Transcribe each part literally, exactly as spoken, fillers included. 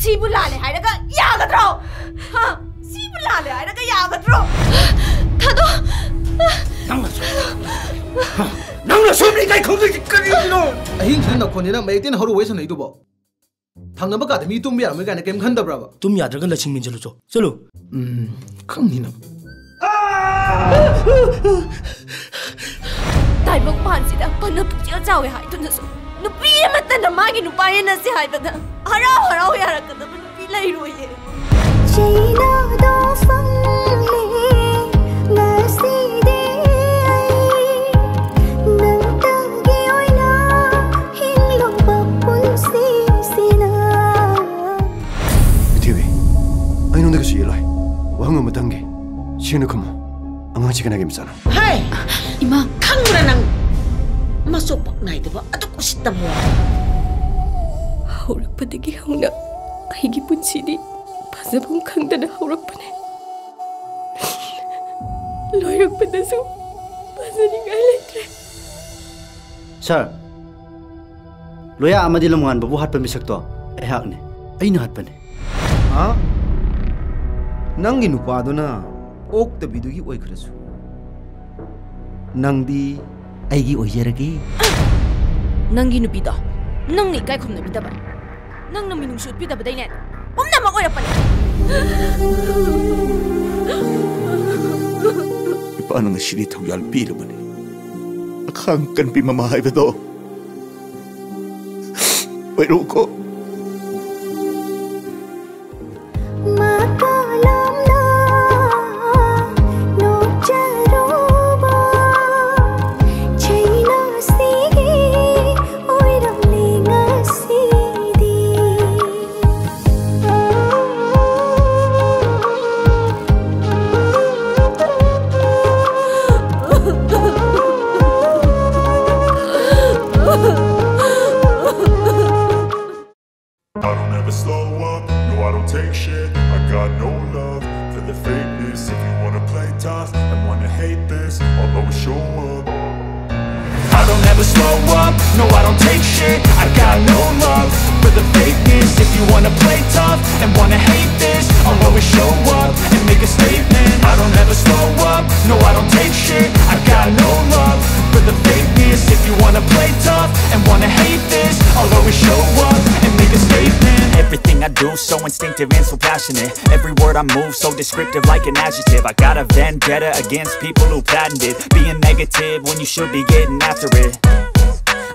ꯁꯤꯕꯨ ꯂꯥꯜꯂꯦ ꯍꯥꯏꯔꯒ ꯌꯥꯒꯗ꯭ꯔꯣ? ꯍꯥ? ꯁꯤꯕꯨ ꯂꯥꯜꯂꯦ ꯍꯥꯏꯔꯒ ꯌꯥꯒꯗ꯭ꯔꯣ? ꯊꯥꯗꯣꯛ! ꯅꯪꯅꯁꯨ, ꯅꯪꯅꯁꯨ ꯏꯀꯥꯏ ꯈꯪꯗ꯭ꯔꯤꯁꯤ ꯀꯔꯤꯒꯤꯅꯣ? ꯑꯍꯤꯡꯁꯤꯗ ꯅꯈꯣꯟꯅꯤꯅ ꯃꯌꯦꯛꯇꯩꯅ ꯍꯧꯔ ꯋꯥꯔꯤ ꯁꯥꯟꯅꯩꯗꯨꯕꯣ? ꯊꯪꯅꯕ ꯀꯥꯗ ꯃꯤ ꯇꯨꯝꯕ ꯌꯥꯔꯝꯃꯣꯏ ꯀꯥꯏꯅ ꯀꯩꯝ ꯈꯟꯗꯕ꯭ꯔꯕ? ꯇꯨꯝ ꯌꯥꯗ꯭ꯔꯒ ꯂꯁꯤꯡ ꯃꯦꯟꯁꯤꯜꯂꯨꯆꯣ꯫ ꯆꯠꯂꯨ꯫ ꯎꯝ, ꯈꯪꯅꯤꯅ꯫ ꯇꯥꯏꯕꯪ ꯄꯥꯟꯁꯤꯗ ꯐꯅ ꯄꯨꯛꯆꯦꯜ ꯆꯥꯎꯋꯦ ꯍꯥꯏꯗꯨꯅꯁꯨ, ꯅꯨꯄꯤ ꯑꯃꯠꯇꯅ ꯃꯥꯒꯤ ꯅꯨꯄꯥ ꯌꯦꯟꯅꯁꯤ ꯍꯥꯏꯕꯗ ꯍꯔꯥꯎ ꯍꯔꯥꯎ ꯌꯥꯔꯛꯀꯗꯕ ꯅꯨꯄꯤ ꯂꯩꯔꯣꯏꯌꯦ꯫ ꯆꯩꯅꯥꯗꯣ ꯐꯪꯂꯦ ꯉꯁꯤꯗꯤ ꯑꯩ, ꯅꯪꯇꯒꯤ ꯑꯣꯏꯅ ꯍꯤꯡꯂꯨꯕ ꯄꯨꯟꯁꯤꯁꯤꯅ꯫ ꯄ꯭ꯔꯤꯊꯤꯕꯤ, ꯑꯩꯉꯣꯟꯗ ꯀꯩꯁꯨ ꯌꯦꯠꯂꯣꯏ꯫ ꯋꯥꯍꯪ ꯑꯃꯇꯪꯒꯤ ꯁꯦꯡꯅ ꯈꯨꯝꯃꯨ꯫ ꯑꯉꯥꯡꯁꯤ ꯀꯅꯥꯒꯤ ꯃꯆꯥꯅꯣ? ꯍꯦ! ꯏꯃꯥ! ꯈꯪꯕ꯭ꯔꯥ ꯅꯪ? ꯃꯆꯣ ꯄꯛ ꯅꯥꯏꯗꯕ ꯑꯗꯨꯛ ꯎꯁꯤꯠꯇꯕ ꯋꯥ꯫ ꯍꯧꯔꯛꯄꯗꯒꯤ ꯍꯧꯅ ꯑꯩꯒꯤ ꯄꯨꯟꯁꯤꯗꯤ ꯐꯖꯐꯝ ꯈꯪꯗꯅ ꯍꯧꯔꯛꯄꯅꯦ꯫ ꯂꯣꯏꯔꯛꯄꯗꯁꯨ ꯐꯖꯅꯤꯡꯉꯥꯏ ꯂꯩꯇ꯭ꯔꯦ꯫ ꯁꯥꯔ, ꯂꯣꯌꯥ ꯑꯃꯗꯤ ꯂꯝꯉꯥꯟꯕꯕꯨ ꯍꯥꯠꯄ ꯃꯤꯁꯛꯇꯣ ꯑꯩꯍꯥꯛꯅꯤ꯫ ꯑꯩꯅ ꯍꯥꯠꯄꯅꯤ꯫ ꯍꯥ? ꯅꯪꯒꯤ ꯅꯨꯄꯥꯗꯨꯅ ꯑꯣꯛꯇꯕꯤꯗꯨꯒꯤ ꯑꯣꯏꯈ꯭ꯔꯁꯨ, ꯅꯪꯗꯤ ꯑꯩꯒꯤ ꯑꯣꯏꯖꯔꯒꯦ꯫ ꯅꯪꯒꯤ ꯅꯨꯄꯤꯗꯣ ꯅꯪꯅ ꯏꯀꯥꯏ ꯈꯨꯝꯅꯕꯤꯗꯕ, ꯅꯪꯅ ꯃꯤꯅꯨꯡꯁꯤ ꯎꯠꯄꯤꯗꯕꯗꯩꯅꯦ ꯄꯨꯝꯅꯃꯛ ꯑꯣꯏꯔꯛꯄꯅꯦ꯫ ꯏꯄꯥꯅ ꯉꯁꯤꯗꯤ ꯊꯧꯖꯥꯜ ꯄꯤꯔꯕꯅꯤ꯫ ꯑꯈꯥꯡ ꯀꯟꯕꯤ ꯃꯃꯥ ꯍꯥꯏꯕꯗꯣ ꯑꯣꯏꯔꯣꯀꯣ꯫ ꯃꯇꯥꯂꯝꯅ ꯅꯣꯛꯆꯔꯨꯕ ꯆꯩꯅꯥꯁꯤꯒꯤ ꯑꯣꯏꯔꯝꯂꯦ ꯉꯁꯤꯗꯤ꯫ I don't ever slow up, no, I don't take shit. I got no love for the fakeness. If you wanna play tough and wanna hate this, I'll always show up. I don't ever slow up, no, I don't take shit. I got no love for the fakeness. If you wanna Play tough and wanna hate this. I'll always show up and make a statement. I don't ever slow up, no, I don't take shit. I got no love for the fakeness. If you wanna play tough and wanna hate this, I'll always show up and make a statement. Everything I do so instinctive and so passionate. Every word I move so descriptive, like an adjective. I got a vendetta against people who patented being negative when you should be getting after it.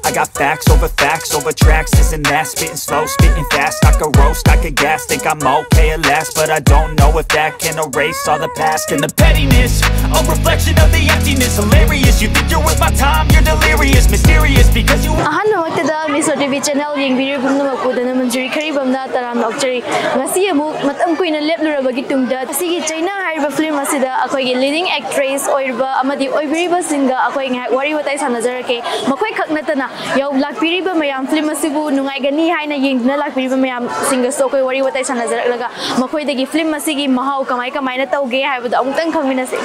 I got facts over facts over tracks, this and that. Spitting slow, spitting fast. I could roast, I could gas. Think I'm okay at last, but I don't know if that can erase all the past and the pettiness. A reflection of the emptiness, hilarious. You think you're worth my time, you're delirious, mysterious because you. ꯑꯍꯥꯟꯕꯃꯛꯇꯗ miss T V channel ꯌꯦꯡꯕꯤꯔꯤꯕ ꯄꯨꯝꯅꯃꯛꯄꯨ ꯙꯅꯃꯟꯖꯨꯔꯤ ꯈꯔꯤꯕꯝꯅ ꯇꯔꯥꯝꯅ ꯑꯣꯛꯆꯔꯤ꯫ ꯉꯁꯤ ꯑꯃꯨꯛ ꯃꯇꯝ ꯀꯨꯏꯅ ꯂꯦꯞꯂꯨꯔꯕꯒꯤ ꯇꯨꯡꯗ ꯉꯁꯤꯒꯤ ꯆꯩꯅꯥ ꯍꯥꯏꯔꯤꯕ ꯐꯤꯂꯝ ꯑꯁꯤꯗ ꯑꯩꯈꯣꯏꯒꯤ ꯂꯤꯗꯤꯡ ꯑꯦꯛꯇ꯭ꯔꯦꯁ ꯑꯣꯏꯔꯤꯕ ꯑꯃꯗꯤ ꯑꯣꯏꯕꯤꯔꯤꯕꯁꯤꯡꯒ ꯑꯩꯈꯣꯏ ꯉꯥꯏꯍꯥꯛ ꯋꯥꯔꯤ ꯋꯥꯇꯥꯏ ꯁꯥꯟꯅꯖꯔꯛꯀꯦ꯫ ꯃꯈꯣꯏ ꯈꯛ ꯅꯠꯇꯅ ꯌꯧ-, ꯂꯥꯛꯄꯤꯔꯤꯕ ꯃꯌꯥꯝ, ꯐꯤꯂꯝ ꯑꯁꯤꯕꯨ ꯅꯨꯡꯉꯥꯏꯒꯅꯤ ꯍꯥꯏꯅ ꯌꯦꯡꯗꯨꯅ ꯂꯥꯛꯄꯤꯔꯤꯕ ꯃꯌꯥꯝꯁꯤꯡꯒꯁꯨ ꯑꯩꯈꯣꯏ ꯋꯥꯔꯤ ꯋꯥꯇꯥꯏ ꯁꯥꯟꯅꯖꯔꯛꯂꯒ ꯃꯈꯣꯏꯗꯒꯤ ꯐꯤꯂꯝ ꯑꯁꯤꯒꯤ ꯃꯍꯥꯎ ꯀꯃꯥꯏ ꯀꯃꯥꯏꯅ ꯇꯧꯒꯦ ꯍꯥꯏꯕꯗꯣ ꯑꯃꯨꯛꯇꯪ ꯈꯪꯃꯤꯟꯅꯁꯤ꯫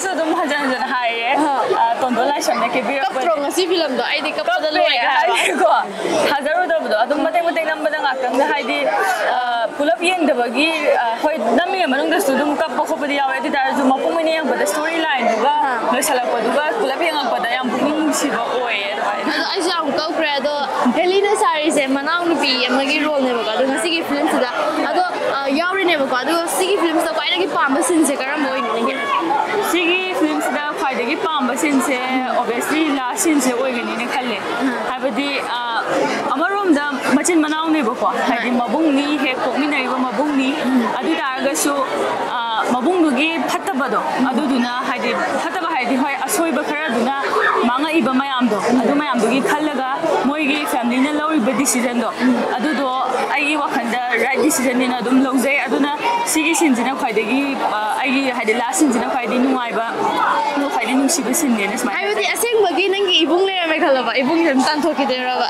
ꯁꯨ ꯑꯗꯨꯝ ꯍꯟꯖꯟ ꯍꯟꯖꯟ ꯍꯥꯏꯔꯦ꯫ ꯑꯥ꯫ ꯑ, ꯇꯣꯟꯗꯣꯟ ꯂꯥꯏꯁ꯭ꯔꯝꯅ ꯀꯦꯕꯤꯔꯛꯄꯅꯦ꯫ ꯀꯞꯇ꯭ꯔꯣ ꯉꯁꯤ ꯐꯤꯂꯝꯗꯣ? ꯑꯩꯗꯤ ꯀꯞꯄꯗ ꯀꯞꯄꯦ ꯂꯣꯏꯔꯦ ꯍꯥꯏꯕ꯫ ꯍꯥꯏꯗꯤꯀꯣ, ꯊꯥꯖꯔꯨꯗꯕꯗꯣ꯫ ꯑꯗꯨꯝ ꯃꯇꯦꯛ ꯃꯇꯦꯛ ꯅꯝꯕꯗ ꯉꯥꯛꯇꯪꯗ, ꯍꯥꯏꯗꯤ, ꯑ, ꯄꯨꯂꯞ ꯌꯦꯡꯗꯕꯒꯤ, ꯑ, ꯍꯣꯏ, ꯅꯝꯃꯤꯉꯩ ꯃꯅꯨꯡꯗꯁꯨ ꯑꯗꯨꯝ ꯀꯞꯄ ꯈꯣꯠꯄꯗꯤ ꯌꯥꯎꯋꯦ꯫ ꯑꯗꯨ ꯑꯣꯏꯇꯥꯔꯁꯨ ꯃꯄꯨꯡ ꯑꯣꯏꯅ ꯌꯦꯡꯉꯛꯄꯗ, ꯁ꯭ꯇꯣꯔꯤ ꯂꯥꯏꯟꯗꯨꯒ ꯑꯥ꯫ ꯂꯣꯏꯁꯤꯜꯂꯛꯄꯗꯨꯒ ꯄꯨꯂꯞ ꯌꯦꯡꯉꯛꯄꯗ ꯌꯥꯝ ꯄꯨꯛꯅꯤꯡ ꯅꯨꯡꯁꯤꯕ ꯑꯣꯏꯌꯦ ꯑꯗꯨꯃꯥꯏꯅ꯫ ꯑꯗꯣ ꯑꯩꯁꯨ ꯌꯥꯝ ꯀꯞꯈ꯭ꯔꯦ꯫ ꯑꯗꯣ ꯍꯦꯂꯤꯅ ꯁꯥꯔꯤꯁꯦ ꯃꯅꯥꯎꯅꯨꯄꯤ ꯑꯃꯒꯤ ꯔꯣꯜꯅꯦꯕꯀꯣ꯫ ꯑꯗꯣ ꯉꯁꯤꯒꯤ ꯐꯤꯂꯝꯁꯤꯗ, ꯑꯗꯣ, ꯑ, ꯌꯥꯎꯔꯤꯅꯦꯕꯀꯣ꯫ ꯑꯗꯨꯒ ꯁꯤꯒꯤ ꯐꯤꯂꯝꯁꯤꯗ ꯈ꯭ꯋꯥꯏꯗꯒꯤ ꯄꯥꯝꯕ ꯁꯤꯟꯁꯦ ꯀꯔꯝꯕ ꯑꯣꯏꯅꯤ ꯅꯪꯒꯤ? ꯁꯤꯒꯤ ꯐꯤꯂꯝꯁꯤꯗ ꯈ꯭ꯋꯥꯏꯗꯒꯤ ꯄꯥꯝꯕ ꯁꯤꯟꯁꯦ, obviously, ꯂꯥꯁ ꯁꯤꯟꯁꯦ ꯑꯣꯏꯒꯅꯤꯅ ꯈꯜꯂꯦ꯫ ꯎꯝ꯫ ꯍꯥꯏꯕꯗꯤ, ꯑ, ꯑꯃꯔꯣꯝꯗ ꯃꯆꯤꯟ ꯃꯅꯥꯎꯅꯦꯕꯀꯣ, ꯍꯥꯏꯗꯤ ꯍꯣꯏ꯫ ꯃꯕꯨꯡꯅꯤ, ꯍꯦꯛ ꯄꯣꯛꯃꯤꯟꯅꯔꯤꯕ ꯃꯕꯨꯡꯅꯤ꯫ ꯎꯝ꯫ ꯑꯗꯨ ꯑꯣꯏ ꯇꯥꯔꯒꯁꯨ, ꯑ, ꯃꯕꯨꯡꯗꯨꯒꯤ ꯐꯠꯇꯕꯗꯣ, ꯎꯝ꯫ ꯑꯗꯨꯗꯨꯅ, ꯍꯥꯏꯗꯤ, ꯐꯠꯇꯕ ꯍꯥꯏꯗꯤ, ꯍꯣꯏ, ꯑꯁꯣꯏꯕ ꯈꯔꯗꯨꯅ ꯃꯥꯡꯉꯛꯏꯕ ꯃꯌꯥꯝꯗꯣ, ꯎꯝ꯫ ꯑꯗꯨ ꯃꯌꯥꯝꯗꯨꯒꯤ ꯈꯜꯂꯒ ꯃꯣꯏꯒꯤ ꯐꯦꯃꯤꯂꯤꯅ ꯂꯧꯔꯤꯕ ꯗꯤꯁꯤꯖꯟꯗꯣ, ꯎꯝ꯫ ꯑꯗꯨꯗꯣ ꯑꯩꯒꯤ ꯋꯥꯈꯜꯗ ꯔꯥꯏꯠ ꯗꯤꯁꯤꯖꯟꯅꯦꯅ ꯑꯗꯨꯝ ꯂꯧꯖꯩ꯫ ꯑꯗꯨꯅ ꯁꯤꯒꯤ ꯁꯤꯟꯁꯤꯅ ꯈ꯭ꯋꯥꯏꯗꯒꯤ, ꯑ, ꯑꯩꯒꯤ, ꯍꯥꯏꯗꯤ, ꯂꯥꯁ ꯁꯤꯟꯁꯤꯅ ꯈ꯭ꯋꯥꯏꯗꯒꯤ ꯅꯨꯡꯉꯥꯏꯕ, ꯑꯗꯨꯒ ꯈ꯭ꯋꯥꯏꯗꯒꯤ ꯅꯨꯡꯁꯤꯕ ꯁꯤꯟꯅꯦꯅ ꯁꯨꯃꯥꯏꯅ ꯍꯥꯏꯕꯗꯤ ꯈꯜꯂꯦ꯫ ꯑꯁꯦꯡꯕꯒꯤ ꯅꯪꯒꯤ ꯏꯕꯨꯡ ꯂꯩꯔꯝꯃꯦ ꯈꯜꯂꯣꯕ, ꯏꯕꯨꯡꯁꯦ ꯑꯗꯨꯝ ꯇꯥꯟꯊꯣꯛꯈꯤꯗꯣꯏꯔꯕ?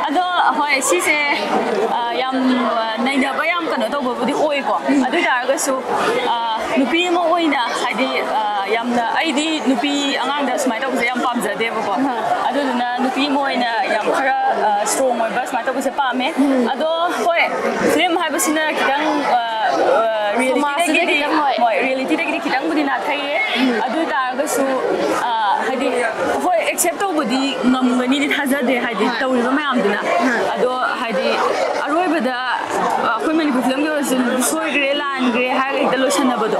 ꯑꯗꯣ, ꯍꯣꯏ, ꯁꯤꯁꯦ, ꯑ, ꯌꯥꯝ, ꯑ, ꯅꯩꯅꯕ ꯌꯥꯝ ꯀꯩꯅꯣ ꯇꯧꯕꯕꯨꯗꯤ ꯑꯣꯏꯀꯣ꯫ ꯑꯗꯨ ꯑꯣꯏ ꯇꯥꯔꯒꯁꯨ ꯁꯨ ꯅꯨꯄꯤ ꯑꯃ ꯑꯣꯏꯅ ꯍꯥꯏꯗꯤ ꯌꯥꯝꯅ ꯑꯩꯗꯤ ꯅꯨꯄꯤ ꯑꯉꯥꯡꯗ ꯁꯨꯃꯥꯏꯅ ꯇꯧꯕꯁꯦ ꯌꯥꯝ ꯄꯥꯝꯖꯗꯦꯕꯀꯣ꯫ ꯑꯗꯨꯗꯨꯅ ꯅꯨꯄꯤ ꯑꯃ ꯑꯣꯏꯅ ꯌꯥꯝ ꯈꯔ ꯏꯁꯇ꯭ꯔꯣꯡ ꯑꯣꯏꯕ ꯁꯨꯃꯥꯏꯅ ꯇꯧꯕꯁꯦ ꯄꯥꯝꯃꯦ꯫ ꯑꯗꯣ ꯍꯣꯏ, ꯐꯤꯂꯝ ꯍꯥꯏꯕꯁꯤꯅ ꯈꯤꯇꯪ ꯔꯤꯌꯦꯂꯤꯇꯤꯗꯒꯤꯗꯤ ꯍꯣꯏ, ꯔꯤꯌꯦꯂꯤꯇꯤꯗꯒꯤꯗꯤ ꯈꯤꯇꯪꯕꯨꯗꯤ ꯅꯥꯊꯩꯌꯦ꯫ ꯑꯗꯨ ꯑꯣꯏ ꯇꯥꯔꯒꯁꯨ ꯍꯥꯏꯗꯤ ꯍꯣꯏ, ꯑꯦꯛꯁꯦꯞ ꯇꯧꯕꯗꯤ ꯉꯝꯒꯅꯤꯗꯤ ꯊꯥꯖꯗꯦ, ꯍꯥꯏꯗꯤ ꯇꯧꯔꯤꯕ ꯃꯌꯥꯝꯗꯨꯅ꯫ ꯑꯗꯣ ꯍꯥꯏꯗꯤ ꯑꯔꯣꯏꯕꯗ ꯑꯩꯈꯣꯏ ꯃꯅꯤꯄꯨꯔ ꯐꯤꯂꯝꯒꯤ ꯑꯣꯏꯔꯁꯨ ꯁꯣꯏꯈ꯭ꯔꯦ ꯂꯥꯟꯈ꯭ꯔꯦ ꯍꯥꯏꯔꯒ ꯍꯦꯛꯇ ꯂꯣꯏꯁꯟꯅꯕꯗꯣ,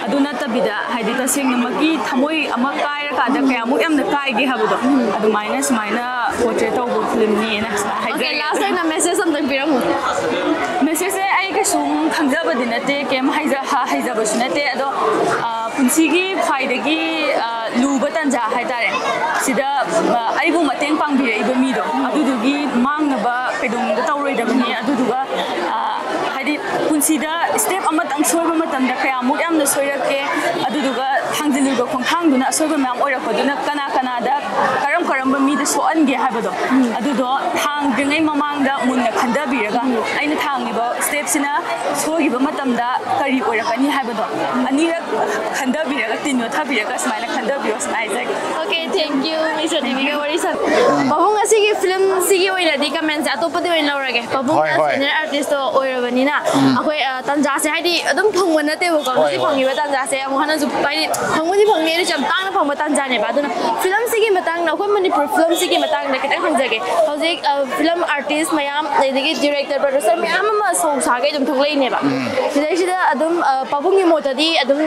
ꯑꯗꯨ ꯅꯠꯇꯕꯤꯗ ꯍꯥꯏꯗꯤ ꯇꯁꯦꯡꯅꯃꯛꯀꯤ ꯊꯃꯣꯏ ꯑꯃ ꯀꯥꯏꯔꯀꯥꯟꯗ ꯀꯌꯥꯃꯨꯛ ꯌꯥꯝꯅ ꯀꯥꯏꯒꯦ ꯍꯥꯏꯕꯗꯣ, ꯑꯗꯨꯃꯥꯏꯅ ꯁꯨꯃꯥꯏꯅ ꯄꯣꯔꯇ꯭ꯔꯦꯠ ꯇꯧꯕ ꯐꯤꯂꯝꯅꯦꯅ ꯍꯥꯏꯖꯒꯦ꯫ ꯂꯥꯁ ꯑꯣꯏꯅ ꯃꯦꯁꯦꯖ ꯑꯝꯇꯪ ꯄꯤꯔꯝꯃꯨ꯫ ꯃꯦꯁꯦꯖꯁꯦ ꯑꯩ ꯀꯩꯁꯨꯝ ꯈꯪꯖꯕꯗꯤ ꯅꯠꯇꯦ, ꯀꯩꯝ ꯍꯩꯖ- ꯍ- ꯍꯩꯖꯕꯁꯨ ꯅꯠꯇꯦ꯫ ꯑꯗꯣ ꯄꯨꯟꯁꯤꯒꯤ ꯈ꯭ꯋꯥꯏꯗꯒꯤ ꯂꯨꯕ ꯇꯥꯟꯖꯥ ꯍꯥꯏꯇꯥꯔꯦ, ꯁꯤꯗ ꯑꯩꯕꯨ ꯃꯇꯦꯡ ꯄꯥꯡꯕꯤꯔꯛꯏꯕ ꯃꯤꯗꯣ ꯑꯗꯨꯗꯨꯒꯤ ꯃꯥꯡꯅꯕ ꯀꯩꯗꯧꯅꯨꯡꯗ ꯇꯧꯔꯣꯏꯗꯕꯅꯤ꯫ ꯑꯗꯨꯗꯨꯒ ꯍꯥꯏꯗꯤ ꯄꯨꯟꯁꯤꯗ ꯁ꯭ꯇꯦꯞ ꯑꯃꯇꯪ ꯁꯣꯏꯕ ꯃꯇꯝꯗ ꯀꯌꯥꯃꯨꯛ ꯌꯥꯝꯅ ꯁꯣꯏꯔꯛꯀꯦ, ꯑꯗꯨꯗꯨꯒ ꯊꯥꯡꯖꯤꯜꯂꯤꯕ ꯈꯣꯡꯊꯥꯡꯗꯨꯅ ꯑꯁꯣꯏꯕ ꯃꯌꯥꯝ ꯑꯣꯏꯔꯛꯄꯗꯨꯅ ꯀꯅꯥ ꯀꯅꯥꯗ ꯀꯔꯝ ꯀꯔꯝꯕ ꯃꯤꯗ ꯁꯣꯛꯍꯟꯒꯦ ꯍꯥꯏꯕꯗꯣ, ꯑꯗꯨꯗꯣ ꯊꯥꯡꯗ꯭ꯔꯤꯉꯩ ꯃꯃꯥꯡꯗ ꯃꯨꯟꯅ ꯈꯟꯊꯕꯤꯔꯒ ꯑꯩꯅ ꯊꯥꯡꯉꯤꯕ ꯁ꯭ꯇꯦꯞꯁꯤꯅ ꯁꯣꯏꯈꯤꯕ ꯃꯇꯝꯗ ꯀꯔꯤ ꯑꯣꯏꯔꯛꯀꯅꯤ ꯍꯥꯏꯕꯗꯣ ꯑꯅꯤꯔꯛ ꯈꯟꯊꯕꯤꯔꯒ, ꯇꯤꯟ ꯌꯣꯠꯊꯕꯤꯔꯒ ꯁꯨꯃꯥꯏꯅ ꯈꯟꯊꯕꯤꯌꯣ ꯁꯨꯃꯥꯏꯅ ꯍꯥꯏꯖꯒꯦ꯫ Okay, thank you, Mister ꯗꯦꯕꯤꯒ ꯋꯥꯔꯤ ꯁꯥ- ꯄꯥꯕꯨꯡ, ꯉꯁꯤꯒꯤ ꯐꯤꯂꯝꯁꯤꯒꯤ ꯑꯣꯏꯅꯗꯤ ꯀꯃꯦꯟꯁꯦ ꯑꯇꯣꯞꯄꯗꯤ ꯑꯣꯏꯅ ꯂꯧꯔꯒꯦ꯫ ꯄꯥꯕꯨꯡꯅ ꯍꯣꯏ, ꯍꯣꯏ꯫ ꯁꯦꯅꯤꯌꯔ ꯑꯥꯔꯇꯤꯁꯇꯣ ꯑꯣꯏꯔꯕꯅꯤꯅ ꯑꯩꯈꯣꯏ ꯇꯥꯟꯖꯥꯁꯦ ꯍꯥꯏꯗꯤ ꯑꯗꯨꯝ ꯐꯪꯕ ꯅꯠꯇꯦꯕꯀꯣ꯫ ꯍꯣꯏ, ꯍꯧꯖꯤꯛ ꯍꯣꯏ꯫ ꯐꯪꯉꯤꯕ ꯇꯥꯟꯖꯥꯁꯦ ꯑꯃꯨꯛ ꯍꯟꯅꯁꯨ ꯍꯥꯏꯗꯤ ꯐꯪꯕꯨꯗꯤ ꯐꯪꯅꯤ, ꯑꯗꯨꯁꯨ ꯌꯥꯝ ꯇꯥꯡꯅ ꯐꯪꯕ ꯇꯥꯟꯖꯥꯅꯦꯕ꯫ ꯑꯗꯨꯅ ꯐꯤꯂꯝꯁꯤꯒꯤ ꯃꯇꯥꯡꯗ, ꯑꯩꯈꯣꯏ ꯃꯅꯤꯄꯨꯔ ꯐꯤꯂꯝꯁꯤꯒꯤ ꯃꯇꯥꯡꯗ ꯈꯤꯇꯪ ꯍꯪꯖꯒꯦ꯫ ꯍꯧꯖꯤꯛ ꯐꯤꯂꯝ ꯑꯥꯔꯇꯤꯁ ꯃꯌꯥꯝ, ꯑꯗꯒꯤ ꯗꯤꯔꯦꯛꯇꯔ, ꯄ꯭ꯔꯣꯗ꯭ꯌꯨꯁꯔ ꯃꯌꯥꯝ ꯑꯃ ꯁꯣꯡ ꯁꯥꯒꯩ ꯑꯗꯨꯝ ꯊꯣꯛꯂꯛꯏꯅꯦꯕ꯫ ꯁꯤꯗꯩꯁꯤꯗ ꯑꯗꯨꯝ ꯄꯥꯕꯨꯡꯒꯤ ꯃꯣꯠꯇꯗꯤ ꯑꯗꯨꯝ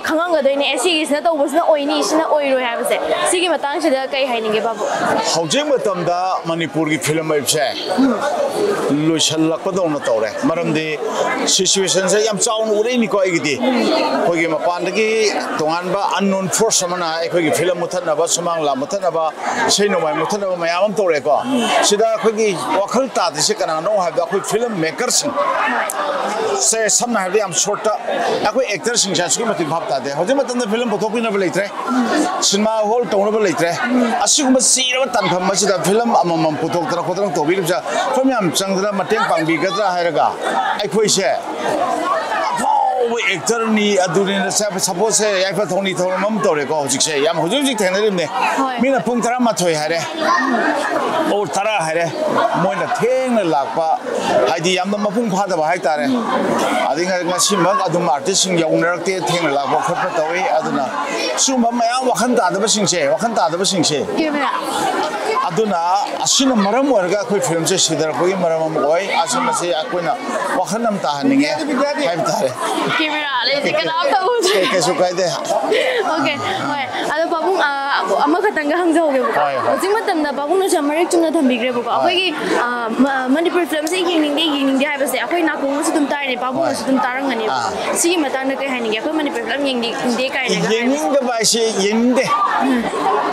ꯈꯪꯉꯝꯒꯗꯣꯏꯅꯦ, ꯑꯦ, ꯁꯤꯒꯤꯁꯤꯅ ꯇꯧꯕꯁꯤꯅ ꯑꯣꯏꯅꯤ, ꯁꯤꯅ ꯑꯣꯏꯔꯣꯏ ꯍꯥꯏꯕꯁꯦ꯫ ꯁꯤꯒꯤ ꯃꯇꯥꯡꯁꯤꯗ ꯀꯩ ꯍꯥꯏꯅꯤꯡꯒꯦ ꯄꯥꯕꯨꯡ? ꯍꯧꯖꯤꯛ ꯃꯇꯝꯗ ꯃꯅꯤꯄꯨꯔꯒꯤ ꯐꯤꯂꯝ ꯍꯥꯏꯕꯁꯦ ꯂꯣꯏꯁꯤꯜꯂꯛꯄꯗꯧꯅ ꯇꯧꯔꯦ꯫ ꯃꯔꯝꯗꯤ ꯁꯤꯆꯨꯋꯦꯁꯟꯁꯦ ꯌꯥꯝ ꯆꯥꯎꯅ ꯎꯔꯛꯏꯅꯤꯀꯣ꯫ ꯑꯩꯒꯤꯗꯤ ꯑꯩꯈꯣꯏꯒꯤ ꯃꯄꯥꯟꯗꯒꯤ ꯇꯣꯉꯥꯟꯕ ꯑꯟꯅꯣꯟ ꯐꯣꯔꯁ ꯑꯃꯅ ꯑꯩꯈꯣꯏꯒꯤ ꯐꯤꯂꯝ ꯃꯨꯊꯠꯅꯕ, ꯁꯨꯃꯥꯡ ꯂꯥ ꯃꯨꯊꯠꯅꯕ, ꯏꯁꯩ ꯅꯣꯡꯃꯥꯏ ꯃꯨꯊꯠꯅꯕ ꯃꯌꯥꯝ ꯑꯃ ꯇꯧꯔꯛꯑꯦꯀꯣ꯫ ꯁꯤꯗ ꯑꯩꯈꯣꯏꯒꯤ ꯋꯥꯈꯜ ꯇꯥꯗ꯭ꯔꯤꯁꯦ ꯀꯅꯥꯅꯣ ꯍꯥꯏꯕꯗ ꯑꯩꯈꯣꯏ ꯐꯤꯂꯝ ꯃꯦꯀꯔꯁꯤꯡ ꯁꯦ, ꯁꯝꯅ ꯍꯥꯏꯔꯕꯗ ꯌꯥꯝ ꯁꯣꯔꯠꯇ ꯑꯩꯈꯣꯏ ꯑꯦꯛꯇꯔꯁꯤꯡꯁꯦ ꯑꯁꯨꯛꯀꯤ ꯃꯇꯤꯛ ꯚꯥꯞ ꯇꯥꯗꯦ꯫ ꯍꯧꯖꯤꯛ ꯃꯇꯝꯗ ꯐꯤꯂꯝ ꯄꯨꯊꯣꯛꯄꯤꯅꯕ ꯂꯩꯇ꯭ꯔꯦ, ꯁꯤꯅꯦꯃꯥ ꯍꯣꯜ ꯇꯧꯅꯕ ꯂꯩꯇ꯭ꯔꯦ꯫ ꯑꯁꯤꯒꯨꯝꯕ ꯆꯤꯔꯕ ꯇꯥꯟꯐꯝ ꯑꯁꯤꯗ ꯐꯤꯂꯝ ꯑꯃꯃꯝ ꯄꯨꯊꯣꯛꯇꯅ ꯈꯣꯠꯇꯅ ꯇꯧꯕꯤꯔꯤꯕꯁꯦ ꯑꯩꯈꯣꯏ ꯃꯌꯥꯝ ꯆꯪꯗꯅ ꯃꯇꯦꯡ ꯄꯥꯡꯕꯤꯒꯗ꯭ꯔꯥ ꯍꯥꯏꯔꯒ ꯑꯩꯈꯣꯏꯁꯦ ꯑꯦꯛꯇꯔꯅꯤ ꯑꯗꯨꯅꯤꯅ ꯁꯄꯣꯖꯁꯦ ꯌꯥꯏꯐ ꯊꯧꯅꯤ ꯊꯧꯔꯝ ꯑꯃ ꯇꯧꯔꯦꯀꯣ꯫ ꯍꯧꯖꯤꯛꯁꯦ ꯌꯥꯝ ꯍꯧꯖꯤꯛ ꯍꯧꯖꯤꯛ ꯊꯦꯡꯅꯔꯤꯕꯅꯦ꯫ ꯍꯣꯏ꯫ ꯃꯤꯅ ꯄꯨꯡ ꯇꯔꯥꯃꯥꯊꯣꯏ ꯍꯥꯏꯔꯦ, ꯑꯣ, ꯇꯔꯥ ꯍꯥꯏꯔꯦ, ꯃꯣꯏꯅ ꯊꯦꯡꯅ ꯂꯥꯛꯄ, ꯍꯥꯏꯗꯤ ꯌꯥꯝꯅ ꯃꯄꯨꯡ ꯐꯥꯗꯕ ꯍꯥꯏꯇꯥꯔꯦ꯫ ꯑꯗꯩ ꯉ- ꯉꯁꯤꯃꯛ ꯑꯗꯨꯝ ꯑꯥꯔꯇꯤꯁꯁꯤꯡ ꯌꯧꯅꯔꯛꯇꯦ, ꯊꯦꯡꯅ ꯂꯥꯛꯄ ꯈꯣꯠꯄ ꯇꯧꯏ꯫ ꯑꯗꯨꯅ ꯁꯤꯒꯨꯝꯕ ꯃꯌꯥꯝ ꯋꯥꯈꯜ ꯇꯥꯗꯕꯁꯤꯡꯁꯦ, ꯋꯥꯈꯜ ꯇꯥꯗꯕꯁꯤꯡꯁꯦ, ꯀꯦꯃꯦꯔꯥ꯫ ꯑꯗꯨꯅ ꯑꯁꯤꯅ ꯃꯔꯝ ꯑꯣꯏꯔꯒ ꯑꯩꯈꯣꯏ ꯐꯤꯂꯝꯁꯦ ꯁꯤꯊꯔꯛꯄꯒꯤ ꯃꯔꯝ ꯑꯃ ꯑꯣꯏ꯫ ꯑꯁꯤ ꯃꯁꯤ ꯑꯩꯈꯣꯏꯅ ꯋꯥꯈꯜ ꯑꯃ ꯇꯥꯍꯟꯅꯤꯡꯉꯦ ꯍꯥꯏꯕ ꯇꯥꯔꯦ꯫ ꯀꯦꯃꯦꯔꯥ ꯂꯩꯁꯦ ꯀꯅꯥꯝꯇ ꯎꯗ꯭ꯔꯦ꯫ ꯀꯩ- ꯀꯩꯁꯨ ꯀꯥꯏꯗꯦ꯫ ꯑꯣꯀꯦ꯫ ꯍꯣꯏ꯫ ꯑꯗꯣ ꯄꯥꯕꯨꯡ, ꯑ, ꯑꯃꯈꯛꯇꯪꯒ ꯍꯪꯖꯍꯧꯒꯦꯕꯀꯣ꯫ ꯍꯣꯏ, ꯍꯣꯏ꯫ ꯍꯧꯖꯤꯛ ꯃꯇꯝꯗ ꯄꯥꯕꯨꯡꯅꯁꯨ ꯌꯥꯝ ꯃꯔꯤꯛ ꯆꯨꯝꯅ ꯊꯝꯕꯤꯈ꯭ꯔꯦꯕꯀꯣ꯫ ꯍꯣꯏ꯫ ꯑꯩꯈꯣꯏꯒꯤ, ꯑ, ꯃ- ꯃꯅꯤꯄꯨꯔ ꯐꯤꯂꯝꯁꯦ ꯌꯦꯡꯅꯤꯡꯗꯦ, ꯌꯦꯡꯅꯤꯡꯗꯦ ꯍꯥꯏꯕꯁꯦ ꯑꯩꯈꯣꯏ ꯅꯥꯀꯣꯡꯅꯁꯨ ꯑꯗꯨꯝ ꯇꯥꯔꯤꯅꯦ, ꯄꯥꯕꯨꯡꯅꯁꯨ ꯍꯣꯏ꯫ ꯑꯗꯨꯝ ꯇꯥꯔꯝꯒꯅꯦꯕ꯫ ꯑꯥ꯫ ꯁꯤꯒꯤ ꯃꯇꯥꯡꯗ ꯀꯩ ꯍꯥꯏꯅꯤꯡꯒꯦ? ꯑꯩꯈꯣꯏ ꯃꯅꯤꯄꯨꯔ ꯐꯤꯂꯝ ꯌꯦꯡꯅꯤꯡꯗꯦ ꯀꯥꯏꯅꯒ ꯍꯥꯏꯕꯁꯦ꯫ ꯌꯦꯡꯅꯤꯡꯗꯕ ꯍꯥꯏꯁꯦ ꯌꯦꯡꯅꯤꯡꯗꯦ꯫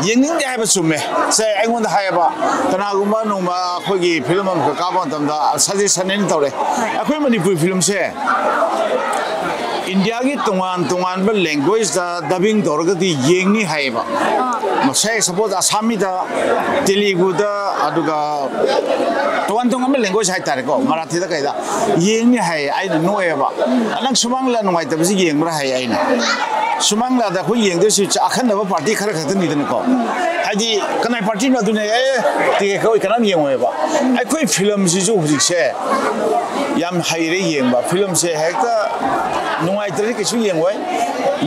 ꯌꯦꯡꯅꯤꯡꯗꯦ ꯍꯥꯏꯕ ꯆꯨꯝꯃꯦ꯫ ꯁꯦ, ꯑꯩꯉꯣꯟꯗ ꯍꯥꯏꯌꯦꯕ, ꯀꯅꯥꯒꯨꯝꯕ ꯅꯣꯡꯃ ꯑꯩꯈꯣꯏꯒꯤ ꯐꯤꯂꯝ ꯑꯃꯈꯛ ꯀꯥꯞꯄ ꯃꯇꯝꯗ ꯁꯖꯦꯁꯟ ꯑꯩꯅ ꯇꯧꯔꯦ꯫ ꯑꯩꯈꯣꯏ ꯃꯅꯤꯄꯨꯔꯤ ꯐꯤꯂꯝꯁꯦ ꯏꯟꯗꯤꯌꯥꯒꯤ ꯇꯣꯉꯥꯟ ꯇꯣꯉꯥꯟꯕ ꯂꯦꯡꯒ꯭ꯋꯦꯖꯇ ꯗꯕꯤꯡ ꯇꯧꯔꯒꯗꯤ ꯌꯦꯡꯅꯤ ꯍꯥꯏꯌꯦꯕ꯫ ꯉꯁꯥꯏ ꯁꯄꯣꯖ ꯑꯁꯥꯃꯤꯗ, ꯇꯦꯂꯤꯒꯨꯗ, ꯑꯗꯨꯒ ꯇꯣꯉꯥꯟ ꯇꯣꯉꯥꯟꯕ ꯂꯦꯡꯒ꯭ꯋꯦꯖ ꯍꯥꯏꯇꯥꯔꯦꯀꯣ, ꯃꯔꯥꯊꯤꯗ ꯀꯩꯗ ꯌꯦꯡꯅꯤ ꯍꯥꯏꯌꯦ꯫ ꯑꯩꯅ ꯅꯣꯛꯑꯦꯕ, "ꯅꯪ ꯁꯨꯃꯥꯡ ꯂꯤꯂꯥ ꯅꯨꯡꯉꯥꯏꯇꯕꯁꯤ ꯌꯦꯡꯕ꯭ꯔꯥ?" ꯍꯥꯏꯌꯦ꯫ ꯑꯩꯅ, "ꯁꯨꯃꯥꯡ ꯂꯤꯂꯥꯗ ꯑꯩꯈꯣꯏ ꯌꯦꯡꯗꯣꯏꯁꯤ ꯑꯈꯟꯅꯕ ꯄꯥꯔꯇꯤ ꯈꯔ ꯈꯛꯇꯅꯤꯗꯅꯀꯣ, ꯍꯥꯏꯗꯤ ꯀꯅꯥꯏ ꯄꯥꯔꯇꯤꯅꯣ ꯑꯗꯨꯅꯦ, ꯑꯦ, ꯇꯤꯀꯦꯠ ꯀꯛꯑꯣꯏ, ꯀꯅꯥꯝ ꯌꯦꯡꯉꯣꯏꯕ"꯫ ꯑꯩꯈꯣꯏ ꯐꯤꯂꯝꯁꯤꯁꯨ ꯍꯧꯖꯤꯛꯁꯦ ꯌꯥꯝ ꯍꯩꯔꯦ ꯌꯦꯡꯕ꯫ ꯐꯤꯂꯝꯁꯦ ꯍꯦꯛꯇ ꯅꯨꯡꯉꯥꯏꯇ꯭ꯔꯗꯤ ꯀꯩꯁꯨ ꯌꯦꯡꯉꯣꯏ,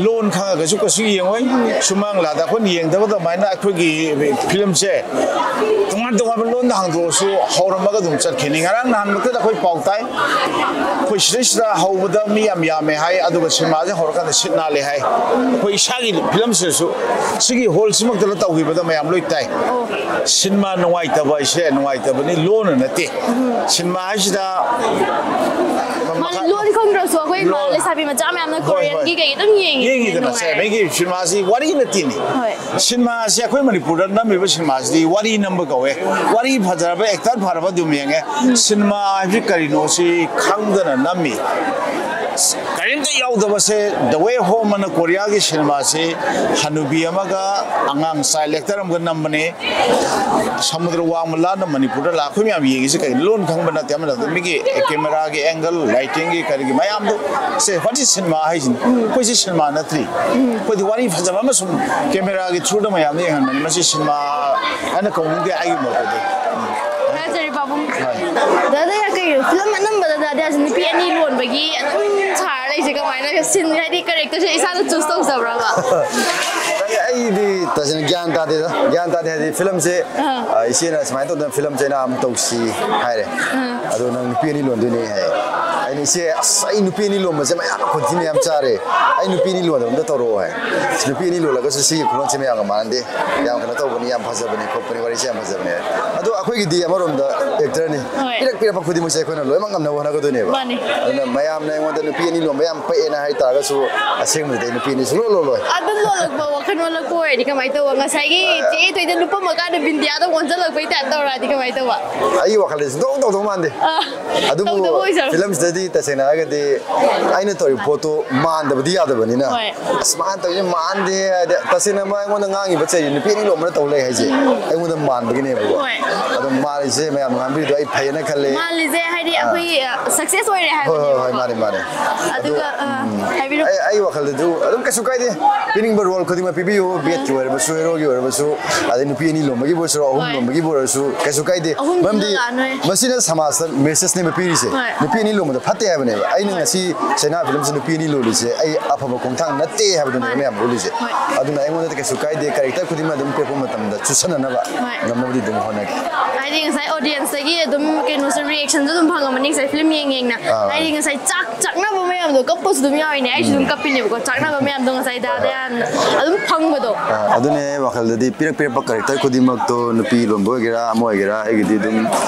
ꯂꯣꯟ ꯈꯪꯉꯒꯁꯨ ꯀꯩꯁꯨ ꯌꯦꯡꯉꯣꯏ꯫ ꯁꯨꯃꯥꯡ ꯂꯤꯂꯥꯗ ꯑꯩꯈꯣꯏꯅ ꯌꯦꯡꯗꯕ ꯑꯗꯨꯃꯥꯏꯅ ꯑꯩꯈꯣꯏꯒꯤ ꯐꯤꯂꯝꯁꯦ ꯇꯣꯉꯥꯟ ꯇꯣꯉꯥꯟꯕ ꯂꯣꯟꯗ ꯍꯥꯡꯗꯣꯛꯑꯁꯨ ꯍꯧꯔꯝꯃꯒ ꯑꯗꯨꯝ ꯆꯠꯈꯤꯅꯤ꯫ ꯉꯔꯥꯡ ꯅꯍꯥꯟꯃꯛꯇꯗ ꯑꯩꯈꯣꯏ ꯄꯥꯎ ꯇꯥꯏ, ꯑꯩꯈꯣꯏ ꯁꯤꯗꯩꯁꯤꯗ ꯍꯧꯕꯗ ꯃꯤ ꯌꯥꯝ ꯌꯥꯝꯃꯦ ꯍꯥꯏ, ꯑꯗꯨꯒ ꯁꯤꯅꯦꯃꯥꯁꯦ ꯍꯧꯔꯀꯥꯟꯗ ꯁꯤꯠ ꯅꯥꯜꯂꯦ ꯍꯥꯏ꯫ ꯑꯩꯈꯣꯏ ꯏꯁꯥꯒꯤ ꯐꯤꯂꯝꯁꯤꯗꯁꯨ ꯁꯤꯒꯤ ꯍꯣꯜꯁꯤꯃꯛꯇꯗ ꯇꯧꯈꯤꯕꯗ ꯃꯌꯥꯝ ꯂꯣꯏ ꯇꯥꯏ꯫ ꯁꯤꯅꯦꯃꯥ ꯅꯨꯡꯉꯥꯏꯇꯕ ꯍꯥꯏꯁꯦ ꯅꯨꯡꯉꯥꯏꯇꯕꯅꯤ, ꯂꯣꯟꯅ ꯅꯠꯇꯦ꯫ ꯁꯤꯅꯦꯃꯥ ꯍꯥꯏꯁꯤꯗ ꯃꯥꯅꯦ, ꯂꯣꯟ ꯈꯪꯗ꯭ꯔꯁꯨ ꯑꯩꯈꯣꯏ ꯏꯃꯥ ꯂꯣꯟ- ꯂꯩꯁꯥꯕꯤ ꯃꯆꯥ ꯃꯌꯥꯝꯅ ꯍꯣꯏ, ꯍꯣꯏ꯫ ꯀꯣꯔꯤꯌꯟꯒꯤ ꯀꯩ ꯑꯗꯨꯝ ꯌꯦꯡꯉꯤ, ꯌꯦꯡꯉꯤꯗꯅ ꯁꯦ, ꯅꯨꯡꯉꯥꯏꯔꯦ꯫ ꯃꯤꯒꯤ ꯁꯤꯅꯦꯃꯥꯁꯤ ꯋꯥꯔꯤ ꯅꯠꯇꯦꯅꯦ꯫ ꯍꯣꯏ꯫ ꯁꯤꯅꯦꯃꯥꯁꯤ ꯑꯩꯈꯣꯏ ꯃꯅꯤꯄꯨꯔꯗ ꯅꯝꯃꯤꯕ ꯁꯤꯅꯦꯃꯥꯁꯤꯗꯤ ꯋꯥꯔꯤ ꯅꯝꯕ ꯀꯧꯋꯦ꯫ ꯋꯥꯔꯤ ꯐꯖꯔꯕ, ꯑꯦꯛꯇꯔ ꯐꯔꯕ ꯑꯗꯨꯝ ꯌꯦꯡꯉꯦ꯫ ꯁꯤꯅꯦꯃꯥ ꯍꯥꯏꯕꯁꯤ ꯀꯔꯤꯅꯣ ꯁꯤ ꯈꯪꯗꯅ ꯅꯝꯃꯤ꯫ ꯀꯔꯤꯝꯇ ꯌꯥꯎꯗꯕꯁꯦ, The Way Home ꯑꯅ ꯀꯣꯔꯤꯌꯥꯒꯤ ꯁꯤꯅꯦꯃꯥꯁꯤ ꯍꯅꯨꯕꯤ ꯑꯃꯒ ꯑꯉꯥꯡ ꯆꯥꯏꯜ ꯑꯦꯛꯇꯔ ꯑꯃꯒ ꯅꯝꯕꯅꯦ꯫ ꯁꯃꯨꯗ꯭ꯔ ꯋꯥꯡꯃ ꯂꯥꯟꯅ ꯃꯅꯤꯄꯨꯔꯗ ꯂꯥꯛ-, ꯑꯩꯈꯣꯏ ꯃꯌꯥꯝ ꯌꯦꯡꯉꯤꯁꯦ ꯀꯩꯅꯣ? ꯂꯣꯟ ꯈꯪꯕ ꯅꯠꯇꯦ, ꯑꯃ ꯅꯠꯇꯦ꯫ ꯃꯤꯒꯤ ꯀꯦꯃꯦꯔꯥꯒꯤ ꯑꯦꯡꯒꯜ, ꯂꯥꯏꯇꯤꯡꯒꯤ, ꯀꯔꯤꯒꯤ ꯃꯌꯥꯝꯗꯣ, ꯁꯦ, ꯍꯧꯖꯤꯛ ꯁꯤꯅꯦꯃꯥ ꯍꯥꯏꯁꯤꯅꯤ꯫ ꯑꯩꯈꯣꯏꯁꯦ ꯁꯤꯅꯦꯃꯥ ꯅꯠꯇ꯭ꯔꯤ꯫ ꯑꯩꯈꯣꯏꯗꯤ ꯋꯥꯔꯤ ꯐꯖꯕ ꯑꯃ ꯁꯨꯝ ꯀꯦꯃꯦꯔꯥꯒꯤ ꯊ꯭ꯔꯨꯗ ꯃꯌꯥꯝꯗ ꯌꯦꯡꯍꯟꯕꯅꯤ꯫ ꯃꯁꯤ ꯁꯤꯅꯦꯃꯥ ꯍꯥꯏꯅ ꯀꯧꯅꯤꯡꯗꯦ ꯑꯩꯒꯤ ꯃꯣꯠꯇꯗꯤ꯫ ꯊꯥꯒꯠꯆꯔꯤ ꯄꯥꯕꯨꯡ꯫ ꯍꯣꯏ꯫ ꯗꯥꯗꯥ, ꯀꯩꯅꯣ, ꯐꯤꯂꯝ ꯑꯅꯝꯕꯗ ꯗꯥꯗꯥꯁꯦ ꯅꯨꯄꯤ ꯑꯅꯤ ꯂꯣꯟꯕꯒꯤ ꯑꯗꯨꯝ ꯁꯥꯔ ꯂꯩꯁꯦ ꯀꯃꯥꯏꯅ? ꯁꯤꯟ, ꯍꯥꯏꯗꯤ, ꯀꯦꯔꯦꯛꯇꯔꯁꯦ ꯏꯁꯥꯅ ꯆꯨꯁ ꯇꯧꯖꯕ꯭ꯔꯕ? ꯑꯩ, ꯑꯩꯗꯤ ꯇꯁꯦꯡꯅ ꯒ꯭ꯌꯥꯟ ꯇꯥꯗꯦꯗ꯫ ꯒ꯭ꯌꯥꯟ ꯇꯥꯗꯦ ꯍꯥꯏꯗꯤ, ꯐꯤꯂꯝꯁꯦ, ꯑꯥ꯫ ꯑ, ꯏꯆꯦꯅ ꯁꯨꯃꯥꯏꯅ ꯇꯧꯗꯅ ꯐꯤꯂꯝ ꯆꯩꯅꯥ ꯑꯃ ꯇꯧꯁꯤ ꯍꯥꯏꯔꯦ꯫ ꯑꯥ꯫ ꯑꯗꯣ ꯅꯪ ꯅꯨꯄꯤ ꯑꯅꯤ ꯂꯣꯟꯗꯣꯏꯅꯦ ꯍꯥꯏ꯫ ꯑꯩꯅ, "ꯏꯆꯦ, ꯑꯁ, ꯑꯩ ꯅꯨꯄꯤ ꯑꯅꯤ ꯂꯣꯟꯕꯁꯦ ꯃꯌꯥꯝ ꯈꯣꯟꯊꯤ ꯃꯌꯥꯝ ꯆꯥꯔꯦ꯫ ꯑꯩ ꯅꯨꯄꯤ ꯑꯅꯤ ꯂꯣꯟꯕ ꯑꯝꯇ ꯇꯧꯔꯛꯑꯣ" ꯍꯥꯏ꯫ "ꯅꯨꯄꯤ ꯑꯅꯤ ꯂꯣꯜꯂꯒꯁꯨ ꯁꯤꯒꯤ ꯈꯨꯂꯣꯟꯁꯦ ꯃꯌꯥꯝꯒ ꯃꯥꯟꯅꯗꯦ꯫ ꯌꯥꯝ ꯀꯩꯅꯣ ꯇꯧꯕꯅꯤ, ꯌꯥꯝ ꯐꯖꯕꯅꯤ, ꯈꯣꯠꯄꯅꯤ, ꯋꯥꯔꯤꯁꯦ ꯌꯥꯝ ꯐꯖꯕꯅꯤ" ꯍꯥꯏ꯫ ꯑꯗꯣ ꯑꯩꯈꯣꯏꯒꯤꯗꯤ ꯑꯃꯔꯣꯝꯗ ꯑꯦꯛꯇꯔꯅꯤ꯫ ꯍꯣꯏ꯫ ꯄꯤꯔꯛ ꯄꯤꯔꯛꯄ ꯈꯨꯗꯤꯡꯃꯛꯁꯦ ꯑꯩꯈꯣꯏꯅ ꯂꯣꯏꯅꯃꯛ ꯉꯝꯅꯕ ꯍꯣꯠꯅꯒꯗꯣꯏꯅꯦꯕ꯫ ꯃꯥꯅꯤ꯫ ꯑꯗꯨꯅ ꯃꯌꯥꯝꯅ ꯑꯩꯉꯣꯟꯗ ꯅꯨꯄꯤ ꯑꯅꯤ ꯂꯣꯟꯕ ꯌꯥꯝ ꯄꯛꯑꯦꯅ ꯍꯥꯏꯇꯥꯔꯒꯁꯨ, ꯑꯁꯦꯡꯕꯗꯗꯤ ꯑꯩ ꯅꯨꯄꯤ ꯑꯅꯤ ꯁꯨꯡꯂꯣꯟ ꯂꯣꯜꯂꯣꯏ꯫ ꯑꯗꯨ ꯂꯣꯜꯂꯛꯄ ꯋꯥꯈꯜ ꯑꯣꯜꯂꯛꯄ ꯑꯣꯏꯔꯗꯤ ꯀꯃꯥꯏꯅ ꯇꯧꯕ? ꯉꯁꯥꯏꯒꯤ ꯆꯦ ꯊꯣꯏꯗ ꯂꯨꯞꯄꯝꯃꯀꯥꯟꯗ ꯕꯤꯟꯗꯤꯌꯥꯗ ꯑꯣꯟꯁꯤꯜꯂꯛꯄꯩ ꯇꯥꯏꯞ ꯇꯧꯔꯛꯑꯗꯤ ꯀꯃꯥꯏꯅ ꯇꯧꯕ? ꯑꯩꯒꯤ ꯋꯥꯈꯜꯗꯗꯤ ꯁꯨꯡꯇꯧ ꯇꯧꯗꯧ ꯃꯥꯟꯗꯦ꯫ ꯑꯥ, ꯑꯗꯨꯕꯨ ꯇꯧꯗꯕ ꯑꯣꯏꯖꯔꯣ꯫ ꯐꯤꯂꯝꯁꯤꯗꯗꯤ ꯇꯁꯦꯡꯅ ꯍꯥꯏꯔꯒꯗꯤ ꯑꯩꯅ ꯇꯧꯔꯤꯕ ꯄꯣꯠꯇꯣ ꯃꯥꯟꯗꯕꯗꯤ ꯌꯥꯗꯕꯅꯤꯅ, ꯍꯣꯏ꯫ "ꯑꯁ, ꯃꯥꯅ ꯇꯧꯔꯤꯁꯦ ꯃꯥꯟꯗꯦ" ꯍꯥꯏꯗꯤ, ꯇꯁꯦꯡꯅ ꯃꯥ ꯑꯩꯉꯣꯟꯗ ꯉꯥꯡꯉꯤꯕ ꯆꯩꯁꯦ ꯅꯨꯄꯤ ꯑꯅꯤ ꯂꯣꯟꯕꯅ ꯇꯧ ꯂꯩ ꯍꯥꯏꯁꯦ ꯑꯩꯉꯣꯟꯗ ꯃꯥꯟꯕꯒꯤꯅꯦꯕꯀꯣ꯫ ꯍꯣꯏ꯫ ꯑꯗꯣ ꯃꯥꯜꯂꯤꯁꯦ ꯃꯌꯥꯝ ꯉꯥꯡꯕꯤꯔꯤꯗꯣ ꯑꯩ ꯐꯩꯌꯦꯅ ꯈꯜꯂꯦ꯫ ꯃꯥꯜꯂꯤꯁꯦ ꯍꯥꯏꯗꯤ ꯑꯥ꯫ ꯑꯩꯈꯣꯏꯒꯤ, ꯑ, ꯁꯛꯁꯦꯁ ꯑꯣꯏꯔꯦ ꯍꯣꯏ, ꯍꯣꯏ, ꯍꯣꯏ, ꯍꯥꯏꯕꯅꯦꯕꯀꯣ꯫ ꯃꯥꯅꯦ, ꯃꯥꯅꯦ꯫ ꯑꯗꯨꯒ, ꯑꯗꯨ, ꯑ, ꯎꯝ, ꯍꯥꯏꯕꯤꯔꯣ꯫ ꯑꯩ, ꯑꯩ ꯋꯥꯈꯜꯗꯗꯤ ꯑꯗꯨꯝ ꯀꯩꯁꯨ ꯀꯥꯏꯗꯦ꯫ ꯄꯤꯅꯤꯡꯕ ꯔꯣꯜ ꯈꯨꯗꯤꯡꯃꯛ ꯄꯤꯕꯤꯌꯨ, ꯕꯦꯠꯀꯤ ꯑꯣꯏꯔꯕꯁꯨ, ꯍꯦꯔꯣꯒꯤ ꯑꯣꯏꯔꯕꯁꯨ, ꯑꯗꯩ ꯅꯨꯄꯤ ꯑꯅꯤ ꯂꯣꯟꯕꯒꯤꯕꯨ ꯑꯣꯏꯔꯁꯨ, ꯑꯍꯨꯝ ꯍꯣꯏ꯫ ꯂꯣꯟꯕꯒꯤꯕꯨ ꯑꯣꯏꯔꯁꯨ, ꯀꯩꯁꯨ ꯀꯥꯏꯗꯦ꯫ ꯑꯍꯨꯝꯗꯨꯅ ꯃꯔꯝꯗꯤ ꯂꯥꯛꯑꯅꯣꯏ꯫ ꯃꯁꯤꯅ ꯁꯃꯥꯖꯇ ꯃꯦꯁꯦꯖꯅꯦꯕ ꯄꯤꯔꯤꯁꯦ꯫ ꯍꯣꯏ꯫ ꯅꯨꯄꯤ ꯑꯅꯤ ꯂꯣꯟꯕꯗ ꯐꯠꯇꯦ ꯍꯥꯏꯕꯅꯦꯕ꯫ ꯑꯩꯅ ꯉꯁꯤ ꯆꯩꯅꯥ ꯐꯤꯂꯝꯁꯤ ꯅꯨꯄꯤ ꯑꯅꯤ ꯂꯣꯜꯂꯤꯁꯦ ꯑꯩ ꯑꯐꯕ ꯈꯣꯡꯊꯥꯡ ꯅꯠꯇꯦ ꯍꯥꯏꯕꯗꯨꯅꯦꯕ ꯃꯥꯅꯦ꯫ ꯃꯌꯥꯝ ꯎꯠꯂꯤꯁꯦ꯫ ꯍꯣꯏ꯫ ꯑꯗꯨꯅ ꯑꯩꯉꯣꯟꯗꯗꯤ ꯀꯩꯁꯨ ꯀꯥꯏꯗꯦ, ꯀꯦꯔꯦꯛꯇꯔ ꯈꯨꯗꯤꯡꯃꯛ ꯑꯗꯨꯝ ꯄꯤꯔꯛꯄ ꯃꯇꯝꯗ ꯆꯨꯁꯟꯅꯅꯕ ꯍꯣꯏ꯫ ꯉꯝꯅꯕꯗꯤ ꯑꯗꯨꯝ ꯍꯣꯠꯅꯒꯦ꯫ ꯍꯥꯏꯗꯤ ꯉꯁꯥꯏ ꯑꯣꯗꯤꯌꯟꯁꯇꯒꯤ ꯑꯗꯨꯝ ꯀꯩꯅꯣꯁꯨ, ꯔꯤꯌꯦꯛꯁꯟꯁꯨ ꯑꯗꯨꯝ ꯐꯪꯉꯝꯃꯅꯤ ꯉꯁꯥꯏ ꯐꯤꯂꯝ ꯌꯦꯡ ꯌꯦꯡꯅ꯫ ꯑꯥ꯫ ꯍꯥꯏꯗꯤ ꯉꯁꯥꯏ ꯆꯥꯛ ꯆꯥꯛꯅꯕ ꯃꯌꯥꯝꯗꯣ ꯀꯞꯄꯁꯨ ꯑꯗꯨꯝ ꯌꯥꯎꯔꯤꯅꯦ, ꯑꯩꯁꯨ ꯑꯗꯨꯝ ꯎꯝ꯫ ꯀꯞꯄꯤꯅꯦꯕꯀꯣ, ꯆꯥꯛꯅꯕ ꯃꯌꯥꯝꯗꯣ ꯉꯁꯥꯏ ꯍꯣꯏ, ꯍꯣꯏ꯫ ꯗꯥꯗꯥꯅ ꯑꯗꯨꯝ ꯐꯪꯕꯗꯣ꯫ ꯑꯥ, ꯑꯗꯨꯅꯦ ꯑꯩ ꯋꯥꯈꯜꯗꯗꯤ ꯄꯤꯔꯛ ꯄꯤꯔꯛꯄ ꯀꯦꯔꯦꯛꯇꯔ ꯈꯨꯗꯤꯡꯃꯛꯇꯣ, ꯅꯨꯄꯤ ꯂꯣꯟꯕ ꯑꯣꯏꯒꯦꯔꯥ ꯑꯃ ꯑꯣꯏꯒꯦꯔꯥ, ꯑꯩꯒꯤꯗꯤ ꯑꯗꯨꯝ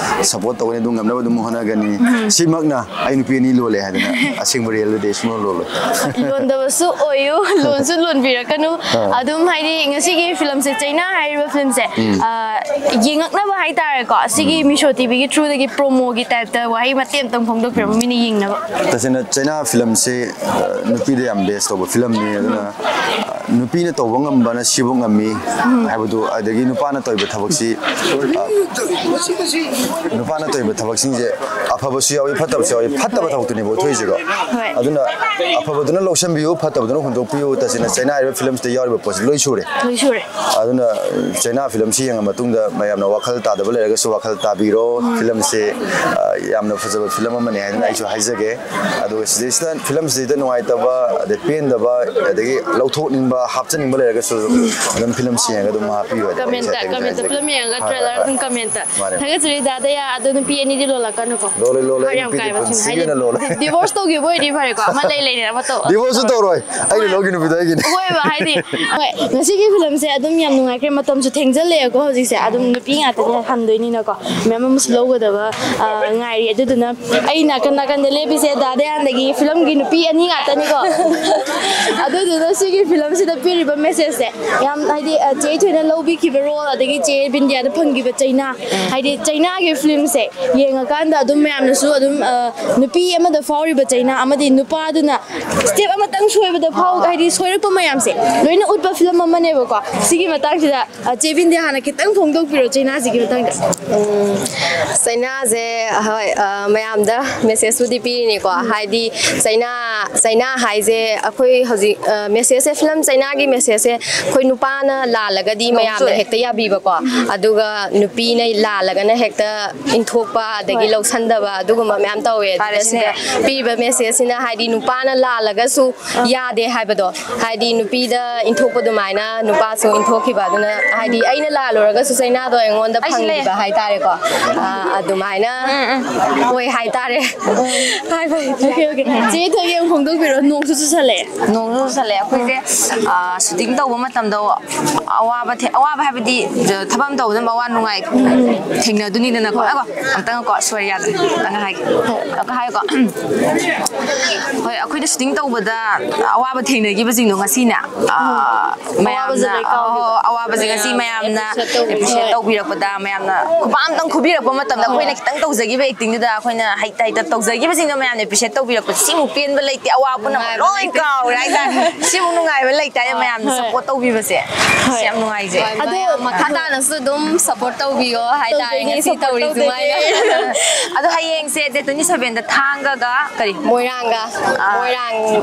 ꯁꯞꯄꯣꯔꯠ ꯇꯧꯒꯅꯤ, ꯑꯗꯨꯝ ꯉꯝꯅꯕ ꯑꯗꯨꯝ ꯍꯣꯠꯅꯒꯅꯤ꯫ ꯎꯝ꯫ ꯁꯤꯃꯛꯅ ꯑꯩ ꯅꯨꯄꯤ ꯑꯅꯤ ꯂꯣꯜꯂꯦ ꯍꯥꯏꯗꯅ ꯑꯁꯦꯡꯕ ꯔꯤꯌꯦꯜꯗꯗꯤ ꯑꯩ ꯁꯨꯡꯂꯣꯟ ꯂꯣꯜꯂꯣꯏ꯫ ꯂꯣꯟꯗꯕꯁꯨ ꯑꯣꯏꯌꯨ, ꯂꯣꯟꯁꯨ ꯂꯣꯟꯕꯤꯔꯛꯀꯅꯨ꯫ ꯑꯥ꯫ ꯑꯗꯨꯝ ꯍꯥꯏꯗꯤ ꯉꯁꯤꯒꯤ ꯐꯤꯂꯝꯁꯦ, ꯆꯩꯅꯥ ꯍꯥꯏꯔꯤꯕ ꯐꯤꯂꯝꯁꯦ, ꯎꯝ꯫ ꯑꯥ, ꯌꯦꯡꯉꯛꯅꯕ ꯍꯥꯏꯇꯥꯔꯦꯀꯣ, ꯁꯤꯒꯤ ꯎꯝ꯫ ꯃꯤꯁꯣ ꯇꯤꯚꯤꯒꯤ ꯊ꯭ꯔꯨꯗꯒꯤ ꯄ꯭ꯔꯣꯃꯣꯒꯤ ꯇꯥꯏꯞꯇ ꯋꯥꯍꯩ ꯃꯇꯦꯛ ꯑꯃꯇꯪ ꯐꯣꯡꯗꯣꯛꯄꯤꯔꯝꯃꯣ, ꯃꯤꯅ ꯌꯦꯡꯅꯕ꯫ ꯇꯁꯦꯡꯅ ꯆꯩꯅꯥ ꯐꯤꯂꯝꯁꯤ, ꯑ, ꯅꯨꯄꯤꯗ ꯌꯥꯝ ꯕꯦꯁ ꯇꯧꯕ ꯐꯤꯂꯝꯅꯤ꯫ ꯑꯗꯨꯅ, ꯑ, ꯅꯨꯄꯤꯅ ꯇꯧꯕ ꯉꯝꯕꯅ ꯁꯤꯕꯨ ꯉꯝꯃꯤ ꯍꯥꯏꯕꯗꯨ, ꯑꯗꯒꯤ ꯅꯨꯄꯥꯅ ꯇꯧꯔꯤꯕ ꯊꯕꯛꯁꯤ, ꯑ, ꯅꯨꯄꯥꯅ ꯇꯧꯔꯤꯕ ꯊꯕꯛꯁꯤꯡꯁꯦ ꯑꯐꯕꯁꯨ ꯌꯥꯎꯏ, ꯐꯠꯇꯕꯁꯨ ꯌꯥꯎꯏ꯫ ꯐꯠꯇꯕ ꯊꯕꯛꯇꯨꯅꯦꯕ ꯎꯠꯊꯣꯛꯏꯁꯦꯀꯣ꯫ ꯍꯣꯏ꯫ ꯑꯗꯨꯅ ꯑꯐꯕꯗꯨꯅ ꯂꯧꯁꯤꯟꯕꯤꯌꯨ, ꯐꯠꯇꯕꯗꯨꯅ ꯍꯨꯟꯗꯣꯛꯄꯤꯌꯨ꯫ ꯇꯁꯦꯡꯅ ꯆꯩꯅꯥ ꯍꯥꯏꯔꯤꯕ ꯐꯤꯂꯝꯁꯤꯗ ꯌꯥꯎꯔꯤꯕ ꯄꯣꯠꯁꯤ ꯂꯣꯏ ꯁꯨꯔꯦ꯫ ꯂꯣꯏ ꯁꯨꯔꯦ꯫ ꯑꯗꯨꯅ ꯆꯩꯅꯥ ꯐꯤꯂꯝꯁꯤ ꯌꯦꯡꯉ ꯃꯇꯨꯡꯗ ꯃꯌꯥꯝꯅ ꯋꯥꯈꯜ ꯇꯥꯗꯕ ꯂꯩꯔꯒꯁꯨ ꯋꯥꯈꯜ ꯇꯥꯕꯤꯔꯣ꯫ ꯐꯤꯂꯝꯁꯤ, ꯑ, ꯌꯥꯝꯅ ꯐꯖꯕ ꯐꯤꯂꯝ ꯑꯃꯅꯤ ꯍꯥꯏꯗꯅ ꯑꯩꯁꯨ ꯍꯥꯏꯖꯒꯦ꯫ ꯑꯗꯨꯒ ꯁꯤꯗꯩꯁꯤꯗ, ꯐꯤꯂꯝꯁꯤꯗꯩꯗ ꯅꯨꯡꯉꯥꯏꯇꯕ, ꯑꯗꯩ ꯄꯦꯟꯗꯕ, ꯑꯗꯒꯤ ꯂꯧꯊꯣꯛꯅꯤꯡꯕ, ꯍꯥꯞꯆꯅꯤꯡꯕ ꯂꯩꯔꯒꯁꯨ ꯑꯗꯨꯝ ꯐꯤꯂꯝꯁꯤ ꯌꯦꯡꯉꯒ ꯑꯗꯨꯝ ꯍꯥꯞꯄꯤꯌꯨ ꯍꯥꯏꯗꯅ ꯑꯩꯁꯨ ꯀꯃꯦꯟꯇ, ꯍꯥꯏꯖꯒꯦ, ꯀꯃꯦꯟꯇ, ꯍꯥꯏꯖꯒꯦ꯫ ꯐꯤꯂꯝ ꯌꯦꯡꯉꯒ ꯍꯣꯏ, ꯍꯣꯏ, ꯇ꯭ꯔꯦꯂꯔ ꯍꯣꯏ꯫ ꯑꯗꯨꯝ ꯀꯃꯦꯟꯇ꯫ ꯃꯥꯅꯦ꯫ ꯊꯥꯒꯠꯆꯔꯤ ꯗꯥꯗꯥ, ꯑꯗꯣ ꯅꯨꯄꯤ ꯑꯅꯤꯗꯤ ꯂꯣꯜꯂꯛꯀꯅꯨꯀꯣ꯫ ꯂꯣꯜꯂꯣꯏ, ꯂꯣꯜꯂꯣꯏ, ꯍꯥꯏ ꯌꯥꯝ ꯅꯨꯄꯤꯗꯤ ꯀꯥꯏꯕ ꯁꯤꯟ-, ꯄꯨꯟꯁꯤꯒꯤ ꯍꯥꯏꯗꯤ ꯑꯣꯏꯅ ꯂꯣꯜꯂꯣꯏ꯫ ꯗꯤ-, ꯗꯤꯚꯣꯔꯁ ꯇꯧꯈꯤꯕ ꯑꯣꯏꯗꯤ ꯐꯔꯦꯀꯣ, ꯑꯃ ꯂꯩ ꯂꯩꯅꯦ, ꯑꯃ ꯇꯧ-, ꯗꯤꯚꯣꯔꯁꯁꯨ ꯇꯧꯔꯣꯏ, ꯑꯩꯅ ꯂꯧꯈꯤ ꯅꯨꯄꯤꯗꯣ ꯑꯩꯒꯤꯅꯦ꯫ ꯍꯣꯏꯕ, ꯍꯥꯏꯗꯤ, ꯍꯣꯏ, ꯉꯁꯤꯒꯤ ꯐꯤꯂꯝꯁꯦ ꯑꯗꯨꯝ ꯌꯥꯝ ꯅꯨꯡꯉꯥꯏꯈ꯭ꯔꯦ, ꯃꯇꯝꯁꯨ ꯊꯦꯡꯖꯜꯂꯛꯑꯦꯀꯣ ꯍꯧꯖꯤꯛꯁꯦ, ꯑꯗꯨꯝ ꯅꯨꯄꯤ ꯉꯥꯛꯇꯅꯦ ꯍꯟꯗꯣꯏꯅꯤꯅꯀꯣ, ꯃꯌꯥꯝ ꯑꯃꯁꯨ ꯂꯧꯒꯗꯕ, ꯑ, ꯉꯥꯏꯔꯤ꯫ ꯑꯗꯨꯗꯨꯅ ꯑꯩ ꯅꯥꯀꯟ ꯅꯥꯀꯟꯗ ꯂꯦꯞꯄꯤꯁꯦ ꯗꯥꯗꯥ ꯌꯥꯟꯗꯒꯤ ꯐꯤꯂꯝꯒꯤ ꯅꯨꯄꯤ ꯑꯅꯤ ꯉꯥꯛꯇꯅꯤꯀꯣ꯫ ꯑꯗꯨꯗꯨꯅ ꯁꯤꯒꯤ ꯐꯤꯂꯝꯁꯤꯗ ꯄꯤꯔꯤꯕ ꯃꯦꯁꯦꯖꯁꯦ ꯌꯥꯝ, ꯍꯥꯏꯗꯤ, ꯑ, ꯆꯦ ꯊꯣꯏꯅ ꯂꯧꯕꯤꯈꯤꯕ ꯔꯣꯜ, ꯑꯗꯒꯤ ꯆꯦ ꯕꯤꯟꯗꯤꯌꯥꯗ ꯐꯪꯈꯤꯕ ꯆꯩꯅꯥ, ꯍꯥꯏꯗꯤ ꯆꯩꯅꯥꯒꯤ ꯐꯤꯂꯝꯁꯦ ꯌꯦꯡꯉꯀꯥꯟꯗ ꯑꯗꯨꯝ ꯃꯌꯥꯝꯅꯁꯨ ꯑꯗꯨꯝ, ꯑ, ꯅꯨꯄꯤ ꯑꯃꯗ ꯐꯥꯎꯔꯤꯕ ꯆꯩꯅꯥ ꯑꯃꯗꯤ ꯅꯨꯄꯥꯗꯨꯅ ꯁ꯭ꯇꯦꯞ ꯑꯃꯇꯪ ꯁꯣꯏꯕꯗ ꯐꯥꯎ, ꯍꯥꯏꯗꯤ ꯁꯣꯏꯔꯛꯄ ꯃꯌꯥꯝꯁꯦ ꯂꯣꯏꯅ ꯎꯠꯄ ꯐꯤꯂꯝ ꯑꯃꯅꯦꯕꯀꯣ꯫ ꯁꯤꯒꯤ ꯃꯇꯥꯡꯁꯤꯗ, ꯑ, ꯆꯦ ꯕꯤꯟꯗꯤꯌꯥ ꯍꯥꯟꯅ ꯈꯤꯇꯪ ꯐꯣꯡꯗꯣꯛꯄꯤꯔꯣ ꯆꯩꯅꯥꯁꯤꯒꯤ ꯃꯇꯥꯡꯗ꯫ ꯎꯝ, ꯆꯩꯅꯥꯁꯦ, ꯍꯣꯏ, ꯑ, ꯃꯌꯥꯝꯗ ꯃꯦꯁꯦꯖꯄꯨꯗꯤ ꯄꯤꯔꯤꯅꯤꯀꯣ꯫ ꯍꯥꯏꯗꯤ ꯆꯩꯅꯥ, ꯆꯩꯅꯥ ꯍꯥꯏꯁꯦ ꯑꯩꯈꯣꯏ ꯍꯧꯖꯤꯛ, ꯑ, ꯃꯦꯁꯦꯖꯁꯦ, ꯐꯤꯂꯝ ꯆꯩꯅꯥꯒꯤ ꯃꯦꯁꯦꯖꯁꯦ ꯑꯩꯈꯣꯏ ꯅꯨꯄꯥꯅ ꯂꯥꯜꯂꯒꯗꯤ ꯃꯌꯥꯝꯅ ꯍꯦꯛꯇ ꯌꯥꯕꯤꯕꯀꯣ, ꯑꯗꯨꯒ ꯅꯨꯄꯤꯅ ꯂꯥꯜꯂꯒꯅ ꯍꯦꯛꯇ ꯏꯟꯊꯣꯛꯄ ꯑꯗꯒꯤ ꯂꯧꯁꯟꯗꯕ ꯑꯗꯨꯒꯨꯝꯕ ꯃꯌꯥꯝ ꯇꯧꯋꯦ꯫ ꯑꯗꯨꯅ ꯁꯤꯗ ꯄꯤꯔꯤꯕ ꯃꯦꯁꯦꯖꯁꯤꯅ ꯍꯥꯏꯗꯤ ꯅꯨꯄꯥꯅ ꯂꯥꯜꯂꯒꯁꯨ ꯌꯥꯗꯦ ꯍꯥꯏꯕꯗꯣ, ꯍꯥꯏꯗꯤ ꯅꯨꯄꯤꯗ ꯏꯟꯊꯣꯛꯄ ꯑꯗꯨꯃꯥꯏꯅ ꯅꯨꯄꯥꯁꯨ ꯏꯟꯊꯣꯛꯈꯤꯕ꯫ ꯑꯗꯨꯅ ꯍꯥꯏꯗꯤ ꯑꯩꯅ ꯂꯥꯜꯂꯨꯔꯒꯁꯨ ꯆꯩꯅꯥꯗꯣ ꯑꯩꯉꯣꯟꯗ ꯐꯪꯈꯤꯕ ꯍꯥꯏꯇꯥꯔꯦꯀꯣ꯫ ꯑ, ꯑꯗꯨꯃꯥꯏꯅ ꯑꯣꯏ ꯍꯥꯏꯇꯥꯔꯦ꯫ ꯍꯥꯏꯕ ꯍꯩꯇ꯭ꯔꯦ꯫ Okay, okay. ꯆꯦ ꯊꯣꯏꯒꯤ ꯑꯃꯨꯛ ꯐꯣꯡꯗꯣꯛꯄꯤꯔꯣ, ꯅꯣꯡꯁꯨ ꯆꯨꯁꯜꯂꯛꯑꯦ꯫ ꯅꯣꯡꯁꯨ ꯆꯨꯁꯜꯂꯛꯑꯦ꯫ ꯑꯩꯈꯣꯏꯁꯦ, ꯑ, ꯁꯨꯇꯤꯡ ꯇꯧꯕ ꯃꯇꯝꯗ ꯑꯋꯥꯕ ꯊꯦ-, ꯑꯋꯥꯕ ꯍꯥꯏꯕꯗꯤ, ꯑ, ꯊꯕꯛ ꯑꯃ ꯇꯧꯕꯗ ꯑꯋꯥ ꯅꯨꯡꯉꯥꯏ ꯊꯦꯡꯅꯗꯣꯏꯅꯤꯗꯅꯀꯣ꯫ ꯑꯀꯣ, ꯑꯝꯇꯪꯀꯣ, ꯁꯣꯏ ꯌꯥꯗ꯭ꯔꯦ꯫ ꯈꯤꯇꯪ ꯍꯥꯏꯒꯦ꯫ ꯑꯃꯨꯛꯀ ꯍꯥꯏꯌꯨꯀꯣ꯫ ꯍꯣꯏ, ꯑꯩꯈꯣꯏꯅ ꯁꯨꯇꯤꯡ ꯇꯧꯕꯗ ꯑꯋꯥꯕ ꯊꯦꯡꯅꯈꯤꯕꯁꯤꯡꯗꯣ ꯉꯁꯤꯅꯦ, ꯑ, ꯑꯋꯥꯕꯁꯦ ꯃꯌꯥꯝꯅ, ꯂꯣꯏ ꯀꯥꯎꯈꯤꯕ꯫ ꯑꯍꯣ, ꯑꯋꯥꯕꯁꯦ ꯉꯁꯤ ꯃꯌꯥꯝꯅ ꯑꯦꯄ꯭ꯔꯤꯁꯤꯌꯦꯠ ꯇꯧꯕꯤꯔꯛꯄꯗ, ꯃꯌꯥꯝꯅ ꯈꯨꯄꯥꯛ ꯑꯝꯇꯪ ꯈꯨꯕꯤꯔꯛꯄ ꯃꯇꯝꯗ, ꯑꯩꯈꯣꯏꯅ ꯈꯤꯇꯪ ꯇꯧꯖꯈꯤꯕ ꯑꯦꯛꯇꯤꯡꯗꯨꯗ ꯑꯩꯈꯣꯏꯅ ꯍꯩꯇ ꯍꯩꯇ ꯇꯧꯖꯈꯤꯕꯁꯤꯡꯗꯣ ꯃꯌꯥꯝꯅ ꯑꯦꯄ꯭ꯔꯤꯁꯤꯌꯦꯠ ꯇꯧꯕꯤꯔꯛꯄꯗ ꯁꯤꯃꯨꯛ ꯄꯦꯟꯕ ꯂꯩꯇꯦ, ꯑꯋꯥ ꯄꯨꯝꯅꯃꯛ ꯅꯨꯡꯉꯥꯏꯕ ꯂꯣꯏ ꯂꯩꯇꯦ꯫ ꯀꯥꯎꯔꯦ ꯍꯥꯏꯇꯥꯔꯦ꯫ ꯁꯤꯃꯨꯛ ꯅꯨꯡꯉꯥꯏꯕ ꯂꯩꯇꯥꯔꯦ, ꯃꯌꯥꯝꯅ ꯍꯣꯏ꯫ ꯁꯞꯄꯣꯔꯠ ꯇꯧꯕꯤꯕꯁꯦ꯫ ꯁꯤ ꯍꯣꯏ꯫ ꯌꯥꯝ ꯅꯨꯡꯉꯥꯏꯖꯩ꯫ ꯍꯣꯏ, ꯑꯗꯣ ꯃꯌꯥꯝ ꯃꯈꯥ ꯇꯥꯅꯁꯨ ꯑꯗꯨꯝ ꯁꯞꯄꯣꯔꯠ ꯇꯧꯕꯤꯌꯣ ꯍꯥꯏꯇꯥꯔꯦ, ꯇꯧꯗꯣꯏꯅꯦ, ꯉꯁꯤ ꯁꯞꯄꯣꯔꯠ ꯇꯧꯔꯤ ꯇꯧꯗꯣꯏꯅꯦ꯫ ꯑꯗꯨꯃꯥꯏꯅ꯫ ꯑꯗꯣ ꯍꯌꯦꯡꯁꯦ ꯗꯦꯠ ꯇ꯭ꯋꯦꯟꯇꯤ ꯁꯚꯦꯟꯗ ꯊꯥꯡꯒꯒ ꯀꯔꯤ? ꯃꯣꯏꯔꯥꯡꯒ, ꯑꯥ꯫ ꯃꯣꯏꯔꯥꯡ,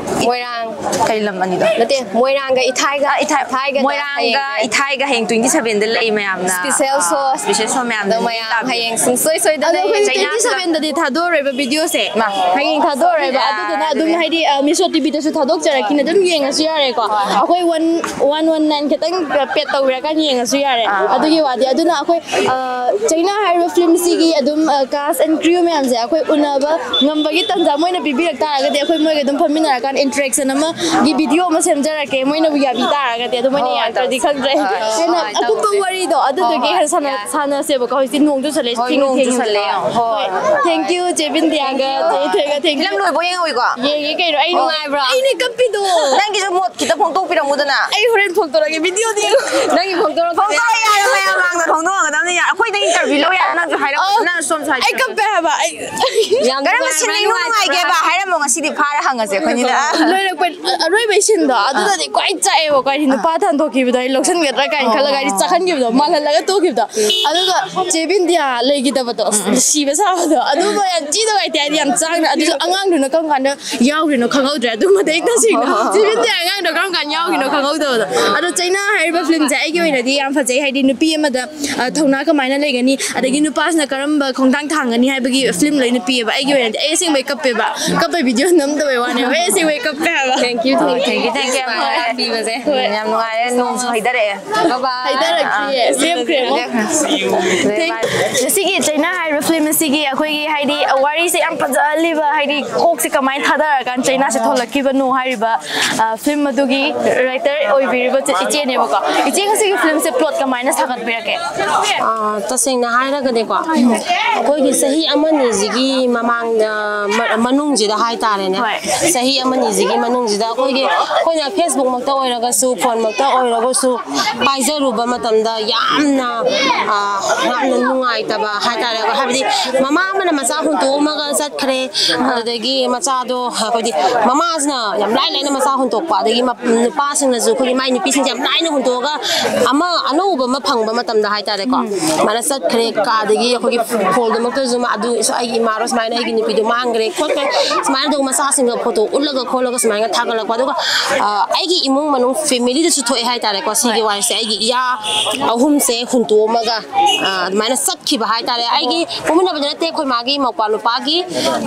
ꯃꯣꯏꯔꯥꯡ꯫ ꯀꯔꯤ ꯂꯝ ꯑꯅꯤꯗꯣ? ꯅꯠꯇꯦ, ꯃꯣꯏꯔꯥꯡꯒ ꯏꯊꯥꯏꯒ, ꯑꯥ, ꯏꯊꯥꯏ-, ꯏꯊꯥꯏꯒꯗ ꯃꯣꯏꯔꯥꯡꯒ ꯍꯌꯦꯡ꯫ ꯏꯊꯥꯏꯒ ꯍꯌꯦꯡ ꯇ꯭ꯋꯦꯟꯇꯤ ꯁꯚꯦꯟꯗ ꯂꯩ ꯃꯌꯥꯝꯅ꯫ ꯏꯁꯄꯤꯁꯦꯜ ꯁꯣ꯫ ꯑꯥ, ꯏꯁꯄꯤꯁꯦꯜ ꯁꯣ ꯃꯌꯥꯝꯅ ꯑꯗꯣ ꯃꯌꯥꯝ ꯇꯥꯕꯤꯌꯨ꯫ ꯍꯌꯦꯡ ꯁꯨꯡꯁꯣꯏ ꯁꯣꯏꯗꯅ ꯑꯗꯣ ꯑꯩꯈꯣꯏ ꯌꯦꯡꯁꯦ꯫ ꯇ꯭ꯋꯦꯟꯇꯤ ꯁꯚꯦꯟꯗꯗꯤ ꯊꯥꯗꯣꯛꯑꯔꯣꯏꯕ ꯚꯤꯗꯤꯑꯣꯁꯦ꯫ ꯃꯥ꯫ ꯍꯌꯦꯡ ꯊꯥꯗꯣꯛꯑꯔꯣꯏꯕ꯫ ꯑꯥ, ꯑꯗꯨꯗꯨꯅ ꯑꯗꯨꯝ ꯑꯗꯨꯅꯦ꯫ ꯍꯥꯏꯗꯤ, ꯑ, ꯃꯤꯁꯣ ꯇꯤꯚꯤꯗꯁꯨ ꯊꯥꯗꯣꯛꯆꯔꯛꯈꯤꯅ ꯑꯗꯨꯝ ꯌꯦꯡꯉꯁꯨ ꯌꯥꯔꯦꯀꯣ꯫ ꯍꯣꯏ, ꯍꯣꯏ꯫ ꯑꯩꯈꯣꯏ ꯋꯥꯟ, ꯋꯥꯟ ꯋꯥꯟ ꯅꯥꯏꯟ ꯈꯤꯇꯪ ꯄꯦꯠ ꯇꯧꯕꯤꯔꯀꯥꯟꯗ ꯌꯦꯡꯉꯁꯨ ꯌꯥꯔꯦ꯫ ꯑꯥ, ꯑꯗꯨꯒꯤ ꯋꯥꯗꯤ꯫ ꯑꯗꯨꯅ ꯑꯩꯈꯣꯏ, ꯑ, ꯆꯩꯅꯥ ꯍꯥꯏꯔꯤꯕ ꯐꯤꯂꯝꯁꯤꯒꯤ ꯑꯗꯨꯝ, ꯑ, cast and crew ꯃꯌꯥꯝꯁꯦ ꯑꯩꯈꯣꯏ ꯎꯅꯕ ꯉꯝꯕꯒꯤ ꯇꯥꯟꯖꯥ ꯃꯣꯏꯅ ꯄꯤꯕꯤꯔꯛ ꯇꯥꯔꯒꯗꯤ ꯑꯩꯈꯣꯏ ꯃꯣꯏꯒ ꯑꯗꯨꯝ ꯐꯝꯃꯤꯟꯅꯔꯀꯥꯟꯗ interaction ꯑꯃꯒꯤ ꯚꯤꯗꯤꯑꯣ ꯑꯃ ꯁꯦꯝꯖꯔꯛꯀꯦ, ꯃꯣꯏꯅꯕꯨ ꯌꯥꯕꯤ ꯇꯥꯔꯒꯗꯤ꯫ ꯑꯗꯨ ꯃꯣꯏꯅ ꯍꯣꯏ, ꯌꯥꯔꯛꯇ꯭ꯔꯗꯤ ꯇꯧꯁꯤ꯫ ꯈꯪꯗ꯭ꯔꯦ꯫ ꯍꯣꯏ, ꯍꯣꯏ, ꯍꯦꯟꯅ ꯍꯣꯏ, ꯑꯀꯨꯞꯄ ꯇꯧꯁꯤ꯫ ꯋꯥꯔꯤꯗꯣ ꯍꯣꯏ, ꯑꯗꯨꯗꯨꯒꯤ ꯍꯣꯏ, ꯍꯦꯟꯅ ꯁꯥꯟꯅ-, ꯌꯥꯏ꯫ ꯁꯥꯟꯅꯁꯦꯕꯀꯣ꯫ ꯍꯧꯖꯤꯛꯇꯤ ꯅꯣꯡꯁꯨ ꯆꯨꯁꯜꯂꯛꯑꯦ, ꯍꯣꯏ, ꯊꯦꯡꯁꯨ ꯅꯣꯡ ꯊꯦꯡꯉꯦ꯫ ꯆꯨꯁꯜꯂꯛꯑꯦ꯫ ꯍꯣꯏ꯫ ꯍꯣꯏ, thank you, ꯆꯦ ꯕꯤꯟꯗꯤꯌꯥꯒ ꯆꯦ ꯏꯊꯣꯏꯒ, thank you꯫ ꯐꯤꯂꯝ ꯂꯣꯏꯕ ꯌꯦꯡꯍꯧꯋꯤꯀꯣ? ꯌꯦꯡꯉꯦ ꯀꯩꯅꯣ, ꯑꯩ ꯍꯣꯏ꯫ ꯅꯨꯡꯉꯥꯏꯕ꯭ꯔꯣ? ꯑꯩꯅ ꯀꯞꯄꯤꯗꯣ꯫ ꯅꯪꯒꯤꯁꯨ ꯃꯣꯠ ꯈꯤꯇ ꯐꯣꯡꯗꯣꯛꯄꯤꯔꯝꯃꯨꯗꯅ꯫ ꯑꯩ ꯍꯣꯔꯦꯟ ꯐꯣꯡꯗꯣꯔꯛꯑꯒꯦ, ꯚꯤꯗꯤꯑꯣꯗꯤ꯫ ꯅꯪꯒꯤ ꯐꯣꯡꯗꯣꯔꯛꯄꯅꯦ꯫ ꯐꯣꯡꯗꯣꯛꯑꯣ ꯌꯥꯔꯦ, ꯃꯌꯥꯝ ꯃꯥꯡꯗ ꯐꯣꯡꯗꯣꯛꯑꯒꯗꯕꯅꯤ ꯌꯥꯔꯦ꯫ ꯑꯩꯈꯣꯏꯗ interview ꯂꯧ ꯌꯥꯔꯦ, ꯅꯪꯁꯨ ꯍꯥꯏꯔꯛꯑꯣ, ꯑꯣ, ꯅꯪꯅ ꯁꯣꯝꯁꯨ ꯑꯩ ꯍꯥꯏꯕꯤꯔꯣ꯫ ꯀꯞꯄꯦ ꯍꯥꯏꯕ, ꯑꯩ꯫ ꯌꯥꯝ ꯀꯔꯝꯕ ꯅꯨꯡꯉꯥꯏꯕ꯭ꯔꯥ, ꯁꯤꯟꯅ ꯅꯨꯡꯉꯥꯏꯇꯕ꯭ꯔꯥ? ꯅꯨꯡꯉꯥꯏꯒꯦꯕ ꯍꯥꯏꯔꯝꯃꯣ, ꯉꯁꯤꯗꯤ ꯐꯥꯔ ꯍꯪꯉꯁꯦ ꯑꯩꯈꯣꯏꯅꯤꯗ꯫ ꯂꯣꯏꯔꯛꯄ ꯑꯔꯣꯏꯕ ꯁꯤꯟꯗꯣ ꯑꯗꯨꯗꯗꯤ ꯈ꯭ꯋꯥꯏ ꯆꯥꯛꯑꯦꯕꯀꯣ꯫ ꯑꯩꯗꯤ ꯅꯨꯄꯥ ꯊꯥꯟꯗꯣꯛꯈꯤꯕꯗꯣ ꯑꯩ ꯂꯧꯁꯟꯒꯗ꯭ꯔꯥ ꯀꯥꯏꯅ ꯈꯜꯂꯒ ꯑꯩꯗꯤ ꯆꯥꯛꯍꯟꯈꯤꯕꯗꯣ, ꯃꯥꯜꯍꯜꯂꯒ ꯇꯣꯛꯈꯤꯕꯗꯣ꯫ ꯑꯗꯨꯒ ꯆꯦ ꯕꯤꯟꯗꯤꯌꯥ ꯂꯩꯈꯤꯗꯕꯗꯣ, ꯁꯤꯕ ꯁꯥꯕꯗꯣ, ꯑꯗꯨꯃ ꯌꯥꯝ ꯊꯤ ꯅꯨꯡꯉꯥꯏꯇꯦ꯫ ꯍꯥꯏꯗꯤ ꯌꯥꯝ ꯆꯥꯡꯅ, ꯑꯗꯨꯁꯨ ꯑꯉꯥꯡꯗꯨꯅ ꯀꯔꯝ ꯀꯥꯟꯗ ꯌꯥꯎꯈ꯭ꯔꯤꯅꯣ ꯈꯪꯍꯧꯗ꯭ꯔꯦ꯫ ꯑꯗꯨ ꯃꯇꯤꯛ ꯇꯁꯦꯡꯅ ꯆꯦ ꯕꯤꯟꯗꯤꯌꯥ ꯑꯉꯥꯡꯗꯣ ꯀꯔꯝ ꯀꯥꯟꯗ ꯌꯥꯎꯈ꯭ꯔꯤꯅꯣ ꯈꯪꯍꯧꯗꯕꯗꯣ꯫ ꯑꯗꯣ ꯆꯩꯅꯥ ꯍꯥꯏꯔꯤꯕ ꯐꯤꯂꯝꯁꯦ ꯑꯩꯒꯤ ꯑꯣꯏꯅꯗꯤ ꯌꯥꯝ ꯐꯖꯩ꯫ ꯍꯥꯏꯗꯤ ꯅꯨꯄꯤ ꯑꯃꯗ, ꯑ, ꯊꯧꯅꯥ ꯀꯃꯥꯏꯅ ꯂꯩꯒꯅꯤ, ꯑꯗꯒꯤ ꯅꯨꯄꯥꯁꯤꯅ ꯀꯔꯝꯕ ꯈꯣꯡꯊꯥꯡ ꯊꯥꯡꯒꯅꯤ ꯍꯥꯏꯕꯒꯤ ꯐꯤꯂꯝ ꯂꯣꯏꯅ ꯄꯤꯌꯦꯕ꯫ ꯑꯩꯒꯤ ꯑꯣꯏꯅꯗꯤ ꯑꯩ ꯑꯁꯦꯡꯕꯩ ꯀꯞꯄꯦꯕ꯫ ꯀꯞꯄꯩ ꯚꯤꯗꯤꯑꯣ ꯅꯝꯗꯕꯩ ꯋꯥꯅꯦꯕ꯫ ꯑꯩ ꯑꯁꯦꯡꯕꯩ ꯀꯞꯄꯦ ꯍꯥꯏꯕ꯫ Thank you, thank you, thank you, thank you ꯌꯥꯝ ꯅꯨꯡꯉꯥꯏꯔꯦ꯫ ꯍꯣꯏ꯫ ꯅꯣꯡꯁꯨ ꯍꯩꯊꯔꯛꯑꯦ꯫ Bye bye. ꯍꯩꯊꯔꯛꯇ꯭ꯔꯤꯌꯦ, ꯂꯦꯞꯈ꯭ꯔꯦ ꯑꯃꯨꯛ꯫ ꯂꯦꯞꯈ꯭ꯔꯦ꯫ Thank-, ꯉꯁꯤꯒꯤ ꯆꯩꯅꯥ ꯍꯥꯏꯔꯤꯕ ꯐꯤꯂꯝ ꯑꯁꯤꯒꯤ ꯑꯩꯈꯣꯏꯒꯤ ꯍꯥꯏꯗꯤ ꯋꯥꯔꯤꯁꯦ ꯌꯥꯝ ꯐꯖꯍꯜꯂꯤꯕ, ꯍꯥꯏꯗꯤ ꯀꯣꯛꯁꯦ ꯀꯃꯥꯏꯅ ꯊꯥꯗꯔꯀꯥꯟꯗ ꯆꯩꯅꯥꯁꯦ ꯊꯣꯛꯂꯛꯈꯤꯕꯅꯣ ꯍꯥꯏꯔꯤꯕ, ꯑ, ꯐꯤꯂꯝ ꯑꯗꯨꯒꯤ writer ꯑꯣꯏꯕꯤꯔꯤꯕ ꯆꯦ-, ꯏꯆꯦꯅꯦꯕꯀꯣ꯫ ꯏꯆꯦ, ꯉꯁꯤꯒꯤ ꯐꯤꯂꯝꯁꯦ plot ꯀꯃꯥꯏꯅ ꯁꯥꯒꯠꯄꯤꯔꯛꯀꯦ? ꯑ, ꯇꯁꯦꯡꯅ ꯍꯥꯏꯔꯒꯗꯤꯀꯣ, ꯑꯩꯈꯣꯏꯒꯤ ꯆꯍꯤ ꯑꯃꯅꯤꯁꯤꯒꯤ ꯃꯃꯥꯡꯗ, ꯃ- ꯃꯅꯨꯡꯁꯤꯗ ꯍꯥꯏꯇꯥꯔꯦꯅꯦ, ꯍꯣꯏ꯫ ꯆꯍꯤ ꯑꯃꯅꯤꯁꯤꯒꯤ ꯃꯅꯨꯡꯁꯤꯗ ꯑꯩꯈꯣꯏꯒꯤ, ꯑꯩꯈꯣꯏꯅ ꯐꯦꯁꯕꯨꯛꯃꯛꯇ ꯑꯣꯏꯔꯒꯁꯨ, ꯐꯣꯟꯃꯛꯇ ꯑꯣꯏꯔꯒꯁꯨ ꯄꯥꯏꯖꯔꯨꯕ ꯃꯇꯝꯗ ꯌꯥꯝꯅ, ꯑ, ꯌꯥꯝꯅ ꯅꯨꯡꯉꯥꯏꯇꯕ ꯍꯥꯏꯇꯥꯔꯦ꯫ ꯍꯥꯏꯕꯗꯤ ꯃꯃꯥ ꯑꯃꯅ ꯃꯆꯥ ꯍꯨꯟꯇꯣꯛꯑꯝꯃꯒ ꯆꯠꯈ꯭ꯔꯦ, ꯑꯗꯨꯗꯒꯤ ꯃꯆꯥꯗꯣ, ꯑꯩꯈꯣꯏꯗꯤ ꯃꯃꯥꯁꯤꯅ ꯌꯥꯝ ꯂꯥꯏ ꯂꯥꯏꯅ ꯃꯆꯥ ꯍꯨꯟꯇꯣꯛꯄ, ꯑꯗꯒꯤ ꯃ- ꯅꯨꯄꯥꯁꯤꯡꯅꯁꯨ, ꯑꯩꯈꯣꯏꯒꯤ ꯃꯥꯏ ꯅꯨꯄꯤꯁꯤꯡꯁꯦ ꯌꯥꯝ ꯂꯥꯏꯅ ꯍꯨꯟꯇꯣꯛꯑꯒ ꯑꯃ ꯑꯅꯧꯕ ꯑꯃ ꯐꯪꯕ ꯃꯇꯝꯗ ꯍꯥꯏꯇꯥꯔꯦꯀꯣ, ꯃꯥꯅ ꯆꯠꯈ꯭ꯔꯦ ꯀꯥ, ꯑꯗꯒꯤ ꯑꯩꯈꯣꯏꯒꯤ ꯐꯣꯜꯗꯃꯛꯇꯁꯨ ꯃꯥ ꯑꯗꯨ ꯑꯩꯒꯤ ꯏꯃꯥꯔꯣ ꯁꯨꯃꯥꯏꯅ ꯑꯩꯒꯤ ꯅꯨꯄꯤꯗꯣ ꯃꯥꯡꯈ꯭ꯔꯦ ꯈꯣꯠꯈ꯭ꯔꯦ ꯁꯨꯃꯥꯏꯅ ꯇꯧꯕ ꯃꯆꯥꯁꯤꯡꯒ ꯐꯣꯇꯣ ꯎꯠꯂꯒ ꯈꯣꯠꯂꯒ ꯁꯨꯃꯥꯏꯅ ꯊꯥꯒꯠꯂꯛꯄ꯫ ꯑꯗꯨꯒ ꯑ, ꯑꯩꯒꯤ ꯏꯃꯨꯡ ꯃꯅꯨꯡ ꯐꯦꯃꯤꯂꯤꯗꯁꯨ ꯊꯣꯛꯑꯦ ꯍꯥꯏꯇꯥꯔꯦꯀꯣ꯫ ꯁꯤꯒꯤ ꯋꯥꯔꯤꯁꯦ ꯑꯩꯒꯤ ꯏꯌꯥ ꯑꯍꯨꯝꯁꯦ ꯍꯨꯟꯇꯣꯛꯑꯝꯃꯒ, ꯑ, ꯑꯗꯨꯃꯥꯏꯅ ꯆꯠꯈꯤꯕ ꯍꯥꯏꯇꯥꯔꯦ꯫ ꯑꯩꯒꯤ ꯄꯣꯛꯃꯤꯟꯅꯕꯗꯤ ꯅꯠꯇꯦ, ꯑꯩꯈꯣꯏ ꯃꯥꯒꯤ ꯃꯧꯄꯥ ꯅꯨꯄꯥꯒꯤ,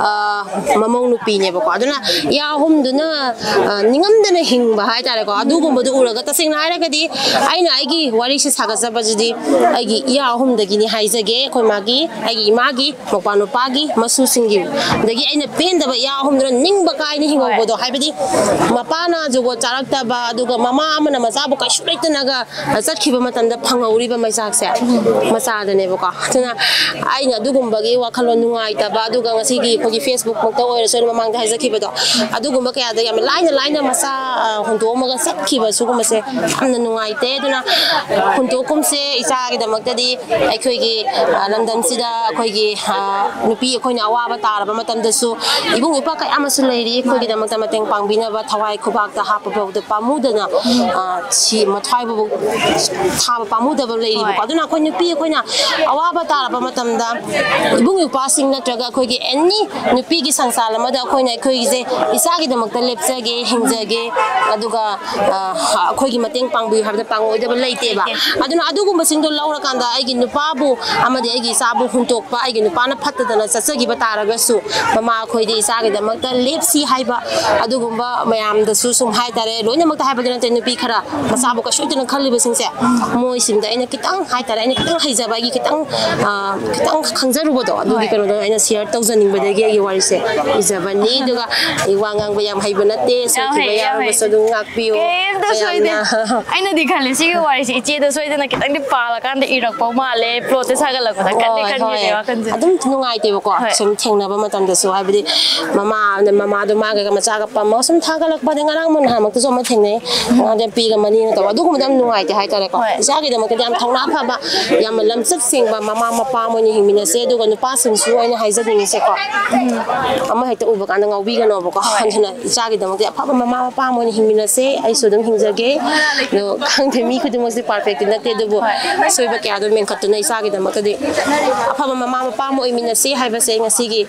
ꯑ, ꯃꯃꯧ ꯅꯨꯄꯤꯅꯦꯕꯀꯣ꯫ ꯑꯗꯨꯅ ꯏꯌꯥ ꯑꯍꯨꯝꯗꯨꯅ, ꯑ, ꯅꯤꯡꯉꯝꯗꯅ ꯍꯤꯡꯕ ꯍꯥꯏꯇꯥꯔꯦꯀꯣ꯫ ꯑꯗꯨꯒꯨꯝꯕꯗꯨ ꯎꯔꯒ, ꯇꯁꯦꯡꯅ ꯍꯥꯏꯔꯒꯗꯤ ꯑꯩꯅ ꯑꯩꯒꯤ ꯋꯥꯔꯤꯁꯦ ꯁꯥꯒꯠꯆꯕꯁꯤꯗꯤ ꯑꯩꯒꯤ ꯏꯌꯥ ꯑꯍꯨꯝꯗꯒꯤꯅꯤ ꯍꯥꯏꯖꯒꯦ꯫ ꯑꯩꯈꯣꯏ ꯃꯥꯒꯤ, ꯑꯩꯒꯤ ꯏꯃꯥꯒꯤ ꯃꯧꯄꯥ ꯅꯨꯄꯥꯒꯤ ꯃꯁꯨꯁꯤꯡꯒꯤ, ꯑꯗꯒꯤ ꯑꯩꯅ ꯄꯦꯟꯗꯕ ꯏꯌꯥ ꯑꯍꯨꯝꯗꯨꯅ ꯅꯤꯡꯕ ꯀꯥꯏꯅ ꯍꯤꯡꯍꯧꯕꯗꯣ, ꯍꯥꯏꯕꯗꯤ ꯃꯄꯥꯅ ꯖꯨꯒꯣꯠ ꯆꯥꯔꯛꯇꯕ, ꯑꯗꯨꯒ ꯃꯃꯥ ꯑꯃꯅ ꯃꯆꯥꯕꯨ ꯀꯩꯁꯨ ꯂꯩꯇꯅꯒ ꯆꯠꯈꯤꯕ ꯃꯇꯝꯗ ꯐꯪꯍꯧꯔꯤꯕ ꯃꯩꯆꯥꯛꯁꯦ ꯃꯆꯥꯗꯅꯦꯕꯀꯣ꯫ ꯑꯗꯨꯅ ꯑꯩꯅ ꯑꯗꯨꯒꯨꯝꯕꯒꯤ ꯋꯥꯈꯜꯂꯣꯟ ꯅꯨꯡꯉꯥꯏꯇꯕ, ꯑꯗꯨꯒ ꯉꯁꯤꯒꯤ ꯑꯩꯈꯣꯏꯒꯤ ꯐꯦꯁꯕꯨꯛꯃꯛꯇ ꯑꯣꯏꯔꯁꯨ, ꯑꯩꯅ ꯃꯃꯥꯡꯗ ꯍꯥꯏꯖꯈꯤꯕꯗꯣ, ꯑꯗꯨꯒꯨꯝꯕ ꯀꯌꯥꯗ ꯌꯥꯝ ꯂꯥꯏꯅ ꯂꯥꯏꯅ ꯃꯆꯥ, ꯑ, ꯍꯨꯟꯗꯣꯛꯑꯝꯃꯒ ꯆꯠꯈꯤꯕ ꯁꯤꯒꯨꯝꯕꯁꯦ ꯌꯥꯝꯅ ꯅꯨꯡꯉꯥꯏꯇꯦ꯫ ꯑꯗꯨꯅ ꯍꯨꯟꯗꯣꯛꯀꯨꯝꯁꯦ ꯏꯆꯥꯒꯤꯗꯃꯛꯇꯗꯤ꯫ ꯑꯩꯈꯣꯏꯒꯤ, ꯑ, ꯂꯝꯗꯝꯁꯤꯗ ꯑꯩꯈꯣꯏꯒꯤ, ꯑ, ꯅꯨꯄꯤ ꯑꯩꯈꯣꯏꯅ ꯑꯋꯥꯕ ꯇꯥꯔꯕ ꯃꯇꯝꯗꯁꯨ ꯏꯕꯨꯡ ꯏꯄ꯭ꯋꯥ ꯀꯌꯥ ꯑꯃꯁꯨ ꯂꯩꯔꯤ ꯑꯩꯈꯣꯏꯒꯤꯗꯃꯛꯇ ꯃꯇꯦꯡ ꯄꯥꯡꯕꯤꯅꯕ꯫ ꯊꯋꯥꯏ ꯈꯨꯕꯥꯛꯇ ꯍꯥꯞꯄ ꯐꯥꯎꯗ ꯄꯥꯝꯃꯨꯗꯅ, ꯑ, ꯁꯤ ꯃꯊ꯭ꯋꯥꯏꯕꯨ ꯊꯥꯕ ꯄꯥꯝꯃꯨꯗꯕ ꯂꯩꯔꯤꯕꯀꯣ꯫ ꯍꯣꯏ꯫ ꯑꯗꯨꯅ ꯑꯩꯈꯣꯏ ꯅꯨꯄꯤ ꯑꯩꯈꯣꯏꯅ ꯑꯋꯥꯕ ꯇꯥꯔꯕ ꯃꯇꯝꯗ ꯏꯕꯨꯡ ꯏꯄ꯭ꯋꯥꯁꯤꯡ ꯅꯠꯇ꯭ꯔꯒ ꯑꯩꯈꯣꯏꯒꯤ ꯑꯦꯅꯤ ꯅꯨꯄꯤꯒꯤ ꯁꯪꯁꯥꯔ ꯑꯃꯗ ꯑꯩꯈꯣꯏꯅ ꯑꯩꯈꯣꯏꯒꯤꯁꯦ ꯏꯆꯥꯒꯤꯗꯃꯛꯇ ꯂꯦꯞꯆꯒꯦ, ꯍꯤꯡꯖꯒꯦ, ꯑꯗꯨꯒ, ꯑ, ꯑꯩꯈꯣꯏꯒꯤ ꯃꯇꯦꯡ ꯄꯥꯡꯕꯤꯌꯨ ꯍꯥꯏꯕꯗ ꯄꯥꯡꯉꯣꯏꯗꯕ ꯂꯩꯇꯦꯕ꯫ ꯑꯗꯨꯅ ꯑꯗꯨꯒꯨꯝꯕꯁꯤꯡꯗꯣ ꯂꯧꯔꯀꯥꯟꯗ ꯑꯩꯒꯤ ꯅꯨꯄꯥꯕꯨ ꯑꯃꯗꯤ ꯑꯩꯒꯤ ꯏꯆꯥꯕꯨ ꯍꯨꯟꯇꯣꯛꯄ, ꯑꯩꯒꯤ ꯅꯨꯄꯥꯅ ꯐꯠꯇꯗꯅ ꯆꯠꯆꯈꯤꯕ ꯇꯥꯔꯒꯁꯨ, ꯃꯃꯥ ꯑꯩꯈꯣꯏꯗꯤ ꯏꯆꯥꯒꯤꯗꯃꯛꯇ ꯂꯦꯞꯁꯤ ꯍꯥꯏꯕ, ꯑꯗꯨꯒꯨꯝꯕ ꯃꯌꯥꯝꯗꯁꯨ ꯁꯨꯝ ꯍꯥꯏꯇꯥꯔꯦ, ꯂꯣꯏꯅꯃꯛꯇ ꯍꯥꯏꯕꯗꯤ ꯅꯠꯇꯦ, ꯅꯨꯄꯤ ꯈꯔ ꯃꯆꯥꯕꯨ ꯀꯩꯁꯨ ꯂꯩꯇꯅ ꯈꯜꯂꯤꯕꯁꯤꯡꯁꯦ, ꯃꯣꯏꯁꯤꯡꯗ ꯑꯩꯅ ꯈꯤꯇꯪ ꯍꯥꯏꯇꯥꯔꯦ, ꯑꯩꯅ ꯈꯤꯇꯪ ꯍꯩꯖꯕ, ꯑꯩꯒꯤ ꯈꯤꯇꯪ, ꯑ, ꯈꯤꯇꯪ ꯈꯪꯖꯔꯨꯕꯗꯣ, ꯑꯗꯨꯒꯤ ꯀꯩꯅꯣꯗꯣ ꯑꯩꯅ ꯁꯤꯌꯔ ꯇꯧꯖꯅꯤꯡꯕꯗꯒꯤ ꯑꯩꯒꯤ ꯋꯥꯔꯤꯁꯦ ꯏꯖꯕꯅꯤ꯫ ꯑꯗꯨꯒ ꯑꯩ ꯋꯥ ꯉꯥꯡꯕ ꯌꯥꯝ ꯍꯩꯕ ꯅꯠꯇꯦ, ꯁꯣꯏꯈꯤꯕ ꯌꯥꯎꯔꯒꯁꯨ ꯑꯗꯨꯝ ꯉꯥꯛꯄꯤꯌꯨ꯫ ꯀꯩꯝꯇ ꯁꯣꯏꯗꯦ꯫ ꯃꯌꯥꯝꯅ ꯑꯩꯅꯗꯤ ꯈꯜꯂꯦ, ꯁꯤꯒꯤ ꯋꯥꯔꯤꯁꯦ ꯏꯆꯦꯗ ꯁꯣꯏꯗꯅ ꯈꯤꯇꯪꯗꯤ ꯄꯥꯜꯂꯀꯥꯟꯗ ꯏꯔꯛꯄ ꯃꯥꯜꯂꯦ, ꯄ꯭ꯂꯣꯠꯁꯦ ꯁꯥꯒꯠꯂꯛꯄꯗ ꯈꯟꯗꯤ ꯍꯣꯏ, ꯈꯟꯈꯤꯗꯦ ꯍꯣꯏ꯫ ꯋꯥꯈꯜꯁꯦ꯫ ꯑꯗꯨꯝ ꯅꯨꯡꯉꯥꯏꯇꯦꯕꯀꯣ꯫ ꯍꯣꯏ꯫ ꯁꯨꯝ ꯊꯦꯡꯅꯕ ꯃꯇꯝꯗꯁꯨ, ꯍꯥꯏꯕꯗꯤ ꯃꯃꯥ, ꯃꯃꯥꯗꯣ ꯃꯥꯒ ꯃꯆꯥꯒ ꯄꯝꯃꯒ ꯁꯨꯝ ꯊꯥꯒꯠꯂꯛꯄꯗ, ꯉꯔꯥꯡ ꯅꯍꯥꯟꯃꯛꯇꯁꯨ ꯑꯃ ꯊꯦꯡꯅꯩ꯫ ꯃꯉꯣꯟꯗ ꯄꯤꯒ ꯃꯅꯤꯅ ꯇꯧꯕ, ꯑꯗꯨꯒꯨꯝꯕꯗ ꯌꯥꯝ ꯅꯨꯡꯉꯥꯏꯇꯦ ꯍꯥꯏꯇꯥꯔꯦꯀꯣ꯫ ꯍꯣꯏ꯫ ꯏꯆꯥꯒꯤꯗꯃꯛꯇꯗꯤ ꯌꯥꯝ ꯊꯧꯅꯥ ꯐꯕ, ꯌꯥꯝꯅ ꯂꯝꯆꯠ ꯁꯦꯡꯕ ꯃꯃꯥ ꯃꯄꯥ ꯑꯃ ꯑꯣꯏꯅ ꯍꯤꯡꯃꯤꯟꯅꯁꯦ꯫ ꯑꯗꯨꯒ ꯅꯨꯄꯥꯁꯤꯡꯁꯨ ꯑꯩꯅ ꯍꯥꯏꯖꯅꯤꯡꯉꯤꯁꯦꯀꯣ, ꯑꯃ ꯍꯦꯛꯇ ꯎꯕ ꯀꯥꯟꯗ ꯉꯥꯎꯕꯤꯒꯅꯣꯕꯀꯣ꯫ ꯍꯣꯏ꯫ ꯑꯗꯨꯅ ꯏꯆꯥꯒꯤꯗꯃꯛꯇ ꯑꯐꯕ ꯃꯃꯥ ꯃꯄꯥ ꯑꯃ ꯑꯣꯏꯅ ꯍꯤꯡꯃꯤꯟꯅꯁꯦ꯫ ꯑꯩꯁꯨ ꯑꯗꯨꯝ ꯍꯤꯡꯖꯒꯦ꯫ ꯑꯗꯣ ꯈꯪꯗꯦ, ꯃꯤ ꯈꯨꯗꯤꯡꯃꯛꯁꯦ ꯄꯔꯐꯦꯛꯇꯤ ꯅꯠꯇꯦ, ꯑꯗꯨꯕꯨ ꯍꯣꯏ꯫ ꯑꯁꯣꯏꯕ ꯀꯌꯥꯗꯣ ꯃꯦꯟꯈꯠꯇꯨꯅ ꯏꯆꯥꯒꯤꯗꯃꯛꯇꯗꯤ ꯑꯐꯕ ꯃꯃꯥ ꯃꯄꯥ ꯑꯃ ꯑꯣꯏꯃꯤꯟꯅꯁꯦ ꯍꯥꯏꯕꯁꯦ ꯑꯩ ꯉꯁꯤꯒꯤ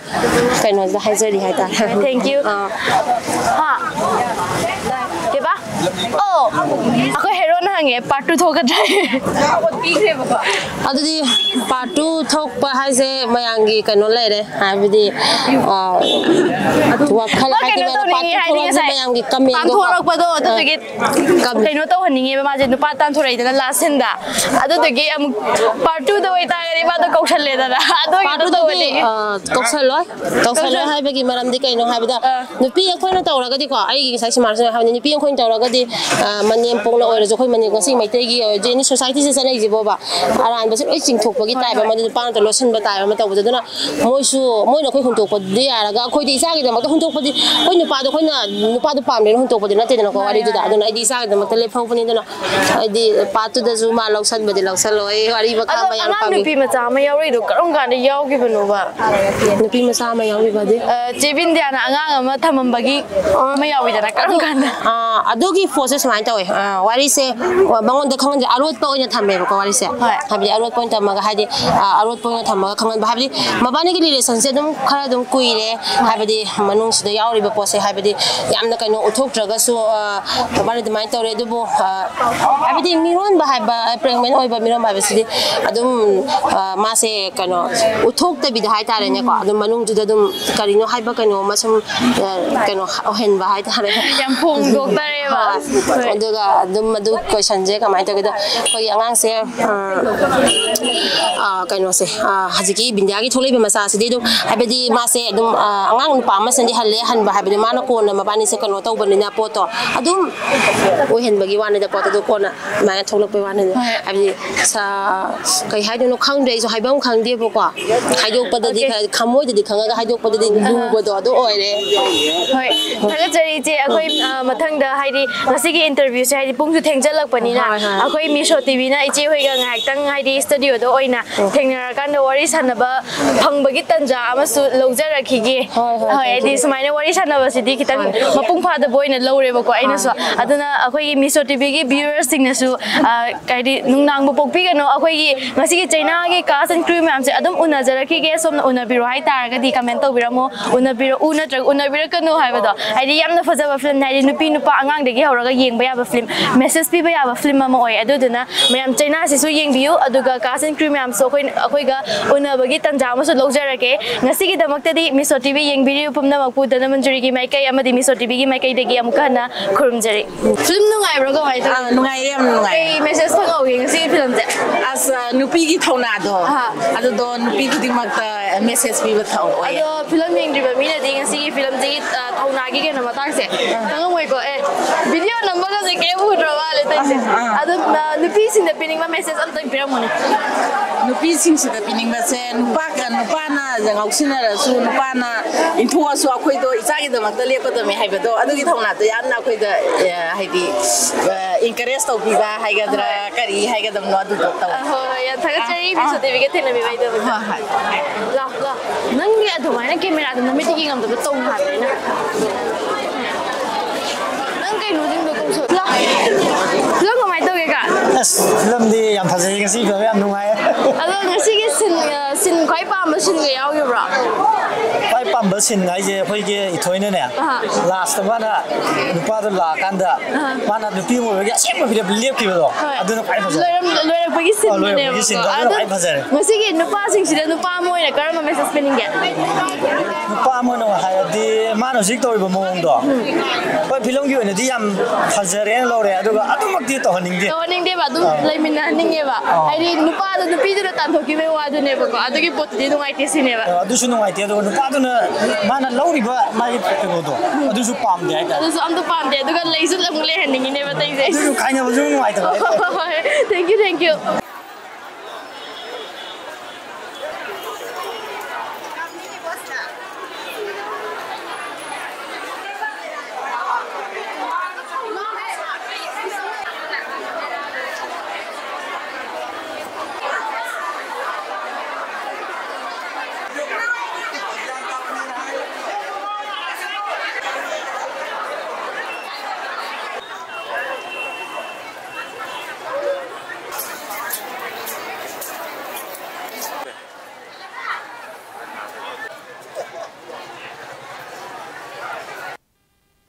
ꯀꯩꯅꯣꯁꯤꯗ ꯍꯥꯏꯖꯔꯤ ꯍꯥꯏꯇꯥꯔꯦ꯫ Thank you꯫ ꯑꯥ꯫ ꯍꯥ? ꯀꯩꯕꯥ? ꯑꯣ, ꯑꯩꯈꯣꯏ ꯍꯦꯔꯣꯅ ꯍꯪꯉꯦ, part two ꯊꯣꯛꯀꯗ꯭ꯔꯥ? ꯑꯗꯨꯗꯤ part two ꯊꯣꯛꯄ ꯍꯥꯏꯁꯦ ꯃꯌꯥꯝꯒꯤ ꯀꯩꯅꯣ ꯂꯩꯔꯦ, ꯍꯥꯏꯕꯗꯤ, ꯑ, ꯋꯥꯈꯜ ꯃꯥ ꯍꯥꯏꯗꯤ ꯀꯩꯅꯣ ꯃꯌꯥꯝꯅ part ꯇꯧꯅꯤꯡꯉꯤ two ꯍꯥꯏꯗꯤ ꯊꯣꯛꯂꯛꯑꯁꯨ ꯉꯁꯥꯏ ꯃꯌꯥꯝꯒꯤ comment ꯇꯣ꯫ ꯇꯥꯟꯊꯣꯔꯛꯄꯗꯣ, ꯑ, ꯑꯗꯨꯗꯨꯒꯤ ꯀꯝ- ꯀꯩꯅꯣ ꯇꯧꯍꯟꯅꯤꯡꯉꯦꯕ, ꯃꯥꯁꯦ ꯅꯨꯄꯥ ꯇꯥꯟꯊꯣꯔꯛꯏꯗꯅ last scene ꯗ, ꯑꯗꯨꯗꯨꯒꯤ ꯑꯃꯨꯛ part two ꯗ ꯑꯣꯏꯇꯥꯔꯒꯗꯤ ꯃꯥꯗꯣ ꯀꯧꯁꯜꯂꯦꯗꯅ, ꯑꯗꯨꯒꯤ part two ꯗꯨꯗꯤ, ꯇꯧꯍꯟꯅꯤꯡꯉꯦ꯫ ꯑ, ꯀꯧꯁꯜꯂꯣꯏ꯫ ꯀꯧꯁꯜꯂꯣꯏ ꯀꯧꯁꯜ- ꯍꯥꯏꯕꯒꯤ ꯃꯔꯝꯗꯤ ꯀꯩꯅꯣ ꯍꯥꯏꯕꯗ, ꯑ꯫ ꯅꯨꯄꯤ ꯑꯩꯈꯣꯏꯅ ꯇꯧꯔꯒꯗꯤꯀꯣ, ꯑꯩꯒꯤ ꯉꯁꯥꯏ ꯁꯤꯃꯥꯔꯁꯤꯅ ꯍꯥꯏꯕꯅꯤ, ꯅꯨꯄꯤ ꯑꯩꯈꯣꯏꯅ ꯇꯧꯔꯒꯗꯤ, ꯑ, ꯃꯅꯦꯝꯄꯣꯛꯅ ꯑꯣꯏꯔꯁꯨ, ꯑꯩꯈꯣꯏ ꯃꯅꯦꯝ-, ꯉꯁꯤ ꯃꯩꯇꯩꯒꯤ ꯑꯣꯏꯔꯁꯨ, ꯑꯦꯅꯤ society ꯁꯦ ꯆꯠꯅꯔꯤꯁꯤꯕꯣꯕ, ꯑꯔꯥꯟꯕꯁꯦ ꯂꯣꯏ ꯆꯤꯡꯊꯣꯛꯄꯒꯤ ꯍꯣꯏ, type ꯍꯣꯏ꯫ ꯑꯃ, ꯅꯨꯄꯥ ꯉꯥꯛꯇ ꯂꯣꯠꯁꯤꯟꯕ type ꯑꯃ ꯇꯧꯕꯗꯣ꯫ ꯑꯗꯨꯅ ꯃꯣꯏꯁꯨ, ꯃꯣꯏꯅ ꯑꯩꯈꯣꯏ ꯍꯨꯟꯗꯣꯛꯄꯗꯤ ꯌꯥꯔꯒ, ꯑꯩꯈꯣꯏꯗꯤ ꯏꯆꯥꯒꯤꯗꯃꯛꯇ ꯍꯨꯟꯗꯣꯛꯄꯗꯤ, ꯑꯩꯈꯣꯏ ꯅꯨꯄꯥꯗꯣ ꯑꯩꯈꯣꯏꯅ, ꯅꯨꯄꯥꯗꯣ ꯄꯥꯝꯗꯦꯅ ꯍꯨꯟꯗꯣꯛꯄꯗꯤ ꯅꯠꯇꯦꯗꯅꯀꯣ, ꯃꯥꯅꯦ, ꯋꯥꯔꯤꯗꯨꯗ꯫ ꯃꯥꯅꯦ꯫ ꯑꯗꯨꯅ ꯑꯩꯗꯤ ꯏꯆꯥꯒꯤꯗꯃꯛꯇ ꯂꯦꯞꯍꯧꯕꯅꯤꯗꯅ, ꯑꯩꯗꯤ part two ꯗꯁꯨ ꯃꯥ ꯂꯧꯁꯟꯕꯗꯤ ꯂꯧꯁꯜꯂꯣꯏ꯫ ꯑꯩ ꯋꯥꯔꯤ ꯃꯈꯥ ꯑꯗꯣ ꯃꯌꯥꯝ ꯑꯉꯥꯡ ꯄꯥꯝꯃꯤ꯫ ꯅꯨꯄꯤ ꯃꯆꯥ ꯑꯃ ꯌꯥꯎꯔꯛꯏꯗꯣ ꯀꯔꯝ ꯀꯥꯟꯗ ꯌꯥꯎꯈꯤꯕꯅꯣꯕ? ꯅꯨꯄꯤ ꯃꯆꯥ ꯑꯃ ꯌꯥꯎꯔꯤꯕꯗꯤ? ꯑ, ꯆꯦ ꯕꯤꯟꯗꯤꯌꯥꯅ ꯑꯉꯥꯡ ꯑꯃ ꯊꯝꯃꯝꯕꯒꯤ ꯑꯃ ꯌꯥꯎꯋꯤꯗꯅ, ꯀꯔꯝ ꯑꯗꯨ, ꯀꯥꯟꯗ? ꯑ, ꯑꯗꯨꯒꯤ ꯄꯣꯠꯁꯦ ꯁꯨꯃꯥꯏꯅ ꯇꯧꯋꯦ꯫ ꯑ, ꯋꯥꯔꯤꯁꯦ, ꯑ, ꯃꯉꯣꯟꯗ ꯈꯪꯍꯟꯗꯦ, ꯑꯔꯣꯠꯄ ꯑꯣꯏꯅ ꯊꯝꯃꯦꯕꯀꯣ ꯋꯥꯔꯤꯁꯦ꯫ ꯍꯣꯏ꯫ ꯍꯥꯏꯕꯗꯤ ꯑꯔꯣꯠꯄ ꯑꯣꯏꯅ ꯊꯝꯃꯒ, ꯍꯥꯏꯗꯤ, ꯑ, ꯑꯔꯣꯠꯄ ꯑꯣꯏꯅ ꯊꯝꯃꯒ ꯈꯪꯍꯟꯕ, ꯍꯥꯏꯕꯗꯤ ꯃꯕꯥꯅꯤꯒꯤ relation ꯁꯦ ꯑꯗꯨꯝ ꯈꯔ ꯑꯗꯨꯝ ꯀꯨꯏꯔꯦ꯫ ꯍꯣꯏ꯫ ꯍꯥꯏꯕꯗꯤ ꯃꯅꯨꯡꯁꯤꯗ ꯌꯥꯎꯔꯤꯕ ꯄꯣꯠꯁꯦ, ꯍꯥꯏꯕꯗꯤ ꯌꯥꯝꯅ ꯀꯩꯅꯣ ꯎꯠꯊꯣꯛꯇ꯭ꯔꯒꯁꯨ, ꯑ, ꯃꯕꯥꯅꯤ ꯑꯗꯨꯃꯥꯏꯅ ꯇꯧꯔꯦ꯫ ꯑꯗꯨꯕꯨ, ꯑ, ꯍꯥꯏꯕꯗꯤ ꯃꯤꯔꯣꯟꯕ ꯍꯥꯏꯕ, pregnant ꯑꯣꯏꯕ ꯃꯤꯔꯣꯟꯕ ꯍꯥꯏꯕꯁꯤꯗꯤ ꯑꯗꯨꯝ, ꯑ, ꯃꯥꯁꯦ ꯀꯩꯅꯣ ꯎꯠꯊꯣꯛꯇꯕꯤꯗ ꯍꯥꯏꯇꯥꯔꯦꯅꯦꯀꯣ, ꯑꯗꯨꯝ ꯃꯅꯨꯡꯗꯨꯗ ꯑꯗꯨꯝ ꯀꯔꯤꯅꯣ ꯍꯥꯏꯕ ꯀꯩꯅꯣ ꯑꯃ ꯁꯨꯝ, ꯑ, ꯀꯩꯅꯣ ꯑꯣꯏꯍꯟꯕ ꯍꯥꯏꯇꯥꯔꯦ꯫ ꯌꯥꯝ ꯐꯣꯡꯗꯣꯛꯇꯔꯦꯕ꯫ ꯍꯣꯏ꯫ ꯍꯣꯏ꯫ ꯑꯗꯨꯒ ꯑꯗꯨꯝ ꯑꯗꯨ ꯀꯩ ꯁꯟꯁꯦ ꯀꯃꯥꯏꯅ ꯇꯧꯒꯦꯗ, ꯑꯩꯈꯣꯏꯒꯤ ꯑꯉꯥꯡꯁꯦ, ꯑ, ꯑ, ꯀꯩꯅꯣꯁꯦ, ꯑ, ꯍꯧꯖꯤꯛꯀꯤ ꯕꯤꯟꯗꯤꯌꯥꯒꯤ ꯊꯣꯛꯂꯛꯏꯕ ꯃꯆꯥꯁꯤꯗꯤ ꯑꯗꯨꯝ, ꯍꯥꯏꯕꯗꯤ ꯃꯥꯁꯦ ꯑꯗꯨꯝ, ꯑ, ꯑꯉꯥꯡ ꯅꯨꯄꯥ ꯑꯃꯁꯤꯅꯗꯤ ꯍꯜꯂꯦ, ꯍꯟꯕ ꯍꯥꯏꯕꯗꯤ ꯃꯥꯅ ꯀꯣꯟꯅ ꯃꯕꯥꯅꯤꯁꯦ ꯀꯩꯅꯣ ꯇꯧꯕꯅꯤꯅ ꯄꯣꯠꯇꯣ ꯑꯗꯨꯝ ꯑꯣꯏꯍꯟꯕꯒꯤ ꯋꯥꯅꯤꯗ, ꯄꯣꯠꯇꯣ ꯑꯗꯨ ꯀꯣꯟꯅ ꯑꯗꯨꯃꯥꯏꯅ ꯊꯣꯛꯂꯛꯄꯩ ꯋꯥꯅꯤꯗ꯫ ꯍꯣꯏ꯫ ꯍꯥꯏꯕꯗꯤ ꯁ-, ꯀꯩ ꯍꯥꯏꯗꯣꯏꯅꯣ ꯈꯪꯗ꯭ꯔꯦ, ꯑꯩꯁꯨ ꯍꯥꯏꯐꯝ ꯈꯪꯗꯦꯕꯀꯣ꯫ ꯍꯥꯏꯗꯣꯛꯄꯗꯗꯤ Okay. ꯈꯔ ꯊꯃꯣꯏꯗꯗꯤ ꯈꯪꯉꯒ ꯍꯥꯏꯗꯣꯛꯄꯗꯗꯤ ꯑꯍꯥ. ꯂꯨꯕꯗꯣ ꯑꯗꯨ ꯑꯣꯏꯔꯦ꯫ ꯍꯣꯏ, ꯊꯥꯒꯠꯆꯔꯤ ꯏꯆꯦ꯫ ꯑꯩꯈꯣꯏ, ꯑ, ꯃꯊꯪꯗ ꯍꯥꯏꯗꯤ ꯉꯁꯤꯒꯤ interview ꯁꯦ ꯍꯥꯏꯗꯤ ꯄꯨꯡꯁꯨ ꯊꯦꯡꯖꯜꯂꯛꯄꯅꯤꯅ, ꯍꯣꯏ, ꯍꯣꯏ. ꯑꯩꯈꯣꯏ ꯃꯤꯁꯣ ꯇꯤꯚꯤꯅ ꯏꯆꯦ ꯍꯣꯏꯒ ꯉꯥꯏꯍꯥꯛꯇꯪ ꯍꯥꯏꯗꯤ studio ꯗ ꯑꯣꯏꯅ ꯎꯝ. ꯊꯦꯡꯅꯔꯀꯥꯟꯗ ꯋꯥꯔꯤ ꯁꯥꯟꯅꯕ ꯐꯪꯕꯒꯤ ꯇꯥꯟꯖꯥ ꯑꯃꯁꯨ ꯂꯧꯖꯔꯛꯈꯤꯒꯦ꯫ ꯍꯣꯏ, ꯍꯣꯏ, ꯍꯣꯏ, ꯍꯥꯏꯗꯤ ꯊꯦꯡꯖꯜꯂꯛ- ꯁꯨꯃꯥꯏꯅ ꯋꯥꯔꯤ ꯁꯥꯟꯅꯕꯁꯤꯗꯤ ꯈꯤꯇꯪ ꯍꯣꯏ. ꯃꯄꯨꯡ ꯐꯥꯗꯕ ꯑꯣꯏꯅ ꯂꯧꯔꯦꯕꯀꯣ ꯑꯩꯅꯁꯨ꯫ ꯍꯣꯏ. ꯑꯗꯨꯅ ꯑꯩꯈꯣꯏꯒꯤ ꯃꯤꯁꯣ ꯇꯤꯚꯤꯒꯤ viewer ꯁꯤꯡꯅꯁꯨ, ꯑ, ꯍꯥꯏꯗꯤ ꯅꯨꯡꯅꯥꯡꯕ ꯄꯣꯛꯄꯤꯒꯅꯨ꯫ ꯑꯩꯈꯣꯏꯒꯤ ꯉꯁꯤꯒꯤ ꯆꯩꯅꯥꯒꯤ cast and crew ꯃꯌꯥꯝꯁꯦ ꯑꯗꯨꯝ ꯎꯅꯖꯔꯛꯈꯤꯒꯦ꯫ ꯁꯣꯝꯅ ꯎꯅꯕꯤꯔꯣ ꯍꯥꯏꯇꯥꯔꯒꯗꯤ comment ꯇꯧꯕꯤꯔꯝꯃꯣ꯫ ꯎꯅꯕꯤꯔꯛꯎ ꯅꯠꯇ꯭ꯔꯒ ꯎꯅꯕꯤꯔꯛꯀꯅꯨ ꯍꯥꯏꯕꯗꯣ, ꯍꯥꯏꯗꯤ ꯌꯥꯝꯅ ꯐꯖꯕ film ꯅꯤ꯫ ꯍꯥꯏꯗꯤ ꯅꯨꯄꯤ ꯅꯨꯄꯥ ꯑꯉꯥꯡꯗꯒꯤ ꯍꯧꯔꯒ ꯌꯦꯡꯕ ꯌꯥꯕ film, message ꯄꯤꯕ ꯌꯥꯕ film ꯑꯃ ꯑꯣꯏ꯫ ꯑꯗꯨꯗꯨꯅ ꯃꯌꯥꯝ ꯆꯩꯅꯥꯁꯤꯁꯨ ꯌꯦꯡꯕꯤꯌꯨ, ꯑꯗꯨꯒ cast and crew ꯃꯌꯥꯝꯁꯨ ꯑꯩꯈꯣꯏ, ꯑꯩꯈꯣꯏꯒ ꯎꯅꯕꯒꯤ ꯇꯥꯟꯖꯥ ꯑꯃꯁꯨ ꯂꯧꯖꯔꯛꯀꯦ꯫ ꯉꯁꯤꯒꯤꯗꯃꯛꯇꯗꯤ ꯃꯤꯁꯣ ꯇꯤꯚꯤ ꯌꯦꯡꯕꯤꯔꯤꯕ ꯄꯨꯝꯅꯃꯛꯄꯨ ꯙꯅꯃꯟꯖꯨꯔꯤꯒꯤ ꯃꯥꯏꯀꯩ ꯑꯃꯗꯤ ꯃꯤꯁꯣ ꯇꯤꯚꯤꯒꯤ ꯃꯥꯏꯀꯩꯗꯒꯤ ꯑꯃꯨꯛꯀ ꯍꯟꯅ ꯈꯨꯔꯨꯝꯖꯔꯤ꯫ Film ꯅꯨꯡꯉꯥꯏꯕ꯭ꯔꯣ? ꯀꯃꯥꯏꯅ ꯇꯧꯒꯦ? ꯑꯥ, ꯅꯨꯡꯉꯥꯏꯌꯦ, ꯌꯥꯝ ꯅꯨꯡꯉꯥꯏꯌꯦ꯫ ꯀꯩ message ꯐꯪꯍꯧꯒꯦ ꯉꯁꯤꯒꯤ film ꯁꯦ? ꯑꯁ, ꯅꯨꯄꯤꯒꯤ ꯊꯧꯅꯥꯗꯣ, ꯑꯍꯥ. ꯑꯗꯨꯗꯣ ꯅꯨꯄꯤ ꯈꯨꯗꯤꯡꯃꯛꯇ message ꯄꯤꯕ ꯊꯧ ꯑꯣꯏꯌꯦ꯫ ꯑꯗꯣ film ꯌꯦꯡꯗ꯭ꯔꯤꯕ ꯃꯤꯅꯗꯤ ꯉꯁꯤꯒꯤ film ꯁꯤꯒꯤ, ꯑ, ꯊꯧꯅꯥꯒꯤ ꯀꯩꯅꯣ ꯃꯇꯥꯡꯁꯦ ꯑꯥ. ꯈꯪꯉꯝꯃꯣꯏꯀꯣ꯫ ꯑꯦ, video ꯅꯝꯕꯒꯁꯦ ꯀꯩꯝ ꯎꯗ꯭ꯔ ꯃꯥꯜꯂꯦ ꯇꯧꯔꯤꯁꯦ꯫ ꯑꯥ. ꯑꯗꯣ, ꯑ, ꯅꯨꯄꯤꯁꯤꯡꯗ ꯄꯤꯅꯤꯡꯕ message ꯑꯝꯇꯪ ꯄꯤꯔꯝꯃꯨꯅꯦ꯫ ꯅꯨꯄꯤꯁꯤꯡꯁꯤꯗ ꯄꯤꯅꯤꯡꯕꯁꯦ, ꯅꯨꯄꯥꯒ ꯅꯨꯄꯥꯅ ꯉꯥꯎꯁꯤꯟꯅꯔꯁꯨ, ꯅꯨꯄꯥꯅ ꯏꯟꯊꯣꯛꯑꯁꯨ, ꯑꯩꯈꯣꯏꯗꯣ ꯏꯆꯥꯒꯤꯗꯃꯛꯇ ꯂꯦꯞꯀꯗꯕꯅꯤ ꯍꯥꯏꯕꯗꯣ, ꯑꯗꯨꯒꯤ ꯊꯧꯅꯥꯗꯣ ꯌꯥꯝꯅ ꯑꯩꯈꯣꯏꯗ, ꯑꯦ, ꯍꯥꯏꯗꯤ, ꯑꯦ, encourage ꯇꯧꯕꯤꯕ ꯍꯥꯏꯒꯗ꯭ꯔꯥ, ꯍꯣꯏ. ꯀꯔꯤ ꯍꯥꯏꯒꯗꯕꯅꯣ, ꯑꯗꯨꯗꯣ ꯇꯧꯋꯦ꯫ ꯑ, ꯍꯣꯏ, ꯍꯣꯏ, ꯌꯥꯝ ꯊꯥꯒꯠꯆꯔꯤ, ꯑꯥ. ꯃꯤꯁꯣ ꯇꯤꯚꯤꯒ ꯊꯦꯡꯅꯕꯤꯕꯩꯗꯃꯛꯇ꯫ ꯍꯣꯏ, ꯍꯣꯏ. ꯂꯥꯎ, ꯂꯥꯎ. ꯅꯪꯒꯤ ꯑꯗꯨꯃꯥꯏꯅ camera ꯗ ꯅꯃꯤꯠꯇ ꯌꯦꯡꯉꯝꯗꯕ ꯇꯧꯅꯨ ꯍꯥꯏꯕꯅꯦ ꯑꯩꯅ꯫ ꯅꯪ ꯀꯩꯅꯣꯁꯤꯡꯗꯣ ꯇꯧꯁꯜꯂꯣ꯫ Film ꯀꯃꯥꯏꯅ ꯇꯧꯒꯦ, ꯀꯥ? ꯑꯁ, film ꯗꯤ ꯌꯥꯝ ꯐꯖꯩ, ꯉꯁꯤ film ꯌꯥꯝ ꯅꯨꯡꯉꯥꯏ꯫ ꯑꯗꯣ ꯉꯁꯤꯒꯤ scene, ꯑ, scene ꯈ꯭ꯋꯥꯏ ꯄꯥꯝꯕ scene ꯒ ꯌꯥꯎꯈꯤꯕ꯭ꯔꯣ? ꯈ꯭ꯋꯥꯏ ꯄꯥꯝꯕ ꯁꯤꯟ ꯍꯥꯏꯁꯦ ꯑꯩꯈꯣꯏꯒꯤ ꯏꯊꯣꯏꯅꯅꯦ, ꯑꯍꯥ꯫ ꯂꯥꯁꯇ ꯃꯥꯅ ꯅꯨꯄꯥꯗꯣ ꯂꯥꯛꯑꯀꯥꯟꯗ ꯑꯍꯥ꯫ ꯃꯥꯅ ꯅꯨꯄꯤ ꯑꯃ ꯑꯣꯏꯕꯒꯤ ꯑꯁꯦꯡꯕ ꯐꯤꯔꯦꯞ ꯂꯦꯞꯈꯤꯕꯗꯣ, ꯍꯣꯏ꯫ ꯑꯗꯨꯅ ꯈ꯭ꯋꯥꯏ ꯐꯖꯩ꯫ ꯂꯣꯏꯔꯝ-, ꯂꯣꯏꯔꯛꯄꯒꯤ ꯑ, ꯂꯣꯏꯔꯛꯄꯒꯤ ꯁꯤꯟꯗꯨꯅꯦꯕꯀꯣ꯫ ꯁꯤꯟꯗꯣ ꯑꯗꯨꯅ ꯑꯗꯨ ꯈ꯭ꯋꯥꯏ ꯐꯖꯔꯦ꯫ ꯃꯁꯤꯒꯤ ꯅꯨꯄꯥꯁꯤꯡꯁꯤꯗ ꯅꯨꯄꯥ ꯑꯃ ꯑꯣꯏꯅ ꯀꯔꯝꯕ ꯃꯦꯁꯦꯖ ꯄꯤꯅꯤꯡꯒꯦ? ꯅꯨꯄꯥ ꯑꯃ ꯑꯣꯏꯅ ꯍꯥꯏꯔꯗꯤ ꯃꯥꯅ ꯍꯧꯖꯤꯛ ꯇꯧꯔꯤꯕ ꯃꯑꯣꯡꯗꯣ, ꯎꯝ꯫ ꯍꯣꯏ, ꯐꯤꯂꯝꯒꯤ ꯑꯣꯏꯅꯗꯤ ꯌꯥꯝ ꯐꯖꯔꯦꯅ ꯂꯧꯔꯦ, ꯑꯗꯨꯒ ꯑꯗꯨꯃꯛꯇꯤ ꯇꯧꯍꯟꯅꯤꯡꯗꯦ꯫ ꯇꯧꯍꯟꯅꯤꯡꯗꯦꯕ, ꯑꯗꯨꯝ ꯑꯥ꯫ ꯂꯩꯃꯤꯟꯅꯍꯟꯅꯤꯡꯉꯦꯕ꯫ ꯑꯥ꯫ ꯍꯥꯏꯗꯤ ꯅꯨꯄꯥꯗꯣ ꯅꯨꯄꯤꯗꯨꯅ ꯇꯥꯟꯊꯣꯛꯈꯤꯕꯒꯤ ꯋꯥꯗꯨꯅꯦꯕꯀꯣ, ꯑꯗꯨꯒꯤ ꯄꯣꯠꯇꯨꯗꯤ ꯅꯨꯡꯉꯥꯏꯇꯦ ꯁꯤꯅꯦꯕ꯫ ꯑ, ꯑꯗꯨꯁꯨ ꯅꯨꯡꯉꯥꯏꯇꯦ꯫ ꯑꯗꯨꯒ ꯅꯨꯄꯥꯗꯨꯅ ꯃꯥꯅ ꯂꯧꯔꯤꯕ ꯃꯥꯒꯤ ꯀꯩꯅꯣꯗꯣ, ꯑꯗꯨꯁꯨ ꯄꯥꯝꯗꯦ ꯍꯥꯏꯇꯥꯔꯦ꯫ ꯑꯗꯨꯁꯨ ꯑꯝꯇ ꯄꯥꯝꯗꯦ꯫ ꯑꯗꯨꯒ ꯂꯩꯁꯨ ꯑꯃꯨꯛ ꯂꯩꯍꯟꯅꯤꯡꯉꯤꯅꯦꯕ ꯑꯇꯩꯁꯦ꯫ ꯑꯗꯨꯁꯨ ꯈꯥꯏꯅꯕꯁꯨ ꯅꯨꯡꯉꯥꯏꯇꯕ ꯍꯥꯏꯇꯥꯔꯦ꯫ ꯍꯣꯏ, ꯍꯣꯏ, ꯍꯣꯏ꯫ Thank you, thank you꯫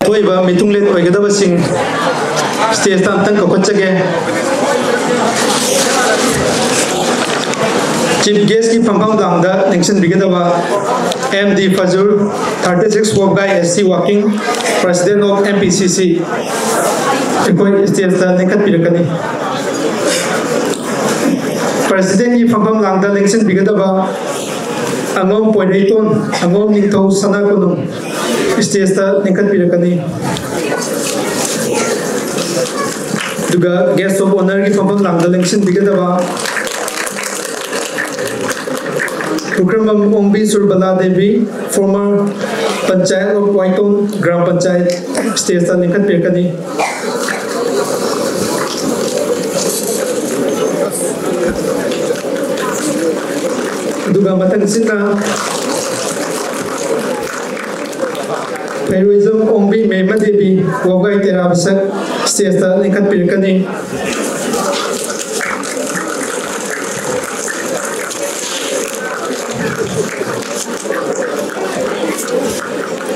ꯊꯣꯛꯏꯕ ꯃꯤꯊꯨꯡꯂꯦꯟ ꯑꯣꯏꯒꯗꯕꯁꯤꯡ stage ꯇ ꯑꯝꯇꯪ ꯀꯧꯈꯠꯆꯒꯦ꯫ Chief guest ꯀꯤ ꯐꯝꯐꯝ ꯂꯥꯡꯗ ꯂꯦꯡꯁꯤꯟꯕꯤꯒꯗꯕ M D Fazur, thirty six Wokgai S C Working President of M P C C, ꯑꯩꯈꯣꯏ stage ꯇ ꯂꯦꯡꯈꯠꯄꯤꯔꯛꯀꯅꯤ꯫ President ꯀꯤ ꯐꯝꯐꯝ ꯂꯥꯡꯗ ꯂꯦꯡꯁꯤꯟꯕꯤꯒꯗꯕ ꯑꯉꯣꯝ ꯄꯣꯏꯔꯩꯇꯣꯟ, ꯑꯉꯣꯝ ꯅꯤꯡꯊꯧ ꯁꯅꯥ ꯀꯣꯅꯨꯡ stage ꯇ ꯂꯦꯡꯈꯠꯄꯤꯔꯛꯀꯅꯤ꯫ ꯑꯗꯨꯒ guest of honour ꯒꯤ ꯐꯝꯐꯝ ꯂꯥꯡꯗ ꯂꯦꯡꯁꯤꯟꯕꯤꯒꯗꯕ ꯄꯨꯈ꯭ꯔꯝꯕꯝ ꯑꯣꯡꯕꯤ Surbala Devi, former Panchayat of ꯋꯥꯏꯇꯣꯟ Gram Panchayat, stage ꯇ ꯂꯤꯡꯈꯠꯄꯤꯔꯛꯀꯅꯤ꯫ ꯑꯗꯨꯒ ꯃꯊꯪꯁꯤꯅ ꯐꯩꯔꯣꯏꯖꯝ ꯑꯣꯡꯕꯤ ꯃꯦꯝꯃ ꯗꯦꯕꯤ, ꯋꯥꯕꯒꯥꯏ ꯇꯦꯔꯥ ꯃꯁꯛ, stage ꯇ ꯂꯤꯡꯈꯠꯄꯤꯔꯛꯀꯅꯤ꯫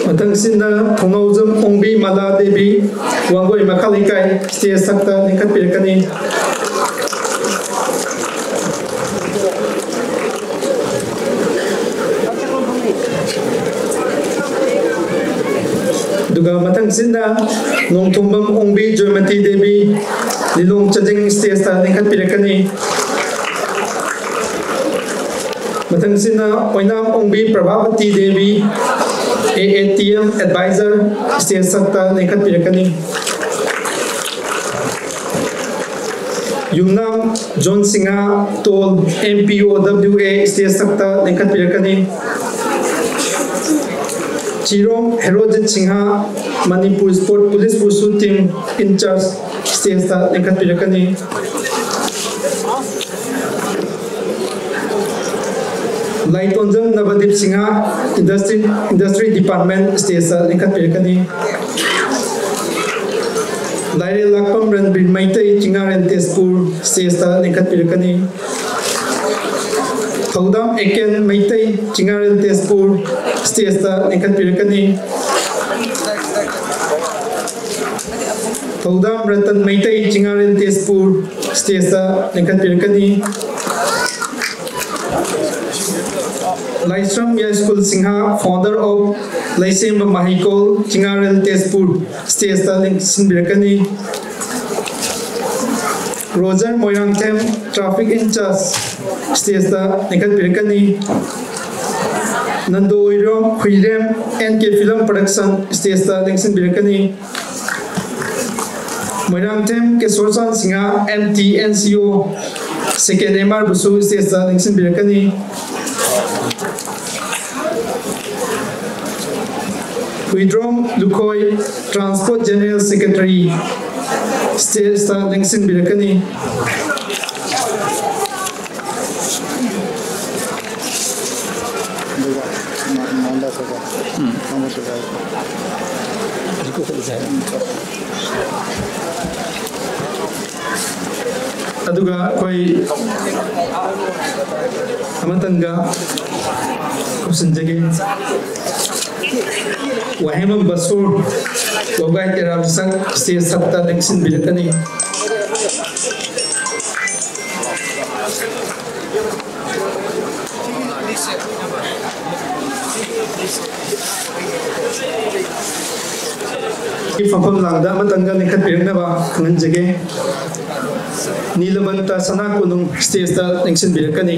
ꯃꯊꯪꯁꯤꯅ ꯊꯣꯡꯅꯥꯎꯖꯝ ꯑꯣꯡꯕꯤ ꯃꯂꯥ ꯗꯦꯕꯤ, ꯋꯥꯡꯒꯣꯏ ꯃꯈꯥ ꯂꯩꯀꯥꯏ, ꯁ꯭ꯇꯦꯖ ꯊꯛꯇ ꯂꯦꯡꯈꯠꯄꯤꯔꯛꯀꯅꯤ꯫ ꯑꯗꯨꯒ ꯃꯊꯪꯁꯤꯅ ꯅꯣꯡꯊꯣꯝꯕꯝ ꯑꯣꯡꯕꯤ ꯖꯣꯏꯃꯇꯤ ꯗꯦꯕꯤ, ꯂꯤꯂꯣꯡ ꯆꯥꯖꯤꯡ, ꯁ꯭ꯇꯦꯖꯇ ꯂꯦꯡꯈꯠꯄꯤꯔꯛꯀꯅꯤ꯫ ꯃꯊꯪꯁꯤꯅ Oinam Ongbi Prabhabati Devi, A A T M advisor, stage ꯊꯛꯇ ꯂꯦꯡꯈꯠꯄꯤꯔꯛꯀꯅꯤ꯫ ꯌꯨꯝꯅꯥꯝ ꯖꯣꯟ ꯁꯤꯡꯍ ꯇꯣꯜ, M P O W A, stage ꯊꯛꯇ ꯂꯦꯡꯈꯠꯄꯤꯔꯛꯀꯅꯤ꯫ Chirom Herojit Singh, Manipur sport police wushu team in charge, ꯁ꯭ꯇꯦꯖꯇ ꯂꯦꯡꯈꯠꯄꯤꯔꯛꯀꯅꯤ꯫ Laitonjam ꯅꯕꯗꯤꯞ Singh, industry, industry department, ꯁ꯭ꯇꯦꯖꯇ ꯂꯦꯡꯈꯠꯄꯤꯔꯛꯀꯅꯤ꯫ ꯂꯥꯏꯔꯦꯜ ꯂꯥꯛꯄꯝ ꯔꯟꯕꯤꯔ ꯃꯩꯇꯩ, ꯆꯤꯡꯉꯥꯔꯦꯜ ꯇꯦꯖꯄꯨꯔ, ꯁ꯭ꯇꯦꯖꯇ ꯂꯦꯡꯈꯠꯄꯤꯔꯛꯀꯅꯤ꯫ ꯊꯧꯗꯥꯝ ꯑꯦꯀꯦꯟ ꯃꯩꯇꯩ, ꯆꯤꯡꯉꯥꯔꯦꯜ ꯇꯦꯖꯄꯨꯔ, ꯁ꯭ꯇꯦꯖꯇ ꯂꯦꯡꯈꯠꯄꯤꯔꯛꯀꯅꯤ꯫ ꯊꯧꯗꯥꯝ ꯔꯇꯟ ꯃꯩꯇꯩ, ꯆꯤꯡꯉꯥꯔꯦꯜ ꯇꯦꯖꯄꯨꯔ, ꯁ꯭ꯇꯦꯖꯇ ꯂꯦꯡꯈꯠꯄꯤꯔꯛꯀꯅꯤ꯫ ꯂꯥꯏꯁ꯭ꯔꯝ ꯌꯥꯏꯁ꯭ꯀꯨꯜ ꯁꯤꯡꯍ, founder of ꯂꯩꯁꯦꯝꯕ ꯃꯍꯩꯀꯣꯜ, ꯆꯤꯡꯉꯥꯔꯦꯜ ꯇꯦꯖꯄꯨꯔ, ꯁ꯭ꯇꯦꯖꯇ ꯂꯦꯡꯁꯤꯟꯕꯤꯔꯛꯀꯅꯤ꯫ Roger Moirangthem, traffic in charge, ꯁ꯭ꯇꯦꯖꯇ ꯂꯦꯡꯈꯠꯄꯤꯔꯛꯀꯅꯤ꯫ Nando Huirom, Huirem, N K Film Production, ꯁ꯭ꯇꯦꯖꯇ ꯂꯦꯡꯁꯤꯟꯕꯤꯔꯛꯀꯅꯤ꯫ Moirangthem Kesorchan Singh, M T N C O, second M R ꯕꯨꯁꯨ ꯁ꯭ꯇꯦꯖꯇ ꯂꯦꯡꯁꯤꯟꯕꯤꯔꯛꯀꯅꯤ꯫ Huidrom Lukhoi, Transport General Secretary, ꯁ꯭ꯇꯦꯖꯇ ꯂꯦꯡꯁꯤꯟꯕꯤꯔꯛꯀꯅꯤ꯫ ꯑꯗꯨꯒ ꯃ-, ꯃꯉꯣꯟꯗ ꯑꯩꯈꯣꯏꯒ ꯎꯝ꯫ ꯈꯪꯕꯁꯨ ꯌꯥꯎꯏ꯫ ꯑꯗꯨꯒ ꯑꯩꯈꯣꯏ ꯑꯃꯇꯪꯒ ꯈꯨꯞꯁꯤꯟꯖꯒꯦ꯫ ꯋꯥꯍꯦꯡꯕꯝ ꯕꯁꯨꯔ, ꯂꯣꯒꯥꯏ ꯇꯦꯔꯥ ꯃꯁꯛ stage ꯊꯛꯇ ꯂꯦꯡꯁꯤꯟꯕꯤꯔꯛꯀꯅꯤ꯫ ꯐꯝꯐꯝ ꯂꯥꯡꯗ ꯑꯃꯇꯪꯒ ꯂꯤꯡꯈꯠꯄꯤꯔꯛꯅꯕ ꯈꯪꯍꯟꯖꯒꯦ꯫ ꯅꯤꯂꯕꯟꯇ ꯁꯅꯥ ꯀꯣꯅꯨꯡ stage ꯇ ꯂꯦꯡꯁꯤꯟꯕꯤꯔꯛꯀꯅꯤ꯫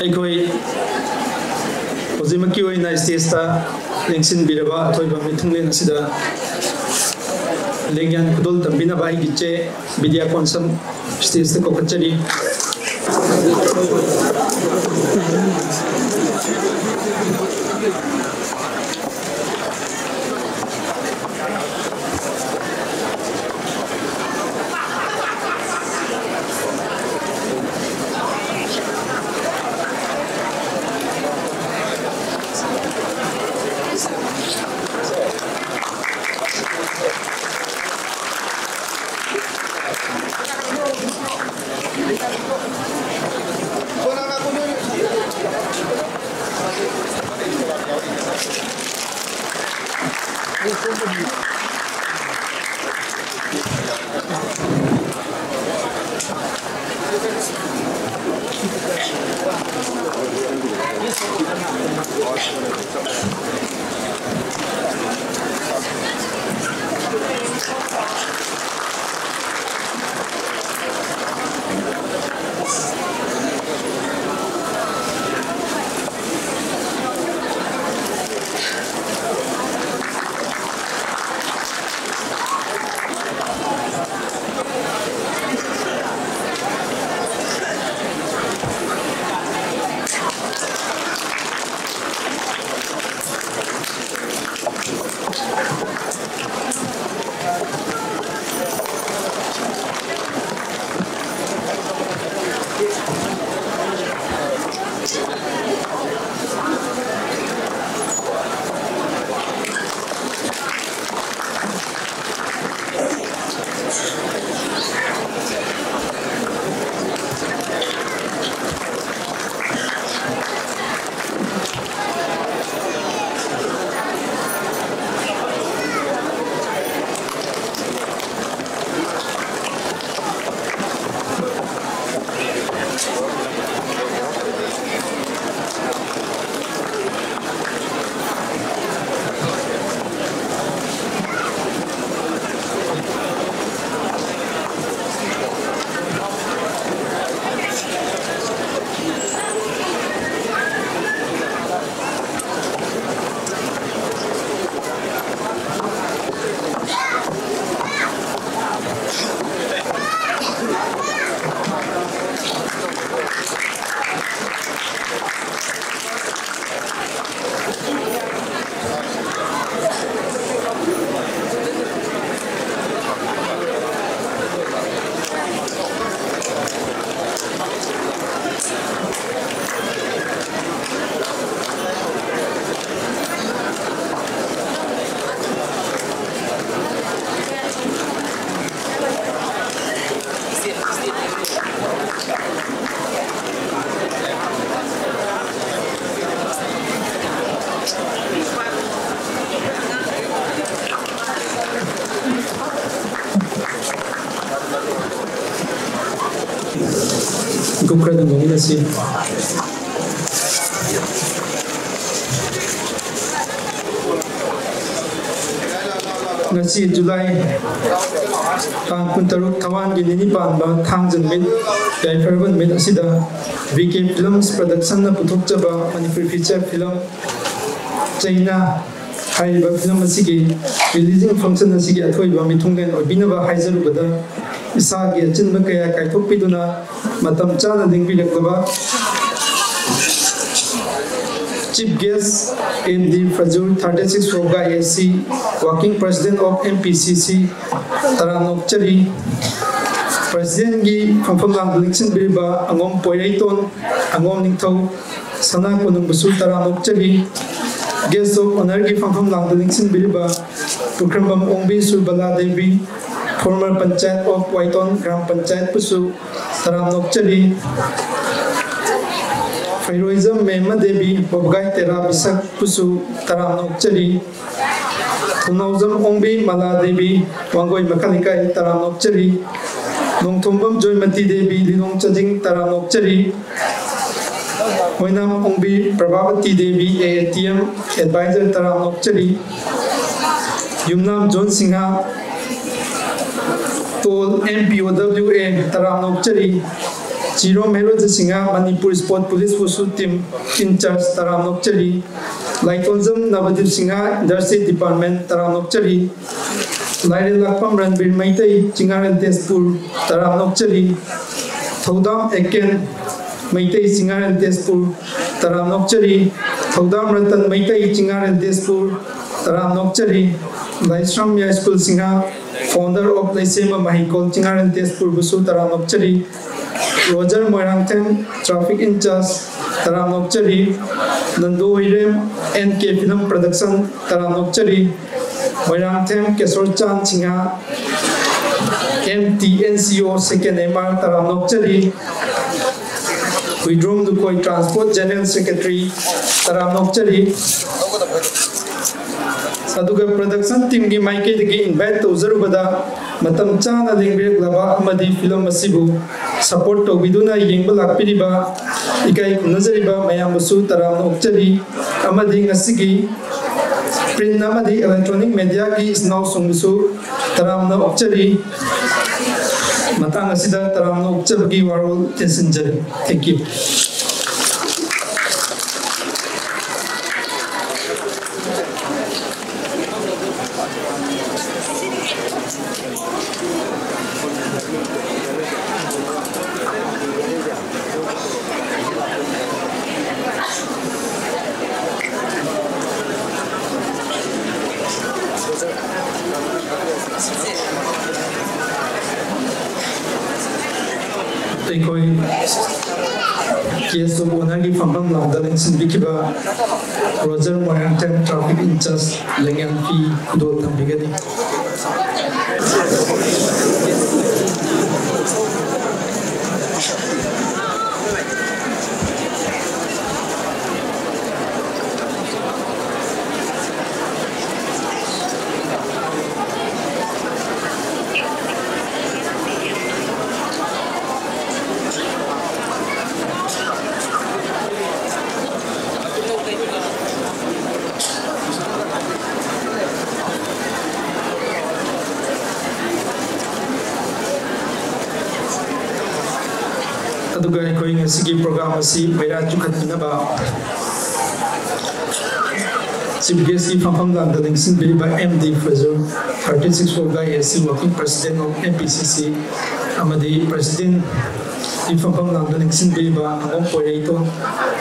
ꯑꯩꯈꯣꯏ ꯍꯧꯖꯤꯛꯃꯛꯀꯤ ꯑꯣꯏꯅ stage ꯇ ꯂꯦꯡꯁꯤꯟꯕꯤꯔꯕ ꯑꯊꯣꯏꯕ ꯃꯤꯊꯨꯡꯂꯦꯟ ꯑꯁꯤꯗ ꯂꯦꯡꯌꯥꯟ ꯈꯨꯗꯣꯜ ꯇꯝꯕꯤꯅꯕ ꯑꯩꯒꯤ ꯏꯆꯦ ꯕꯤꯗ꯭ꯌꯥ ꯀꯣꯟꯁꯝ stage ꯇ ꯀꯧꯈꯠꯆꯔꯤ꯫ ꯈꯔ ꯑꯗꯨꯝ ꯉꯥꯡꯃꯤꯟꯅꯁꯤ꯫ ꯉꯁꯤ ꯖꯨꯂꯥꯏ ꯇꯥꯡ ꯀꯨꯟꯇꯔꯨꯛ, ꯊꯋꯥꯟꯒꯤ ꯅꯤꯅꯤ ꯄꯥꯟꯕ ꯊꯥꯡꯖ ꯅꯨꯃꯤꯠ, ꯌꯥꯏꯐꯔꯕ ꯅꯨꯃꯤꯠ ꯑꯁꯤꯗ ꯕꯤ ꯀꯦ ꯐꯤꯂꯝꯁ ꯄ꯭ꯔꯗꯛꯁꯟꯅ ꯄꯨꯊꯣꯛꯆꯕ ꯃꯅꯤꯄꯨꯔꯤ ꯐꯤꯆꯔ ꯐꯤꯂꯝ ꯆꯩꯅꯥ ꯍꯥꯏꯔꯤꯕ ꯐꯤꯂꯝ ꯑꯁꯤꯒꯤ ꯔꯤꯂꯤꯖꯤꯡ ꯐꯪꯁꯟ ꯑꯁꯤꯒꯤ ꯑꯊꯣꯏꯕ ꯃꯤꯊꯨꯡꯂꯦꯟ ꯑꯣꯏꯕꯤꯅꯕ ꯍꯥꯏꯖꯔꯨꯕꯗ, ꯏꯁꯥꯒꯤ ꯑꯆꯤꯟꯕ ꯀꯌꯥ ꯀꯥꯏꯊꯣꯛꯄꯤꯗꯨꯅ ꯃꯇꯝ ꯆꯥꯅ ꯂꯦꯡꯕꯤꯔꯛꯂꯕ Chief Guest M D Fazur, thirty six Roga A C, Working President of M P C C, ꯇꯔꯥꯝꯅ ꯑꯣꯛꯆꯔꯤ꯫ ꯄ꯭ꯔꯁꯤꯗꯦꯟꯒꯤ ꯐꯝꯐꯝ ꯂꯥꯡꯗ ꯂꯦꯡꯁꯤꯟꯕꯤꯔꯤꯕ ꯑꯉꯣꯝ ꯄꯣꯏꯔꯩꯇꯣꯟ, ꯑꯉꯣꯝ ꯅꯤꯡꯊꯧ, ꯁꯅꯥ ꯀꯣꯅꯨꯡꯕꯨꯁꯨ ꯇꯔꯥꯝꯅ ꯑꯣꯛꯆꯔꯤ꯫ Guest of Honourꯒꯤ ꯐꯝꯐꯝ ꯂꯥꯡꯗ ꯂꯦꯡꯁꯤꯟꯕꯤꯔꯤꯕ ꯄꯨꯈ꯭ꯔꯝꯕꯝ ꯑꯣꯡꯕꯤ Surbala Devi, former Panchayat of ꯋꯥꯏꯇꯣꯟ Gram ꯄꯟꯆꯥꯌꯠꯄꯨꯁꯨ ꯇꯔꯥꯝꯅ ꯑꯣꯛꯆꯔꯤ꯫ ꯐꯩꯔꯣꯏꯖꯝ ꯃꯦꯝꯃ ꯗꯦꯕꯤ, ꯋꯥꯕꯒꯥꯏ ꯇꯦꯔꯥ ꯕꯤꯁꯛꯄꯨꯁꯨ ꯇꯔꯥꯝꯅ ꯑꯣꯛꯆꯔꯤ꯫ ꯊꯧꯅꯥꯎꯖꯝ ꯑꯣꯡꯕꯤ ꯃꯂꯥ ꯗꯦꯕꯤ, ꯋꯥꯡꯒꯣꯏ ꯃꯈꯥ ꯂꯩꯀꯥꯏ, ꯇꯔꯥꯝꯅ ꯑꯣꯛꯆꯔꯤ꯫ ꯅꯣꯡꯊꯣꯝꯕꯝ ꯖꯣꯏꯃꯇꯤ ꯗꯦꯕꯤ, ꯂꯤꯂꯣꯡ ꯆꯥꯖꯤꯡ, ꯇꯔꯥꯝꯅ ꯑꯣꯛꯆꯔꯤ꯫ ꯑꯣꯏꯅꯥꯝ Ongbi Prabhabati Devi, A A T M advisor, ꯇꯔꯥꯝꯅ ꯑꯣꯛꯆꯔꯤ꯫ ꯌꯨꯝꯅꯥꯝ ꯖꯣꯟ ꯁꯤꯡꯍ, ꯇꯣꯜ M P O W A, ꯇꯔꯥꯝꯅ ꯑꯣꯛꯆꯔꯤ꯫ ꯆꯤꯔꯣꯝ ꯍꯦꯔꯣꯖ Singh, Manipur Sport Police Wushu Team in charge, ꯇꯔꯥꯝꯅ ꯑꯣꯛꯆꯔꯤ꯫ ꯂꯥꯏꯇꯣꯟꯖꯝ ꯅꯕꯗꯤꯞ ꯁꯤꯡꯍ, Industry Department, ꯇꯔꯥꯝꯅ ꯑꯣꯛꯆꯔꯤ꯫ ꯂꯥꯏꯔꯦꯜꯂꯥꯛꯄꯝ ꯔꯟꯕꯤꯔ ꯃꯩꯇꯩ, ꯆꯤꯡꯉꯥꯔꯦꯜ ꯇꯦꯖꯄꯨꯔ, ꯇꯔꯥꯝꯅ ꯑꯣꯛꯆꯔꯤ꯫ ꯊꯧꯗꯥꯝ ꯑꯦꯀꯦꯟ ꯃꯩꯇꯩ, ꯆꯤꯡꯉꯥꯔꯦꯜ ꯇꯦꯖꯄꯨꯔ, ꯇꯔꯥꯝꯅ ꯑꯣꯛꯆꯔꯤ꯫ ꯊꯧꯗꯥꯝ ꯔꯇꯟ ꯃꯩꯇꯩ, ꯆꯤꯡꯉꯥꯔꯦꯜ ꯇꯦꯖꯄꯨꯔ, ꯇꯔꯥꯝꯅ ꯑꯣꯛꯆꯔꯤ꯫ ꯂꯥꯏꯁ꯭ꯔꯝ ꯌꯥꯏꯁ꯭ꯀꯨꯜ ꯁꯤꯡꯍ, founder of ꯂꯩꯁꯦꯝꯕ ꯃꯍꯩꯀꯣꯜ, ꯆꯤꯡꯉꯥꯔꯦꯜ ꯇꯦꯖꯄꯨꯔꯕꯨꯁꯨ ꯇꯔꯥꯝꯅ ꯑꯣꯛꯆꯔꯤ꯫ Roger Moirangthem, traffic in charge, ꯇꯔꯥꯝꯅ ꯑꯣꯛꯆꯔꯤ꯫ ꯅꯟꯗꯨ ꯍꯨꯏꯔꯦꯝ, N K Film Production, ꯇꯔꯥꯝꯅ ꯑꯣꯛꯆꯔꯤ꯫ ꯃꯣꯏꯔꯥꯡꯊꯦꯝ ꯀꯦꯁꯣꯔ ꯆꯥꯟ Singh, M T N C O second M R, ꯇꯔꯥꯝꯅ ꯑꯣꯛꯆꯔꯤ꯫ ꯍꯨꯏꯗ꯭ꯔꯣꯝ ꯂꯨꯀꯣꯏ, Transport General Secretary, ꯇꯔꯥꯝꯅ ꯑꯣꯛꯆꯔꯤ꯫ ꯑꯗꯨꯒ production teamꯒꯤ ꯃꯥꯏꯀꯩꯗꯒꯤ invite ꯇꯧꯖꯔꯨꯕꯗ ꯃꯇꯝ ꯆꯥꯅ ꯂꯦꯡꯕꯤꯔꯛꯂꯕ ꯑꯃꯗꯤ ꯐꯤꯂꯝ ꯑꯁꯤꯕꯨ ꯁꯄꯣꯔꯠ ꯇꯧꯕꯤꯗꯨꯅ ꯌꯦꯡꯕ ꯂꯥꯛꯄꯤꯔꯤꯕ ꯏꯀꯥꯏ ꯈꯨꯝꯅꯖꯔꯤꯕ ꯃꯌꯥꯝꯕꯨꯁꯨ ꯇꯔꯥꯝꯅ ꯑꯣꯛꯆꯔꯤ꯫ ꯑꯃꯗꯤ ꯉꯁꯤꯒꯤ ꯄ꯭ꯔꯤꯟ ꯑꯃꯗꯤ ꯏꯂꯦꯛꯇ꯭ꯔꯣꯅꯤꯛ ꯃꯦꯗꯤꯌꯥꯒꯤ ꯏꯆꯤꯟ ꯏꯅꯥꯎꯁꯤꯡꯕꯨꯁꯨ ꯇꯔꯥꯝꯅ ꯑꯣꯛꯆꯔꯤ꯫ ꯃꯇꯥꯡ ꯑꯁꯤꯗ ꯇꯔꯥꯝꯅ ꯑꯣꯛꯆꯕꯒꯤ ꯋꯥꯔꯣꯜ ꯇꯦꯟꯁꯤꯟꯖꯔꯤ꯫ Thank you꯫ ꯑꯩꯈꯣꯏ ꯒꯦꯁ ꯑꯣꯐ ꯑꯣꯅꯔꯒꯤ ꯐꯝꯐꯝ ꯂꯥꯡꯗ ꯂꯦꯡꯁꯤꯟꯕꯤꯈꯤꯕ ꯔꯣꯖꯔ ꯃꯣꯏꯔꯥꯡꯊꯦꯝ, ꯇ꯭ꯔꯥꯐꯤꯛ ꯏꯟꯆꯥꯔꯖ, ꯂꯦꯡꯌꯥꯟ ꯐꯤ ꯈꯨꯗꯣꯜ ꯊꯝꯕꯤꯒꯅꯤ꯫ ꯑꯗꯨꯒ ꯑꯩꯈꯣꯏ ꯉꯁꯤꯒꯤ ꯄ꯭ꯔꯣꯒ꯭ꯔꯥꯝ ꯑꯁꯤ ꯃꯩꯔꯥ ꯆꯨꯈꯠꯄꯤꯅꯕ ꯆꯤꯐ ꯒꯦꯁꯀꯤ ꯐꯝꯐꯝ ꯂꯥꯡꯗ ꯂꯦꯡꯁꯤꯟꯕꯤꯔꯤꯕ M D Fazur, thirty six four by A C working president of M P C C, ꯑꯃꯗꯤ ꯄ꯭ꯔꯦꯁꯤꯗꯦꯟꯠꯀꯤ ꯐꯝꯐꯝ ꯂꯥꯡꯗ ꯂꯦꯡꯁꯤꯟꯕꯤꯔꯤꯕ ꯑꯉꯣꯝ ꯄꯣꯏꯔꯩꯇꯣꯟ,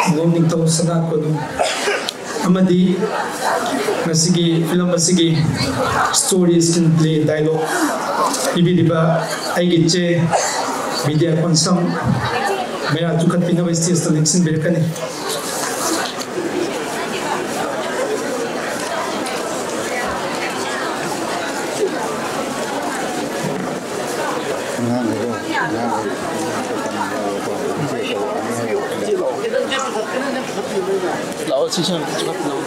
ꯑꯉꯣꯝ ꯅꯤꯡꯊꯧ ꯁꯅꯥ ꯀꯣꯅꯨꯡ, ꯑꯃꯗꯤ ꯉꯁꯤꯒꯤ ꯐꯤꯂꯝ ꯑꯁꯤꯒꯤ ꯁ꯭ꯇꯣꯔꯤ, ꯁ꯭ꯀ꯭ꯔꯤꯟ ꯄ꯭ꯂꯦ, ꯗꯥꯏꯂꯣꯒ ꯄꯤꯕꯤꯔꯤꯕ ꯑꯩꯒꯤ ꯏꯆꯦ ꯕꯤꯗ꯭ꯌꯥ ꯀꯣꯟꯁꯝ ꯃꯩꯔꯥ ꯆꯨꯈꯠꯄꯤꯅꯕ ꯁ꯭ꯇꯦꯖꯇ ꯂꯦꯡꯁꯤꯟꯕꯤꯔꯛꯀꯅꯤ꯫ ꯂꯥꯛꯑꯣ, ꯁꯤ ꯁꯨꯝ ꯆꯠꯂꯛꯑꯣ꯫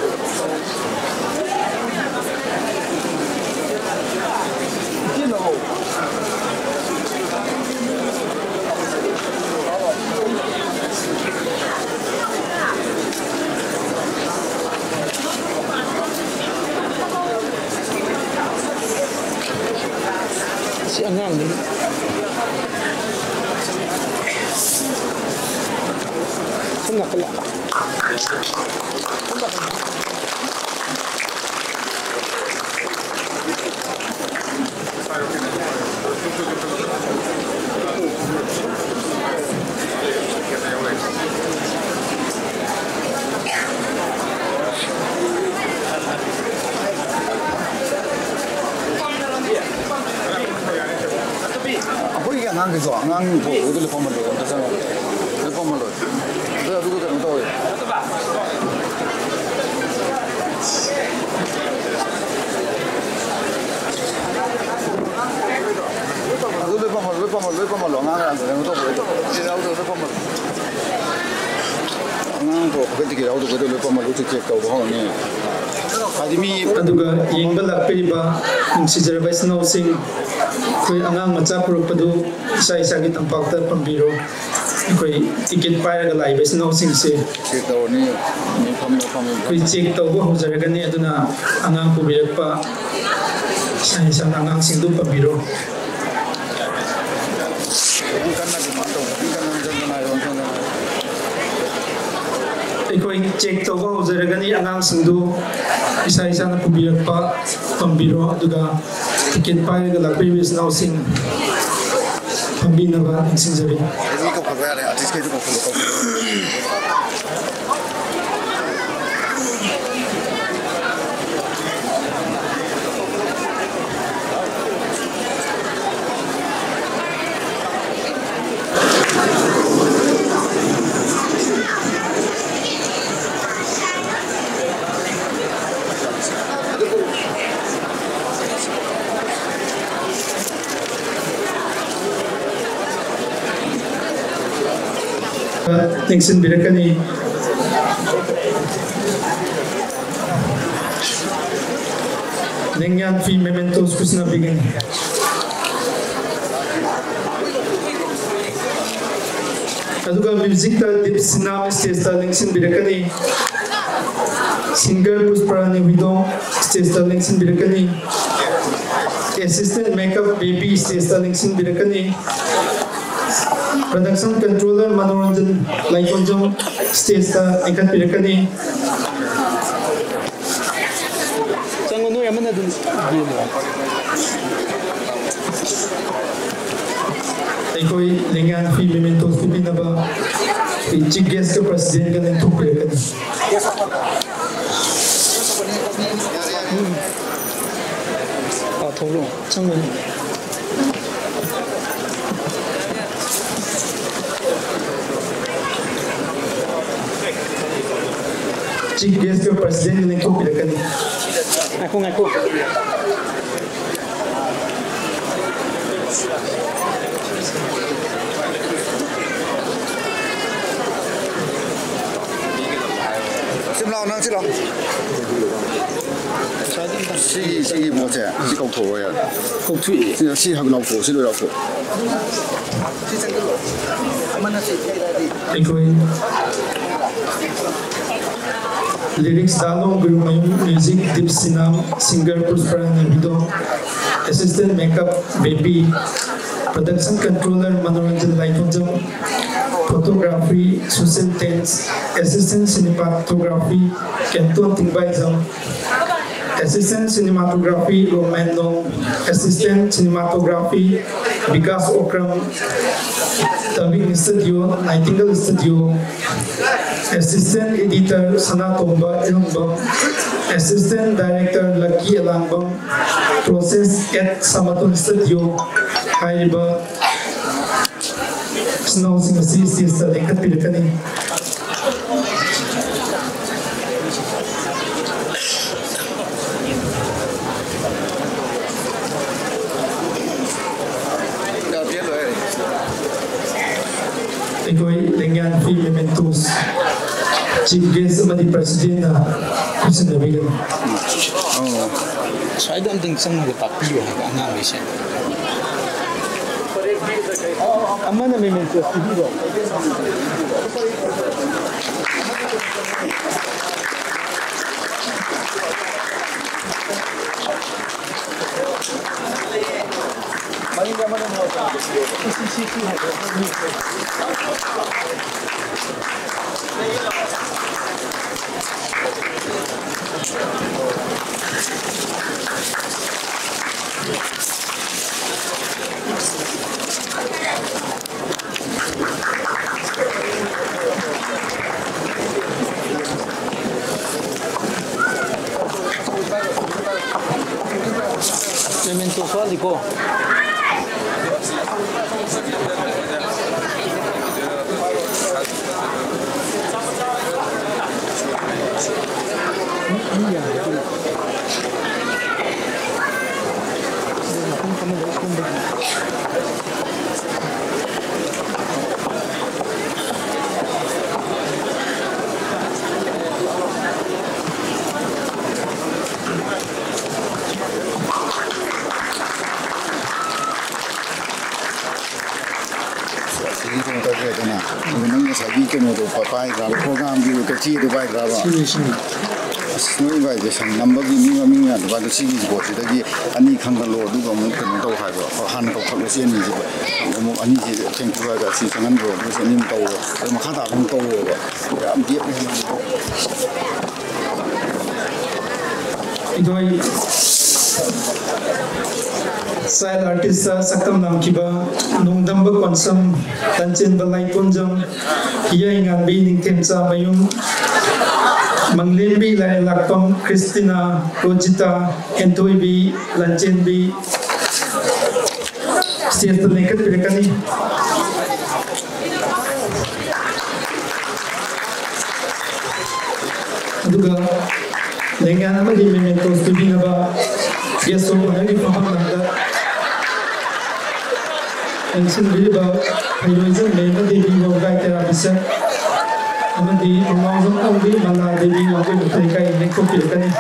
ꯑꯩꯈꯣꯏꯒꯤ ꯑꯉꯥꯡꯈꯩꯁꯨ, ꯑꯉꯥꯡ ꯊꯣꯛꯄꯗ ꯂꯨꯄꯥ ꯑꯃ ꯂꯣꯏ ꯑꯝꯇ ꯆꯪꯉꯣ꯫ ꯂꯨꯄꯥ ꯑꯃ ꯂꯣꯏ꯫ ꯑꯗꯨ, ꯑꯗꯨꯒ ꯀꯩꯅꯣ ꯇꯧꯋꯦ꯫ ꯑꯗꯨ ꯂꯣꯏ ꯄꯝꯃꯜꯂꯣ, ꯂꯣꯏ ꯄꯝꯃꯜꯂꯣ, ꯂꯣꯏ ꯄꯝꯃꯜꯂꯣ꯫ ꯑꯉꯥꯡ ꯃꯌꯥꯝꯗꯣ ꯀꯩꯅꯣ ꯇꯧꯕ, ꯇꯤꯀꯦꯠ ꯌꯥꯎꯗꯕ ꯂꯣꯏ ꯄꯝꯃꯜꯂꯣ꯫ ꯑꯉꯥꯡ ꯄꯨꯔꯛꯄꯒ ꯇꯤꯀꯦꯠ ꯌꯥꯎꯗꯕꯒꯗꯣ ꯂꯣꯏ ꯄꯝꯃꯜꯂꯣ, ꯆꯦꯛ ꯇꯧꯕ ꯍꯧꯔꯅꯤ꯫ ꯍꯥꯏꯗꯤ ꯃꯤ ꯑꯗꯨꯒ ꯌꯦꯡꯕ ꯂꯥꯛꯄꯤꯔꯤꯕ ꯅꯨꯡꯁꯤꯖꯔꯕ ꯏꯆꯤꯟ ꯏꯅꯥꯎꯁꯤꯡ, ꯑꯩꯈꯣꯏ ꯑꯉꯥꯡ ꯃꯆꯥ ꯄꯨꯔꯛꯄꯗꯨ ꯏꯁꯥ ꯏꯁꯥꯒꯤ ꯇꯝꯄꯥꯛꯇ ꯄꯝꯕꯤꯔꯣ꯫ ꯑꯩꯈꯣꯏ ꯇꯤꯀꯦꯠ ꯄꯥꯏꯔꯒ ꯂꯥꯛꯏꯕ ꯏꯆꯤꯟ ꯏꯅꯥꯎꯁꯤꯡꯁꯦ ꯆꯦꯛ ꯇꯧꯔꯅꯤ꯫ ꯃꯤ ꯐꯝꯃꯦ, ꯐꯝꯃꯦ, ꯐꯝꯃꯦ꯫ ꯑꯩꯈꯣꯏ ꯆꯦꯛ ꯇꯧꯕ ꯍꯧꯖꯔꯒꯅꯤ꯫ ꯑꯗꯨꯅ ꯑꯉꯥꯡ ꯄꯨꯕꯤꯔꯛꯄ ꯏꯁꯥ ꯏꯁꯥꯅ ꯑꯉꯥꯡꯁꯤꯡꯗꯨ ꯄꯝꯕꯤꯔꯣ꯫ ꯅꯪ ꯀꯟꯅ demand ꯇꯧꯕ, ꯅꯪ ꯀꯟꯅ ꯍꯟꯖꯟ ꯍꯟꯖꯟ ꯍꯥꯏꯌꯣ, ꯍꯟꯖꯟ ꯍꯟꯖꯟ ꯍꯥꯏꯌꯣ꯫ ꯑꯩꯈꯣꯏ ꯆꯦꯛ ꯇꯧꯕ ꯍꯧꯖꯔꯒꯅꯤ꯫ ꯑꯉꯥꯡꯁꯤꯡꯗꯨ ꯏꯁꯥ ꯏꯁꯥꯅ ꯄꯨꯕꯤꯔꯛꯄ ꯄꯝꯕꯤꯔꯣ, ꯑꯗꯨꯒ ꯇꯤꯀꯦꯠ ꯄꯥꯏꯔꯒ ꯂꯥꯛꯄꯤꯔꯤꯕ ꯏꯆꯤꯟ ꯏꯅꯥꯎꯁꯤꯡ ꯐꯝꯕꯤꯅꯕ ꯅꯤꯡꯁꯤꯡꯖꯔꯤ꯫ ꯃꯤ ꯀꯧꯈꯠꯄ ꯌꯥꯔꯦ, artist ꯈꯩꯗꯨ ꯀꯧꯈꯠꯂꯣ, ꯀꯧꯈꯠꯂꯣ꯫ ꯂꯦꯡꯁꯤꯟꯕꯤꯔꯛꯀꯅꯤ꯫ ꯂꯦꯡꯌꯥꯟ ꯐꯤ mementos ꯈꯨꯁꯤꯟꯅꯕꯤꯒꯅꯤ꯫ ꯑꯗꯨꯒ music ꯇ ꯗꯤꯞ ꯁꯤꯅꯥ stage ꯇ ꯂꯦꯡꯁꯤꯟꯕꯤꯔꯛꯀꯅꯤ꯫ Singer ꯄꯨꯁꯄꯔꯥꯅꯤ ꯍꯨꯏꯗꯣꯡ stage ꯇ ꯂꯦꯡꯁꯤꯟꯕꯤꯔꯛꯀꯅꯤ꯫ Assistant makeup ꯕꯦꯕꯤ stage ꯇ ꯂꯦꯡꯁꯤꯟꯕꯤꯔꯛꯀꯅꯤ꯫ Production Controller ꯃꯅꯣꯔꯟꯖꯟ ꯂꯥꯏꯀꯣꯟꯖꯝ stage ꯇ ꯂꯦꯡꯈꯠꯄꯤꯔꯛꯀꯅꯤ꯫ ꯆꯪꯉꯣ, ꯅꯣꯏ ꯑꯃꯅ ꯑꯗꯨꯝ ꯌꯦꯡꯉꯣ꯫ ꯑꯩꯈꯣꯏ ꯂꯦꯡꯌꯥꯟ ꯐꯤ mementos ꯄꯤꯕꯤꯅꯕ ꯑꯩꯈꯣꯏ chief guest ꯀ president ꯀ ꯂꯦꯡꯊꯣꯛꯄꯤꯔꯛꯀꯅꯤ꯫ ꯎꯝ꯫ ꯑꯥ, ꯊꯣꯛꯂꯛꯑꯣ꯫ ꯆꯪꯉꯣ꯫ Chief guest ꯀ president ꯅ ꯂꯦꯡꯊꯣꯛꯄꯤꯔꯛꯀꯅꯤ꯫ ꯉꯥꯏꯈꯣ, ꯉꯥꯏꯈꯣ꯫ ꯁꯤ ꯂꯥꯎ, ꯅꯪ ꯁꯤ ꯂꯥꯎ꯫ ꯁꯤꯒꯤ, ꯁꯤꯒꯤ ꯄꯣꯠꯁꯦ, ꯁꯤ ꯀꯧꯊꯣꯛꯑꯣ ꯌꯥꯔꯦ꯫ ꯀꯧꯊꯣꯛꯏ꯫ ꯁꯤ, ꯁꯤ ꯍꯥꯏꯕ ꯂꯥꯎꯊꯣꯛꯑꯣ, ꯁꯤ ꯂꯣꯏ ꯂꯥꯎꯊꯣꯛꯑꯣ꯫ ꯑꯩꯈꯣꯏ lyrics ꯗꯥ Longgurumayum, music Dip Sinam, singer Pushparani Bidong, assistant makeup Bebi, production controller Manoranjan Laithonjam, photography Sushil Tens, assistant cinematography Kenton Tingbaijam, assistant cinematography Romen Nong, assistant cinematography Bikash Okram, dubbing studio Nightingale Studio, assistant editor Sanatomba Irambam, assistant director Lucky Elangbam, process at Samaton studio꯫ ꯍꯥꯏꯔꯤꯕ ꯏꯆꯤꯟ ꯏꯅꯥꯎꯁꯤꯡ ꯑꯁꯤ stage ꯇ ꯂꯦꯡꯈꯠꯄꯤꯔꯛꯀꯅꯤ꯫ ꯑꯩꯈꯣꯏ ꯂꯦꯡꯌꯥꯟ ꯐꯤ mementos chief guest ꯑꯃꯗꯤ president ꯅ ꯈꯨꯠꯁꯤꯟꯅꯕꯤꯒꯅꯤ꯫ ꯁ꯭ꯋꯥꯏꯗ ꯑꯝꯇꯪ ꯆꯪꯉꯒ ꯇꯥꯛꯄꯤꯌꯨ ꯍꯥꯏꯕ ꯑꯉꯥꯡꯈꯩꯁꯦ꯫ ꯑꯃꯅ mementos ꯄꯤꯕꯤꯔꯣ꯫ ꯃꯅꯤꯡꯗ ꯑꯃꯅ Memento ꯁꯣꯛꯍꯜꯂꯤꯀꯣ꯫ ꯑꯁꯤꯒꯤ ꯀꯩꯅꯣ ꯇꯧꯈ꯭ꯔꯦꯗꯅ, ꯑꯗꯨꯒ ꯅꯪ ꯉꯁꯥꯏꯒꯤ ꯀꯩꯅꯣꯗꯣ ꯄꯥꯏꯗ꯭ꯔꯕ, ꯄ꯭ꯔꯣꯒ꯭ꯔꯥꯝꯒꯤ ꯀꯩꯆꯦꯗꯣ ꯄꯥꯏꯗ꯭ꯔꯕ? ꯁꯤꯅꯤ, ꯁꯤꯅꯤ꯫ ꯑꯁ, ꯅꯣꯏ ꯏꯟꯚꯥꯏꯇꯦꯁꯟ ꯅꯝꯕꯒꯤ ꯃꯤ ꯃꯃꯤꯡ ꯃꯌꯥꯝꯗꯣ, ꯑꯗꯣ ꯁꯤꯒꯤ ꯕꯣꯠꯁꯤꯗꯒꯤ ꯑꯅꯤ ꯈꯪꯍꯜꯂꯣ, ꯑꯗꯨꯒ ꯑꯃꯨꯛ ꯀꯩꯅꯣ ꯇꯧ ꯍꯥꯏꯕ, ꯍꯥꯟꯅ ꯀꯧꯈꯠꯂꯣ ꯁꯤ ꯑꯅꯤꯁꯤꯕꯨ꯫ ꯑꯃꯨꯛ ꯑꯅꯤꯁꯤ ꯊꯦꯡꯊꯣꯛꯑꯒ ꯁꯤ ꯆꯪꯍꯟꯈ꯭ꯔꯣ, ꯑꯗꯨꯒ ꯁꯤ ꯑꯅꯤ ꯑꯃꯨꯛ ꯇꯧꯔꯣ, ꯑꯗꯨ ꯃꯈꯥ ꯇꯥꯕ ꯑꯃꯨꯛ ꯇꯧꯔꯣꯕ꯫ ꯌꯥꯝ ꯒꯦꯞ ꯂꯩꯍꯟꯒꯅꯨ꯫ ꯑꯩꯈꯣꯏ ꯆꯥꯏꯜ ꯑꯥꯔꯇꯤꯁꯇ ꯁꯛꯇꯝ ꯂꯥꯡꯈꯤꯕ ꯅꯣꯡꯗꯝꯕ ꯀꯣꯟꯁꯝ, ꯂꯟꯆꯦꯟꯕ ꯂꯥꯏꯄꯨꯟꯖꯝ, ꯍꯤꯌꯥꯏꯉꯥꯟꯕꯤ ꯅꯤꯡꯊꯦꯝꯆꯥꯃꯌꯨꯝ, ꯃꯪꯂꯦꯝꯕꯤ ꯂꯥꯏꯔꯦꯟꯂꯥꯛꯄꯝ, ꯈ꯭ꯔꯤꯁꯇꯤꯅꯥ, ꯔꯣꯖꯤꯇꯥ, ꯍꯦꯟꯊꯣꯏꯕꯤ, ꯂꯟꯆꯦꯟꯕꯤ ꯁ꯭ꯇꯦꯖꯇ ꯂꯦꯡꯈꯠꯄꯤꯔꯛꯀꯅꯤ꯫ ꯑꯗꯨꯒ ꯂꯦꯡꯌꯥꯟ ꯑꯃꯗꯤ mementos ꯄꯤꯕꯤꯅꯕ guest of honourꯒꯤ ꯐꯝꯐꯝ ꯂꯝꯗ ꯂꯦꯡꯁꯤꯟꯕꯤꯔꯤꯕ ꯐꯩꯔꯣꯏꯖꯝ ꯂꯦꯝꯕ ꯗꯦꯕꯤ ꯋꯥꯕꯒꯥꯏ ꯇꯦꯔꯥ ꯕꯤꯁꯞ ꯑꯃꯗꯤ ꯑꯉꯥꯎꯖꯝ ꯑꯣꯡꯕꯤ ꯃꯂꯥ ꯗꯦꯕꯤ ꯋꯥꯕꯒꯥꯏ ꯂꯩꯀꯥꯏ ꯂꯦꯡꯊꯣꯛꯄꯤꯔꯛꯀꯅꯤ꯫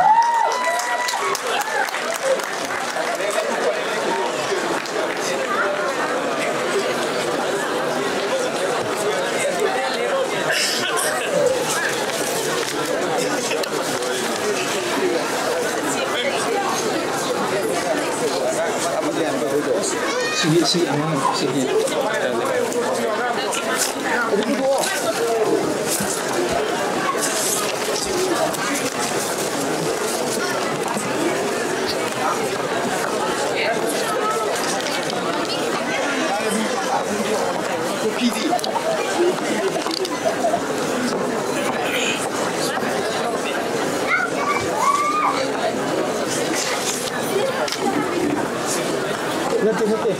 ꯁꯤꯒꯤ ꯁꯤ ꯑꯉꯥꯡꯁꯤꯒꯤ ꯅꯠꯇꯦ, ꯅꯠꯇꯦ꯫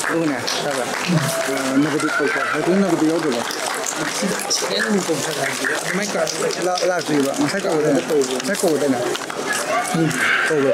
ꯑꯗꯨꯒꯅꯦ, ꯇꯥꯕ꯭ꯔꯥ? ꯑ, negative ꯄꯣꯛꯄ, ꯍꯥꯏꯗꯤ negative ꯌꯥꯎꯗꯕ꯫ ꯑꯗꯨꯃꯥꯏꯅ ꯀ-, ꯂꯥ-, ꯂꯥꯛꯇ꯭ꯔꯤꯕ꯫ ꯉꯁꯥꯏ ꯀꯧꯕꯗ, ꯉꯁꯥꯏ ꯀꯧꯕꯗꯅꯦ꯫ ꯎꯝ, ꯀꯧꯕ꯫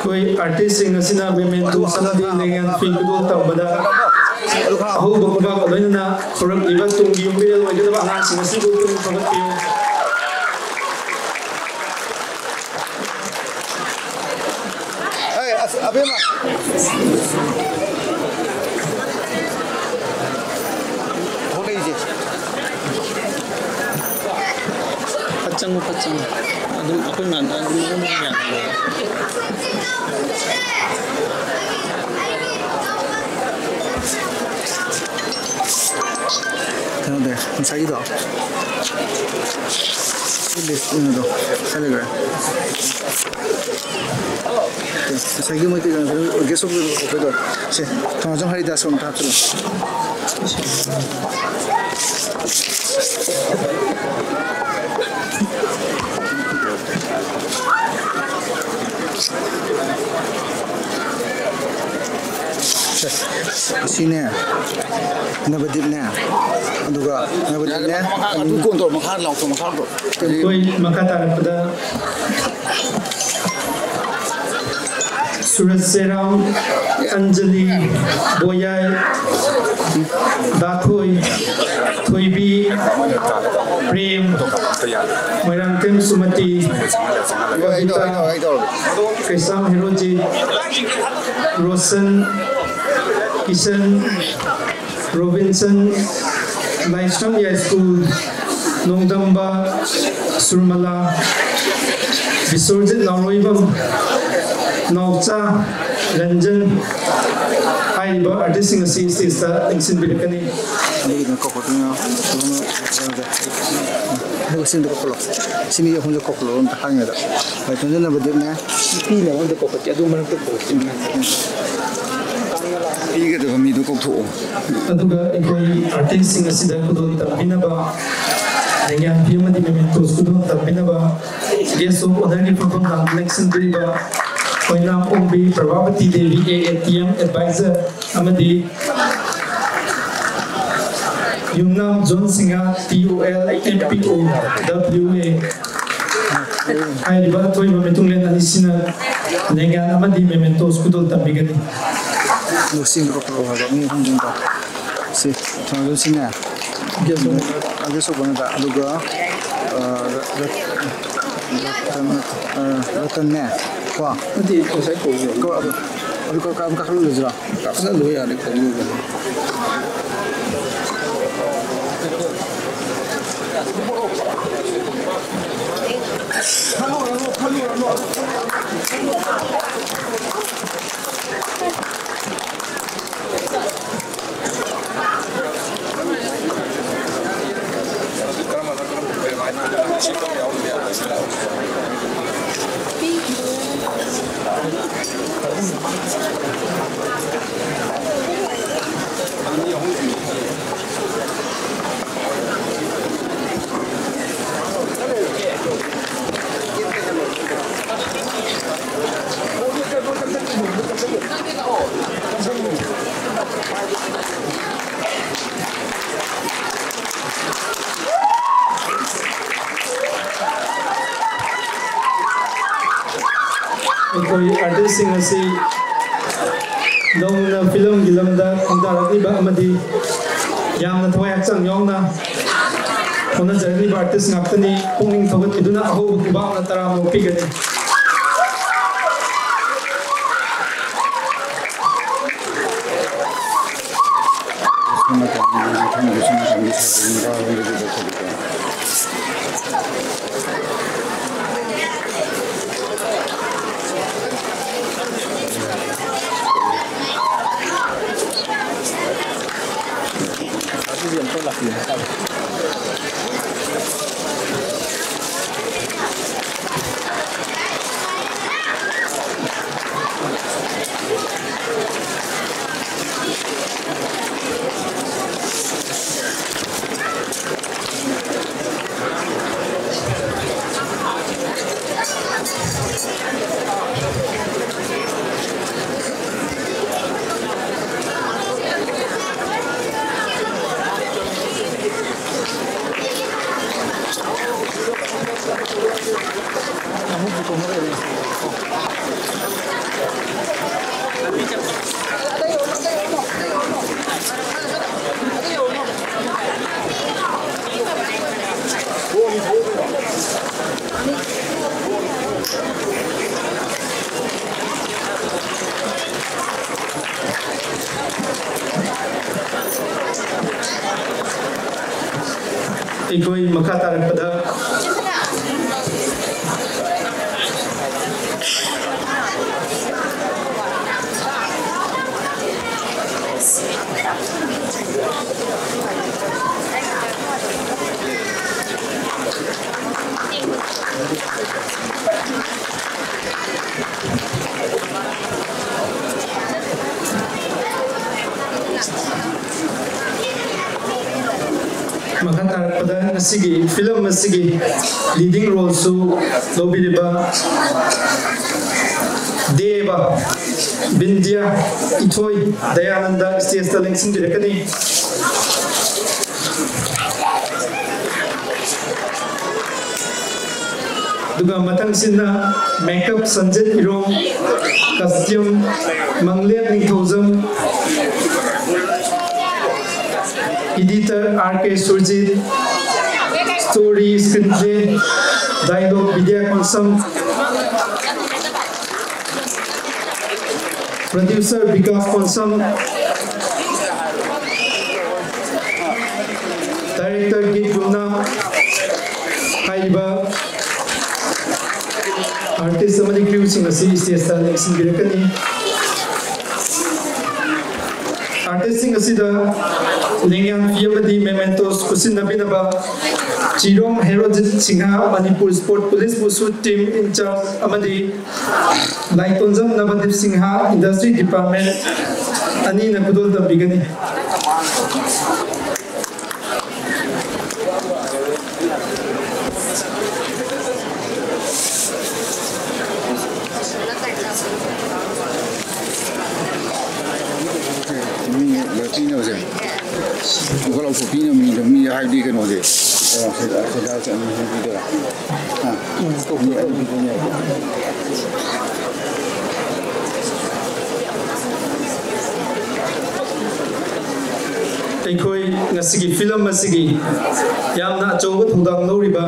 ꯑꯩꯈꯣꯏ artistꯁꯤꯡ ꯑꯁꯤꯅ memento ꯑꯃꯗꯤ ꯂꯦꯡꯌꯥꯟ ꯐꯤ ꯈꯨꯗꯣꯜ ꯇꯝꯕꯗ ꯑꯍꯧꯕ ꯈꯨꯕꯥꯛꯀ ꯂꯣꯏꯅꯅ ꯈꯨꯔꯝꯂꯤꯕ ꯇꯨꯡꯒꯤ ꯌꯨꯝꯕꯤꯔꯦꯜ ꯑꯣꯏꯒꯗꯕ ꯑꯉꯥꯡꯁꯤꯡ ꯑꯁꯤꯕꯨ ꯄꯨꯛꯅꯤꯡ ꯊꯧꯒꯠꯄꯤꯌꯨ꯫ ꯑꯦ, ꯑꯁ, ꯑꯕꯦꯝꯃ꯫ ꯊꯣꯛꯂꯛꯏꯁꯦ꯫ ꯐꯠ ꯆꯪꯉꯨ, ꯐꯠ ꯆꯪꯉꯨ꯫ ꯑꯗꯨꯝ ꯑꯩꯈꯣꯏ ꯃꯥꯅ ꯑꯗꯨꯝ, ꯑꯗꯨꯝ ꯌꯥꯅꯤ꯫ ꯀꯩꯅꯣꯗ, ꯉꯁꯥꯏꯒꯤꯗꯣ꯫ ꯂꯤꯁ ꯀꯩꯅꯣꯗꯣ ꯆꯠꯂꯒ ꯉꯁꯥꯏꯒꯤ ꯃꯣꯏ ꯀꯩꯅꯣ ꯒꯦꯁ ꯑꯣꯐ ꯑꯣꯏꯗꯣ ꯁꯦ ꯊꯣꯡ ꯁꯨꯝ ꯍꯔꯤꯗꯥꯁ ꯑꯃ ꯍꯥꯞꯆꯤꯜꯂꯣ꯫ ꯁꯤꯅꯦ, ꯅꯕꯗꯤꯞꯅꯦ, ꯑꯗꯨꯒ ꯅꯕꯗꯤꯞꯅꯦ꯫ ꯃꯈꯥ ꯑꯗꯨ ꯀꯣꯟ ꯇꯧꯔꯣ, ꯃꯈꯥ ꯂꯥꯎꯊꯣꯛ, ꯃꯈꯥ ꯇꯧꯔꯣ꯫ ꯑꯩꯈꯣꯏ ꯃꯈꯥ ꯇꯥꯔꯛꯄꯗ ꯁꯨꯔꯖ ꯆꯦꯔꯥꯝ, ꯑꯟꯖꯂꯤ, ꯕꯣꯌꯥꯏ, ꯗꯥꯊꯣꯏ, ꯊꯣꯏꯕꯤ, ꯄ꯭ꯔꯦꯝ, ꯃꯣꯏꯔꯥꯡꯊꯦꯝ ꯁꯨꯃꯇꯤ, ꯀꯕꯤꯇꯥ, ꯀꯩꯁꯥꯝ ꯍꯦꯔꯣꯖꯤꯠ, ꯔꯣꯁꯟ, ꯀꯤꯁꯟ, ꯔꯣꯕꯤꯟꯁꯟ, ꯂꯥꯏꯁ꯭ꯔꯝ ꯌꯥꯏꯁ꯭ꯀꯨꯜ, ꯅꯣꯡꯗꯝꯕ, ꯁꯨꯔꯃꯂꯥ, ꯕꯤꯁ꯭ꯋꯔꯖꯤꯠ ꯅꯥꯎꯔꯣꯏꯕꯝ, ꯅꯥꯎꯆꯥ, ꯔꯟꯖꯟ ꯍꯥꯏꯔꯤꯕ ꯑꯥꯔꯇꯤꯁꯁꯤꯡ ꯑꯁꯤ ꯁ꯭ꯇꯦꯖꯇ ꯂꯦꯡꯁꯤꯟꯕꯤꯔꯛꯀꯅꯤ꯫ ꯑꯗꯨꯒꯤꯗꯨꯅ ꯀꯧꯈꯠꯇꯣꯏꯅꯦ꯫ ꯑꯗꯨꯒ ꯁꯤꯡꯗꯣ ꯀꯧꯈꯠꯂꯣ꯫ ꯁꯤ ꯃꯤ ꯑꯍꯨꯝꯗꯣ ꯀꯧꯈꯠꯂꯣ ꯑꯝꯇ ꯍꯥꯡꯉꯦꯗ꯫ ꯍꯣꯏ, ꯊꯣꯟꯖꯤꯟꯅꯕꯗꯤ ꯃꯌꯥꯝ꯫ ꯅꯨꯄꯤꯅ ꯑꯃꯗ ꯀꯧꯈꯠꯀꯦ, ꯑꯗꯨ ꯃꯔꯛꯇ ꯀꯧꯈꯠꯀꯦ꯫ ꯄꯤꯒꯗꯕ ꯃꯤꯗꯨ ꯀꯧꯊꯣꯛꯑꯣ꯫ ꯑꯗꯨꯒ ꯑꯩꯈꯣꯏ ꯑꯥꯔꯇꯤꯁꯁꯤꯡ ꯑꯁꯤꯗ ꯈꯨꯗꯣꯜ ꯇꯝꯕꯤꯅꯕ ꯂꯩꯉꯥꯛꯄꯤ ꯑꯃꯗꯤ ꯃꯦꯃꯦꯟꯇꯣꯁ ꯈꯨꯗꯣꯜ ꯇꯝꯕꯤꯅꯕ ꯒꯦꯁ ꯑꯣꯐ ꯑꯣꯅꯔꯒꯤ ꯐꯝꯐꯝ ꯂꯥꯡꯗ ꯂꯦꯡꯁꯤꯟꯕꯤꯔꯤꯕ ꯑꯣꯏꯅꯥꯝ ꯑꯣꯡꯕꯤ ꯄ꯭ꯔꯚꯥꯕꯇꯤ ꯗꯦꯕꯤ, ꯑꯦ ꯑꯦ ꯇꯤ ꯑꯦꯝ ꯑꯦꯗꯚꯥꯏꯖꯔ, ꯑꯃꯗꯤ ꯌꯨꯝꯅꯥꯝ ꯖꯣꯟ ꯁꯤꯡꯍ, ꯇꯤ ꯑꯣ ꯑꯦꯜ, ꯑꯦꯝ ꯄꯤ ꯑꯣ, ꯗꯕ꯭ꯂꯤꯎ ꯑꯦ꯫ ꯍꯥꯏꯔꯤꯕ ꯑꯊꯣꯏꯕ ꯃꯤꯊꯨꯡꯂꯦꯟ ꯑꯅꯤꯁꯤꯅ ꯂꯦꯡꯌꯥꯟ ꯑꯃꯗꯤ ꯃꯦꯃꯦꯟꯇꯣꯁ ꯈꯨꯗꯣꯜ ꯇꯝꯕꯤꯒꯅꯤ꯫ ꯂꯧꯁꯤꯡ ꯀꯧꯔꯛꯑꯣ ꯍꯥꯏꯕ ꯃꯤ ꯑꯍꯨꯝꯗꯨꯗ꯫ ꯁꯤ, ꯊꯣꯡꯖꯤꯜꯁꯤꯅꯦ꯫ Guest of ꯑꯣꯅꯔꯗ꯫ ꯑꯗꯨꯒ, ꯑ, ꯔ-, ꯔ-, ꯔꯇꯟ, ꯑ, ꯔꯇꯟꯅꯦ꯫ ꯀꯣ? ꯅꯠꯇꯦ, ꯉꯁꯥꯏ ꯀꯧꯕꯗꯣ꯫ ꯀꯣ, ꯑꯗꯨ, ꯑꯗꯨ ꯀ-, ꯀ-, ꯀꯥꯈꯠꯂꯨꯔꯁꯤꯔꯣ? ꯀꯥꯈꯠꯍꯜꯂꯣ ꯌꯥꯔꯦ, ꯀꯧꯕꯗꯣ꯫ ꯑꯩꯈꯣꯏ ꯑꯥꯔꯇꯤꯁꯁꯤꯡ ꯑꯁꯤ ꯅꯧꯅ ꯐꯤꯂꯝꯒꯤ ꯂꯝꯗ ꯈꯣꯡꯗꯥꯔꯛꯂꯤꯕ ꯑꯃꯗꯤ ꯌꯥꯝꯅ ꯊꯋꯥꯏ ꯍꯛꯆꯥꯡ ꯌꯥꯎꯅ ꯍꯣꯠꯅꯖꯔꯛꯂꯤꯕ ꯑꯥꯔꯇꯤꯁ ꯉꯥꯛꯇꯅꯤ꯫ ꯄꯨꯛꯅꯤꯡ ꯊꯧꯒꯠꯄꯤꯗꯨꯅ ꯑꯍꯧꯕ ꯈꯨꯕꯥꯛꯅ ꯇꯔꯥꯃꯨꯛ ꯄꯤꯒꯅꯤ꯫ ꯑꯩꯈꯣꯏ ꯃꯈꯥ ꯇꯥꯔꯛꯄꯗ ꯃꯈꯥ ꯇꯥꯔꯛꯄꯗ ꯉꯁꯤꯒꯤ ꯐꯤꯂꯝ ꯑꯁꯤꯒꯤ ꯂꯤꯗꯤꯡ ꯔꯣꯜꯁꯨ ꯂꯧꯕꯤꯔꯤꯕ ꯗꯦꯕ ꯕꯤꯟꯗ꯭ꯌꯥ ꯏꯊꯣꯏ ꯗꯌꯥꯅꯟꯗ ꯁ꯭ꯇꯦꯖꯇ ꯂꯦꯡꯁꯤꯟꯕꯤꯔꯛꯀꯅꯤ꯫ ꯑꯗꯨꯒ ꯃꯊꯪꯁꯤꯅ makeup Sanjit Irom, costume Manglem Ningthoujam, editor R K Surjit, story screenplay dialogue Bidya Konsam, producer Bikash Konsam, director Geet Rumnam ꯍꯥꯏꯔꯤꯕ ꯑꯥꯔꯇꯤꯁ ꯑꯃꯗꯤ ꯀ꯭ꯔꯤꯌꯨꯁꯤꯡ ꯑꯁꯤ ꯁ꯭ꯇꯦꯖꯇ ꯂꯦꯡꯁꯤꯟꯕꯤꯔꯛꯀꯅꯤ꯫ ꯑꯥꯔꯇꯤꯁꯁꯤꯡ ꯑꯁꯤꯗ ꯂꯦꯡꯌꯥꯟ ꯐꯤ ꯑꯃꯗꯤ ꯃꯦꯃꯦꯟꯇꯣꯁ ꯈꯨꯠꯁꯤꯟꯅꯕꯤꯅꯕ Chirom Herojit Singh, Manipur sport police wushu team in-charge ꯑꯃꯗꯤ ꯂꯥꯏꯇꯣꯟꯖꯝ ꯅꯕꯗꯤꯞ ꯁꯤꯡꯍ, ꯏꯟꯗꯁꯇ꯭ꯔꯤ ꯗꯤꯄꯥꯔꯠꯃꯦꯟ ꯑꯅꯤꯅ ꯈꯨꯗꯣꯜ ꯇꯝꯕꯤꯒꯅꯤ꯫ ꯃꯤ ꯄꯤꯅꯕꯁꯦ꯫ ꯑꯃꯨꯛꯀ ꯂꯧꯊꯣꯛꯄꯤꯅꯕ ꯃꯤꯗꯣ, ꯃꯤ ꯍꯥꯏꯕꯗꯤ ꯀꯩꯅꯣꯁꯦ꯫ ꯑꯣ, ꯁꯤꯗ, ꯁꯤꯗ ꯆꯠꯅꯤ ꯍꯥꯏꯕꯤꯗꯣꯏꯔꯥ? ꯑꯥ꯫ ꯃꯤ ꯑꯅꯤ ꯄꯤꯗꯣꯏꯅꯦꯕ꯫ ꯑꯩꯈꯣꯏ ꯉꯁꯤꯒꯤ ꯐꯤꯂꯝ ꯑꯁꯤꯒꯤ ꯌꯥꯝꯅ ꯑꯆꯧꯕ ꯊꯧꯗꯥꯡ ꯂꯧꯔꯤꯕ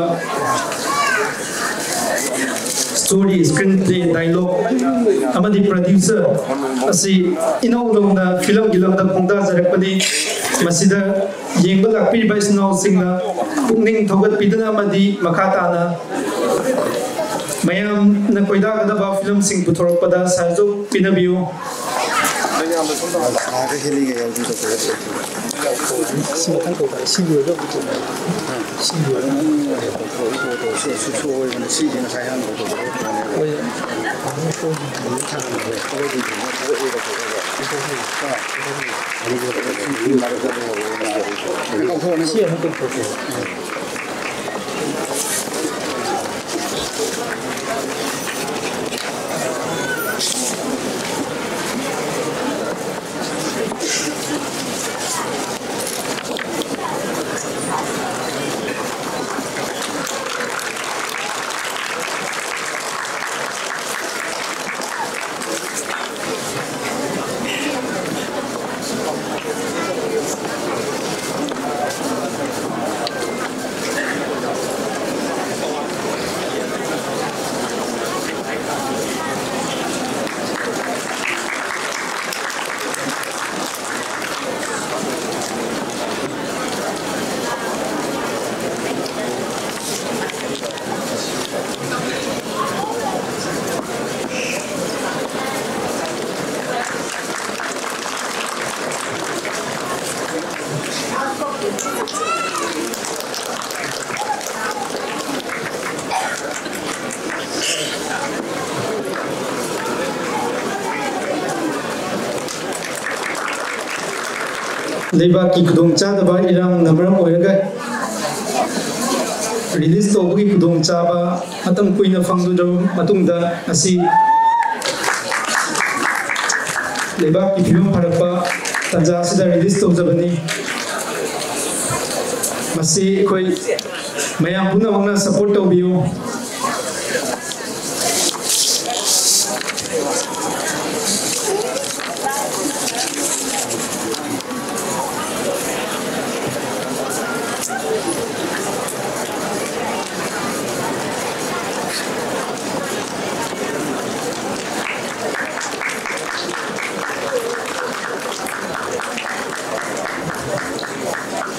ꯁ꯭ꯇꯣꯔꯤ, ꯁ꯭ꯀ꯭ꯔꯤꯟ ꯄ꯭ꯂꯦ, ꯗꯥꯏꯂꯣꯒ ꯑꯃꯗꯤ ꯄ꯭ꯔꯗ꯭ꯌꯨꯁꯔ ꯑꯁꯤ ꯏꯅꯧ ꯅꯧꯅ ꯐꯤꯂꯝꯒꯤ ꯂꯝꯗ ꯈꯣꯡꯗꯥꯖꯔꯛꯄꯅꯤ꯫ ꯃꯁꯤꯗ ꯌꯦꯡꯕ ꯂꯥꯛꯄꯤꯔꯤꯕ ꯏꯆꯤꯟ ꯏꯅꯥꯎꯁꯤꯡꯅ ꯄꯨꯛꯅꯤꯡ ꯊꯧꯒꯠꯄꯤꯗꯨꯅ ꯑꯃꯗꯤ ꯃꯈꯥ ꯇꯥꯅ ꯃꯌꯥꯝꯅ ꯈꯣꯏꯗꯥꯒꯗꯕ ꯐꯤꯂꯝꯁꯤꯡ ꯄꯨꯊꯣꯔꯛꯄꯗ ꯁꯍꯌꯣꯒ ꯄꯤꯅꯕꯤꯌꯨ꯫ ꯁꯤ ꯃꯊꯪ ꯇꯧ ꯇꯥꯔꯦ꯫ ꯁꯤ ꯂꯣꯏꯔꯒ ꯑꯃꯨꯛ ꯇꯧ ꯇꯥꯔꯦ꯫ ꯁꯤ ꯂꯣꯏꯔꯒ ꯑꯃꯨꯛ ꯇꯧ ꯇꯥꯔꯦ꯫ ꯁꯤ ꯁꯣꯏꯕꯅꯦ꯫ ꯁꯤꯗꯤ ꯉꯁꯥꯏ ꯍꯥꯟꯅ ꯇꯧꯊꯣꯛꯈ꯭ꯔꯕꯅꯦꯕ꯫ ꯍꯣꯏ꯫ ꯁꯤ ꯑꯃꯨꯛ ꯇꯧꯊꯣꯛꯀꯦ꯫ ꯂꯩꯕꯥꯛꯀꯤ ꯈꯨꯗꯣꯡꯆꯥꯗꯕ ꯏꯔꯥꯡꯅ ꯃꯔꯝ ꯑꯣꯏꯔꯒ release ꯇꯧꯕꯒꯤ ꯈꯨꯗꯣꯡꯆꯥꯕ ꯃꯇꯝ ꯀꯨꯏꯅ ꯐꯪꯂꯨꯗ꯭ꯔꯕ ꯃꯇꯨꯡꯗ ꯉꯁꯤ ꯂꯩꯕꯥꯛꯀꯤ ꯐꯤꯕꯝ ꯐꯔꯛꯄ ꯇꯥꯟꯖꯥ ꯑꯁꯤꯗ release ꯇꯧꯖꯕꯅꯤ꯫ ꯃꯁꯤ ꯑꯩꯈꯣꯏ ꯃꯌꯥꯝ ꯄꯨꯝꯅꯃꯛꯅ support ꯇꯧꯕꯤꯌꯨ꯫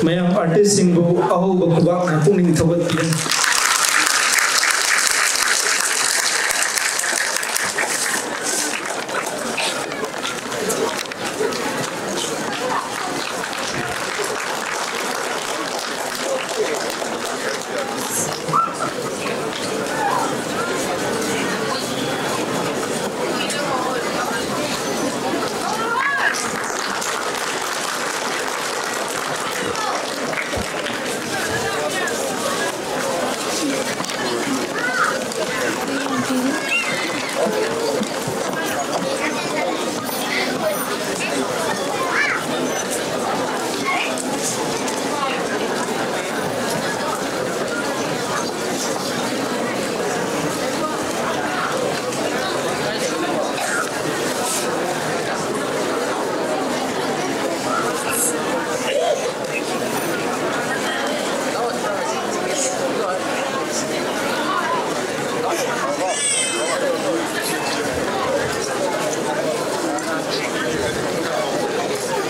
ꯃꯌꯥꯝ artistꯁꯤꯡꯕꯨ ꯑꯍꯧꯕ ꯈꯨꯕꯥꯛꯅ ꯄꯨꯛꯅꯤꯡ ꯊꯧꯒꯠꯄꯤꯔꯤ꯫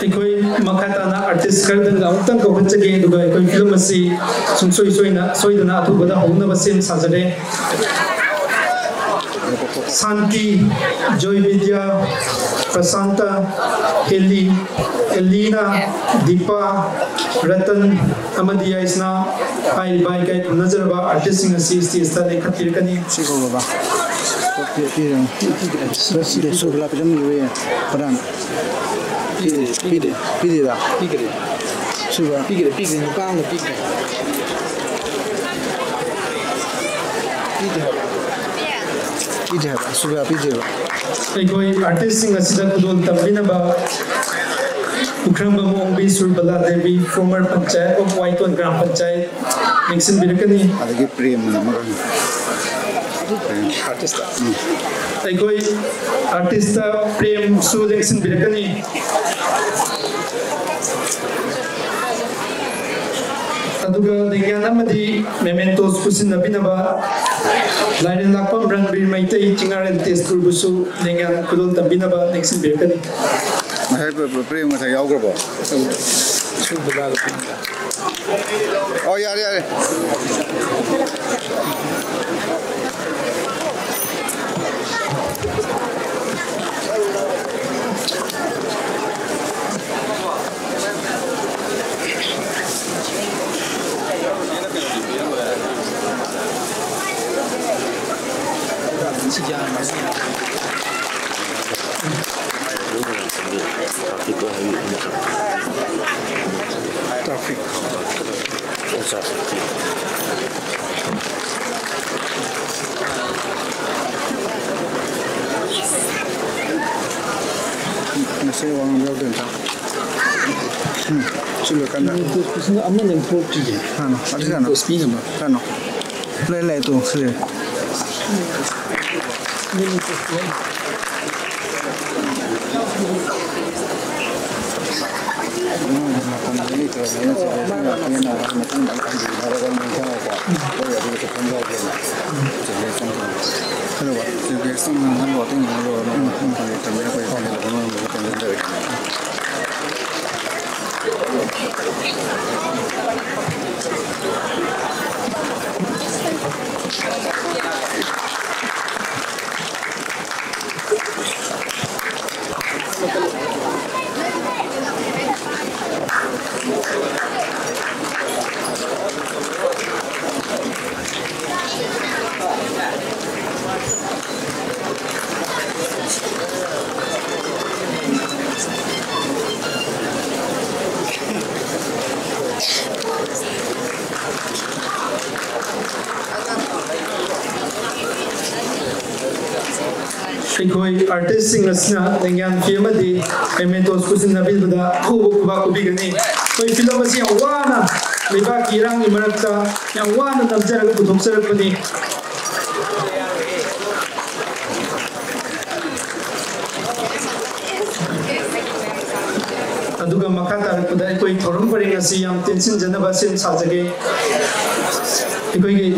ꯑꯩꯈꯣꯏ ꯃꯈꯥ ꯇꯥꯅ artist ꯈꯔꯗꯪꯒ ꯑꯃꯨꯛꯇꯪ ꯀꯧꯈꯠꯆꯒꯦ, ꯑꯗꯨꯒ ꯑꯩꯈꯣꯏ film ꯑꯁꯤ ꯁꯨꯡꯁꯣꯏ ꯁꯣꯏꯅ, ꯁꯣꯏꯗꯅ ꯑꯊꯨꯕꯗ ꯍꯧꯅꯕ ꯁꯦꯝ ꯁꯥꯖꯔꯦ꯫ ꯁꯥꯟꯇꯤ, ꯖꯣꯏ ꯕꯤꯗ꯭ꯌꯥ, ꯄ꯭ꯔꯁꯥꯟꯇ, ꯍꯦꯂꯤ, ꯑꯦꯂꯤꯅꯥ, ꯗꯤꯄꯥ, ꯔꯇꯟ ꯑꯃꯗꯤ ꯌꯥꯏꯁꯅꯥ ꯍꯥꯏꯔꯤꯕ ꯏꯀꯥꯏ ꯈꯨꯝꯅꯖꯔꯕ ꯑꯥꯔꯇꯤꯁꯁꯤꯡ ꯑꯁꯤ ꯁ꯭ꯇꯦꯖꯇ ꯂꯦꯡꯈꯠꯄꯤꯔꯛꯀꯅꯤ꯫ ꯁꯤ ꯀꯧꯔꯕ? ꯄꯤ-, ꯄꯤꯔꯦ꯫ ꯁꯨꯔ ꯂꯥꯛꯄꯤꯔꯝꯃꯤꯕ ꯄ꯭ꯔꯙꯥꯟ꯫ ꯄꯤꯗꯦ, ꯄꯤꯗꯦ꯫ ꯄꯤꯗꯦꯗ? ꯄꯤꯈ꯭ꯔꯦ꯫ ꯁꯨꯕ? ꯄꯤꯈ꯭ꯔꯦ, ꯄꯤꯈ꯭ꯔꯦ꯫ ꯅꯨꯄꯥ ꯑꯃꯅ ꯄꯤꯈ꯭ꯔꯦ꯫ ꯄꯤꯗꯦ ꯍꯥꯏꯕ꯫ ꯄꯤꯗꯦ ꯍꯥꯏꯕ꯫ ꯁꯨꯕ ꯄꯤꯗꯦꯕ꯫ ꯑꯩꯈꯣꯏ ꯑꯥꯔꯇꯤꯁꯁꯤꯡ ꯑꯁꯤꯗ ꯈꯨꯗꯣꯜ ꯇꯝꯕꯤꯅꯕ ꯄꯨꯈ꯭ꯔꯝꯕꯝ ꯑꯣꯡꯕꯤ ꯁꯨꯔꯕꯂꯥ ꯗꯦꯕꯤ, former ꯄꯟꯆꯥꯌꯠ of ꯋꯥꯏꯇꯣꯟ ꯒ꯭ꯔꯥꯝ ꯄꯟꯆꯥꯌꯠ, ꯂꯦꯡꯁꯤꯟꯕꯤꯔꯛꯀꯅꯤ꯫ ꯑꯗꯒꯤ ꯄ꯭ꯔꯦꯝ ꯑꯃꯒ꯫ ꯑꯥꯔꯇꯤꯁꯇ꯫ ꯎꯝ꯫ ꯑꯩꯈꯣꯏ ꯑꯥꯔꯇꯤꯁꯇ ꯄ꯭ꯔꯦꯝꯁꯨ ꯂꯦꯡꯁꯤꯟꯕꯤꯔꯛꯀꯅꯤ꯫ ꯑꯗꯨꯒ ꯂꯦꯡꯌꯥꯟ ꯑꯃꯗꯤ mementos ꯄꯨꯁꯤꯟꯅꯕꯤꯅꯕ ꯂꯥꯏꯔꯦꯜ ꯂꯥꯛꯄꯝ ꯔꯟꯕꯤꯔ ꯃꯩꯇꯩ ꯆꯤꯡꯉꯥꯔꯦꯜ ꯇꯦꯖꯄꯨꯔꯕꯨꯁꯨ ꯂꯦꯡꯌꯥꯟ ꯈꯨꯗꯣꯜ ꯇꯝꯕꯤꯅꯕ ꯂꯦꯡꯁꯤꯟꯕꯤꯔꯛꯀꯅꯤ꯫ ꯉꯁꯥꯏ ꯄ꯭ꯔꯦꯝ ꯉꯁꯥꯏ ꯌꯥꯎꯈ꯭ꯔꯕꯣ? ꯑꯣ, ꯌꯥꯔꯦ, ꯌꯥꯔꯦ꯫ Traffic. ꯉꯁꯤ ꯋꯥ ꯉꯥꯡꯕ ꯌꯥꯎꯗꯣꯏ ꯅꯠꯇ꯭ꯔꯣ? ꯎꯝ, ꯁꯤ ꯂꯣꯏꯔꯀꯥꯟꯗ꯫ ꯄꯤꯁꯤꯡ ꯑꯃ ꯅꯪ ꯄꯣꯛꯇ꯭ꯔꯤꯌꯦ꯫ ꯁꯥꯅꯣ, ꯑꯗꯨ ꯁꯥꯅꯣ꯫ ꯄꯣꯁ ꯄꯤꯅꯕ꯫ ꯁꯥꯅꯣ꯫ ꯂꯩ, ꯂꯩ, ꯇꯨ, ꯁꯤ ꯂꯩ꯫ ꯑꯩꯈꯣꯏ ꯑꯥꯔꯇꯤꯁꯁꯤꯡ ꯑꯁꯤꯅ ꯂꯦꯡꯌꯥꯟ ꯐꯤ ꯑꯃꯗꯤ ꯃꯦꯃꯦꯟꯇꯣꯁ ꯈꯨꯠꯁꯤꯟꯅꯕꯤꯕꯗ ꯑꯈꯨꯕ ꯈꯨꯕꯥꯛ ꯈꯨꯕꯤꯒꯅꯤ꯫ ꯑꯩꯈꯣꯏ ꯐꯤꯂꯝ ꯑꯁꯤ ꯌꯥꯝ ꯋꯥꯅ, ꯂꯩꯕꯥꯛꯀꯤ ꯏꯔꯥꯡꯒꯤ ꯃꯔꯛꯇ ꯌꯥꯝ ꯋꯥꯅ ꯅꯝꯖꯔꯒ ꯄꯨꯊꯣꯛꯆꯔꯛꯄꯅꯤ꯫ ꯑꯗꯨꯒ ꯃꯈꯥ ꯇꯥꯔꯛꯄꯗ ꯑꯩꯈꯣꯏ ꯊꯧꯔꯝ ꯄꯔꯦꯡ ꯑꯁꯤ ꯌꯥꯝ ꯇꯦꯟꯁꯤꯟꯖꯅꯕ ꯁꯦꯝ ꯁꯥꯖꯒꯦ꯫ ꯑꯩꯈꯣꯏꯒꯤ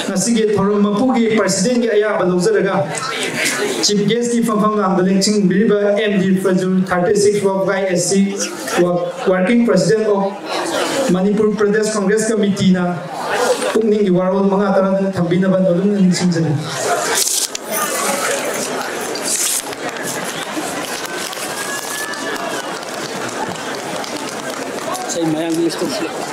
ꯉꯁꯤꯒꯤ ꯊꯧꯔꯝ ꯃꯄꯨꯒꯤ ꯄ꯭ꯔꯁꯤꯗꯦꯟꯒꯤ ꯑꯌꯥꯕ ꯂꯧꯖꯔꯒ ꯆꯤꯐ ꯒꯦꯁꯀꯤ ꯐꯝꯐꯝ ꯂꯥꯡꯗ ꯂꯦꯡꯁꯤꯟꯕꯤꯔꯤꯕ M D Fazul, thirty six Ward Y S C Working President of Manipur Pradesh Congress Committeeꯅ ꯄꯨꯛꯅꯤꯡꯒꯤ ꯋꯥꯔꯣꯜ ꯃꯉꯥ ꯇꯔꯥꯗꯪ ꯊꯝꯕꯤꯅꯕ ꯅꯣꯂꯨꯛꯅ ꯅꯤꯡꯁꯤꯡꯖꯔꯤ꯫ ꯏꯁꯩ ꯃꯌꯥꯝꯒꯤ ꯂꯤꯁꯇ ꯁꯤꯜꯂꯛꯄ꯫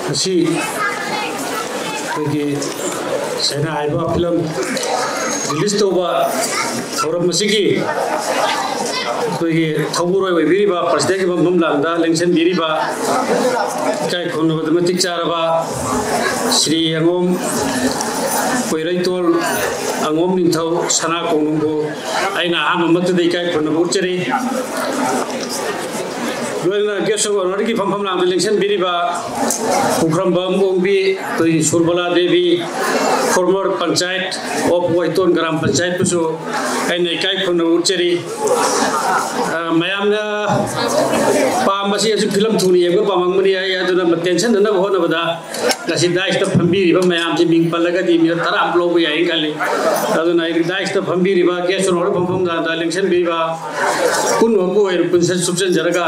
ꯉꯁꯤ ꯑꯩꯈꯣꯏꯒꯤ ꯁꯦꯅꯥ ꯍꯥꯏꯕ ꯐꯤꯂꯝ ꯔꯤꯂꯤꯁ ꯇꯧꯕ ꯊꯧꯔꯝ ꯑꯁꯤꯒꯤ ꯑꯩꯈꯣꯏꯒꯤ ꯊꯧꯕꯨꯔꯣꯏ ꯑꯣꯏꯕꯤꯔꯤꯕ ꯄ꯭ꯔꯁꯤꯗꯦꯟꯒꯤ ꯐꯝꯐꯝ ꯂꯥꯡꯗ ꯂꯦꯡꯁꯤꯟꯕꯤꯔꯤꯕ ꯏꯀꯥꯏ ꯈꯨꯝꯅꯕꯗ ꯃꯇꯤꯛ ꯆꯥꯔꯕ ꯁ꯭ꯔꯤ ꯑꯉꯣꯝ ꯀꯣꯏꯔꯩꯇꯣꯜ ꯑꯉꯣꯝ ꯅꯤꯡꯊꯧ ꯁꯅꯥ ꯀꯣꯡꯅꯨꯡꯕꯨ ꯑꯩꯅ ꯑꯍꯥꯟꯕꯃꯛꯇꯗ ꯏꯀꯥꯏ ꯈꯨꯝꯅꯕ ꯎꯠꯆꯔꯤ꯫ ꯂꯣꯏꯅꯅ guest of honourꯒꯤ ꯐꯝꯐꯝ ꯂꯥꯡꯗ ꯂꯦꯡꯁꯤꯟꯕꯤꯔꯤꯕ ꯄꯨꯈ꯭ꯔꯝꯕꯝ ꯑꯣꯡꯕꯤ, ꯑꯩꯈꯣꯏꯒꯤ Surbala Devi, former Panchayat of ꯋꯥꯏꯇꯣꯟ Gram ꯄꯟꯆꯥꯌꯠꯄꯨꯁꯨ ꯑꯩꯅ ꯏꯀꯥꯏ ꯈꯨꯝꯅꯕ ꯎꯠꯆꯔꯤ꯫ ꯑ, ꯃꯌꯥꯝꯅ ꯄꯥꯝꯕꯁꯤ ꯍꯧꯖꯤꯛ ꯐꯤꯂꯝ ꯊꯨꯅ ꯌꯦꯡꯕ ꯄꯥꯝꯃꯝꯒꯅꯤ ꯍꯥꯏ, ꯑꯗꯨꯅ ꯇꯦꯟꯁꯟꯗꯅꯕ ꯍꯣꯠꯅꯕꯗ ꯉꯁꯤ dais ꯇ ꯐꯝꯕꯤꯔꯤꯕ ꯃꯌꯥꯝꯁꯤ ꯃꯤꯡ ꯄꯜꯂꯒꯗꯤ ꯃꯤꯅꯠ ꯇꯔꯥ ꯑꯃ ꯂꯧꯕ ꯌꯥꯏꯅ ꯈꯜꯂꯤ꯫ ꯑꯗꯨꯅ ꯑꯩ dais ꯇ ꯐꯝꯕꯤꯔꯤꯕ guest of honour ꯐꯝꯐꯝ ꯂꯥꯡꯗ ꯂꯦꯡꯁꯤꯟꯕꯤꯔꯤꯕ ꯄꯨꯝꯅꯃꯛꯄꯨ ꯑꯣꯏꯅ ꯄꯨꯟꯁꯤꯟ ꯁꯨꯞꯆꯟꯖꯔꯒ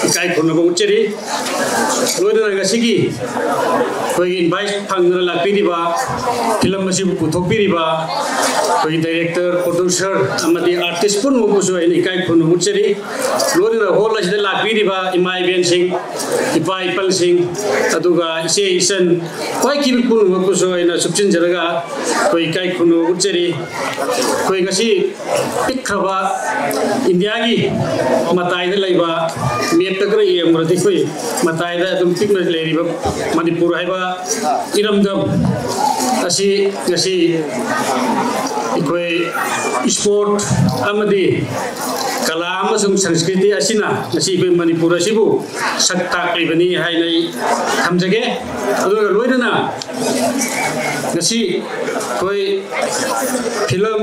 ꯏꯀꯥꯏ ꯈꯨꯝꯅꯕ ꯎꯠꯆꯔꯤ꯫ ꯂꯣꯏꯅꯅ ꯉꯁꯤꯒꯤ ꯑꯩꯈꯣꯏꯒꯤ invite ꯐꯪꯗꯨꯅ ꯂꯥꯛꯄꯤꯔꯤꯕ, film ꯑꯁꯤꯕꯨ ꯄꯨꯊꯣꯛꯄꯤꯔꯤꯕ ꯑꯩꯈꯣꯏꯒꯤ director, producer ꯑꯃꯗꯤ artist ꯄꯨꯝꯅꯃꯛꯄꯨꯁꯨ ꯑꯩꯅ ꯏꯀꯥꯏ ꯈꯨꯝꯅꯕ ꯎꯠꯆꯔꯤ꯫ ꯂꯣꯏꯅꯅ hall ꯑꯁꯤꯗ ꯂꯥꯛꯄꯤꯔꯤꯕ ꯏꯃꯥ ꯏꯕꯦꯟꯁꯤꯡ, ꯏꯄꯥ ꯏꯄꯜꯁꯤꯡ, ꯑꯗꯨꯒ ꯏꯆꯦ ꯏꯆꯟ, ꯄꯥꯏꯈꯤꯕ ꯄꯨꯝꯅꯃꯛꯄꯨꯁꯨ ꯑꯩꯅ ꯆꯨꯞꯁꯤꯟꯖꯔꯒ ꯑꯩꯈꯣꯏ ꯏꯀꯥꯏ ꯈꯨꯝꯅꯕ ꯎꯠꯆꯔꯤ꯫ ꯑꯩꯈꯣꯏ ꯉꯁꯤ ꯄꯤꯛꯈ꯭ꯔꯕ ꯏꯟꯗꯤꯌꯥꯒꯤ ꯃꯇꯥꯏꯗ ꯂꯩꯕ, map ꯇ ꯈꯔ ꯌꯦꯡꯕꯗꯗꯤ ꯑꯩꯈꯣꯏ ꯃꯇꯥꯏꯗ ꯑꯗꯨꯝ ꯄꯤꯛꯅ ꯂꯩꯔꯤꯕ ꯃꯅꯤꯄꯨꯔ ꯍꯥꯏꯕ ꯏꯔꯝꯗꯝ ꯑꯁꯤ ꯉꯁꯤ ꯑꯩꯈꯣꯏ sport ꯑꯃꯗꯤ ꯀꯂꯥ ꯑꯃꯁꯨꯡ ꯁꯪꯁꯀ꯭ꯔꯤꯇꯤ ꯑꯁꯤꯅ ꯉꯁꯤ ꯑꯩꯈꯣꯏ ꯃꯅꯤꯄꯨꯔ ꯑꯁꯤꯕꯨ ꯁꯛ ꯇꯥꯛꯂꯤꯕꯅꯤ ꯍꯥꯏꯅ ꯑꯩ ꯊꯝꯖꯒꯦ꯫ ꯑꯗꯨꯒ ꯂꯣꯏꯅꯅ ꯉꯁꯤ ꯑꯩꯈꯣꯏ film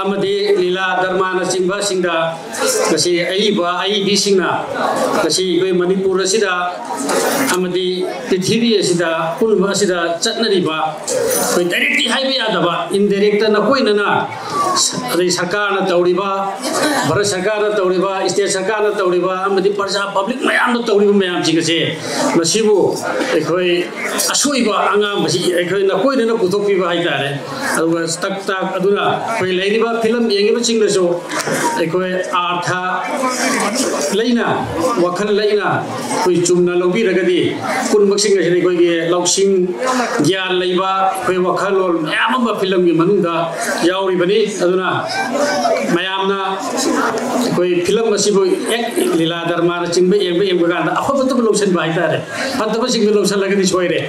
ꯑꯃꯗꯤ ꯂꯤꯂꯥ ꯗ꯭ꯔꯃꯥꯅꯆꯤꯡꯕꯁꯤꯡꯗ ꯉꯁꯤ ꯑꯏꯕ ꯑꯏꯕꯤꯁꯤꯡꯅ ꯉꯁꯤ ꯑꯩꯈꯣꯏ ꯃꯅꯤꯄꯨꯔ ꯑꯁꯤꯗ ꯑꯃꯗꯤ ꯄ꯭ꯔꯤꯊꯤꯕꯤ ꯑꯁꯤꯗ, ꯄꯨꯝꯅꯃꯛ ꯑꯁꯤꯗ ꯆꯠꯅꯔꯤꯕ ꯑꯩꯈꯣꯏ direct ꯇꯤ ꯍꯥꯏꯕ ꯌꯥꯗꯕ, indirect ꯇ ꯅꯀꯣꯏꯅꯅ, ꯑꯗꯩ ꯁꯔꯀꯥꯔꯅ ꯇꯧꯔꯤꯕ, ꯚꯥꯔꯠ ꯁꯔꯀꯥꯔꯅ ꯇꯧꯔꯤꯕ, state ꯁꯔꯀꯥꯔꯅ ꯇꯧꯔꯤꯕ, ꯑꯃꯗꯤ ꯄ꯭ꯔꯖꯥ public ꯃꯌꯥꯝꯅ ꯇꯧꯔꯤꯕ ꯃꯌꯥꯝꯁꯤꯡ ꯑꯁꯦ, ꯃꯁꯤꯕꯨ ꯑꯩꯈꯣꯏ ꯑꯁꯣꯏꯕ ꯑꯉꯥꯡꯕꯁꯤ ꯑꯩꯈꯣꯏ ꯅꯀꯣꯏꯅꯅ ꯄꯨꯊꯣꯛꯄꯤꯕ ꯍꯥꯏꯇꯥꯔꯦ꯫ ꯑꯗꯨꯒ ꯇꯛ ꯇꯥꯛ ꯑꯗꯨꯅ ꯑꯩꯈꯣꯏ ꯂꯩꯔꯤꯕ film ꯌꯦꯡꯉꯤꯕꯁꯤꯡꯗꯁꯨ ꯑꯩꯈꯣꯏ ꯑꯥꯔꯊ ꯂꯩꯅ, ꯋꯥꯈꯜ ꯂꯩꯅ ꯑꯩꯈꯣꯏ ꯆꯨꯝꯅ ꯂꯧꯕꯤꯔꯒꯗꯤ, ꯄꯨꯝꯅꯃꯛꯁꯤꯡ ꯑꯁꯤꯗ ꯑꯩꯈꯣꯏꯒꯤ ꯂꯧꯁꯤꯡ, ꯒ꯭ꯌꯥꯟ ꯂꯩꯕ ꯑꯩꯈꯣꯏ ꯋꯥꯈꯜꯂꯣꯟ ꯃꯌꯥꯝ ꯑꯃ film ꯒꯤ ꯃꯅꯨꯡꯗ ꯌꯥꯎꯔꯤꯕꯅꯤ꯫ ꯑꯗꯨꯅ ꯃꯌꯥꯝꯅ ꯑꯩꯈꯣꯏ film ꯑꯁꯤꯕꯨ ꯍꯦꯛ ꯂꯤꯂꯥ ꯗ꯭ꯔꯃꯥꯅꯆꯤꯡꯕ ꯌꯦꯡꯕ, ꯌꯦꯡꯕ ꯀꯥꯟꯗ ꯑꯐꯕꯇꯕꯨ ꯂꯧꯁꯤꯟꯕ ꯍꯥꯏꯇꯥꯔꯦ, ꯐꯠꯇꯕꯁꯤꯡꯗꯨ ꯂꯧꯁꯤꯜꯂꯒꯗꯤ ꯁꯣꯏꯔꯦ꯫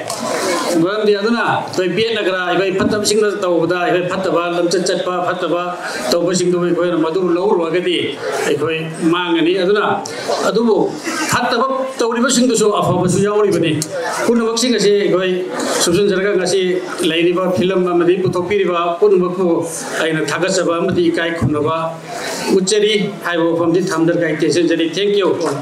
ꯃꯔꯝꯗꯤ ꯑꯗꯨꯅ ꯑꯩꯈꯣꯏ ꯕꯦꯠ ꯅꯒ꯭ꯔꯥ, ꯑꯩꯈꯣꯏ ꯐꯠꯇꯕꯁꯤꯡꯅ ꯇꯧꯕꯗ, ꯑꯩꯈꯣꯏ ꯐꯠꯇꯕ ꯂꯝꯆꯠ ꯆꯠꯄ, ꯐꯠꯇꯕ ꯇꯧꯕꯁꯤꯡꯗꯨ ꯑꯩꯈꯣꯏꯅ ꯃꯗꯨ ꯂꯧꯔꯨꯔꯒꯗꯤ ꯑꯩꯈꯣꯏ ꯃꯥꯡꯒꯅꯤ꯫ ꯑꯗꯨꯅ ꯑꯗꯨꯕꯨ ꯐꯠꯇꯕ ꯇꯧꯔꯤꯕꯁꯤꯡꯗꯨꯁꯨ ꯑꯐꯕꯁꯨ ꯌꯥꯎꯔꯤꯕꯅꯤ꯫ ꯄꯨꯝꯅꯃꯛꯁꯤꯡ ꯑꯁꯤ ꯑꯩꯈꯣꯏ ꯁꯨꯞꯆꯟꯖꯔꯒ ꯉꯁꯤ ꯂꯩꯔꯤꯕ film ꯑꯃꯗꯤ ꯄꯨꯊꯣꯛꯄꯤꯔꯤꯕ ꯄꯨꯝꯅꯃꯛꯄꯨ ꯑꯩꯅ ꯊꯥꯒꯠꯆꯕ ꯑꯃꯗꯤ ꯏꯀꯥꯏ ꯈꯨꯝꯅꯕ ꯎꯠꯆꯔꯤ ꯍꯥꯏꯕ ꯋꯥꯐꯝꯗꯤ ꯊꯝꯖꯔꯒ ꯑꯩ ꯇꯦꯟꯁꯤꯟꯖꯔꯤ꯫ Thank you꯫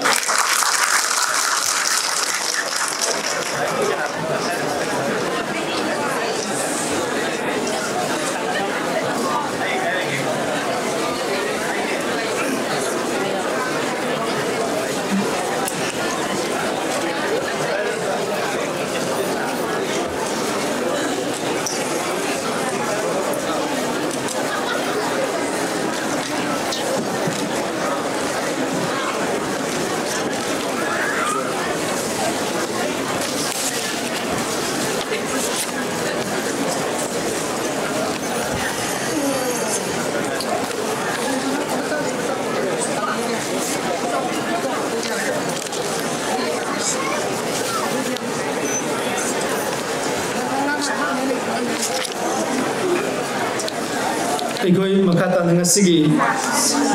ꯑꯩꯈꯣꯏ ꯃꯈꯥ ꯇꯥꯅ ꯉꯁꯤꯒꯤ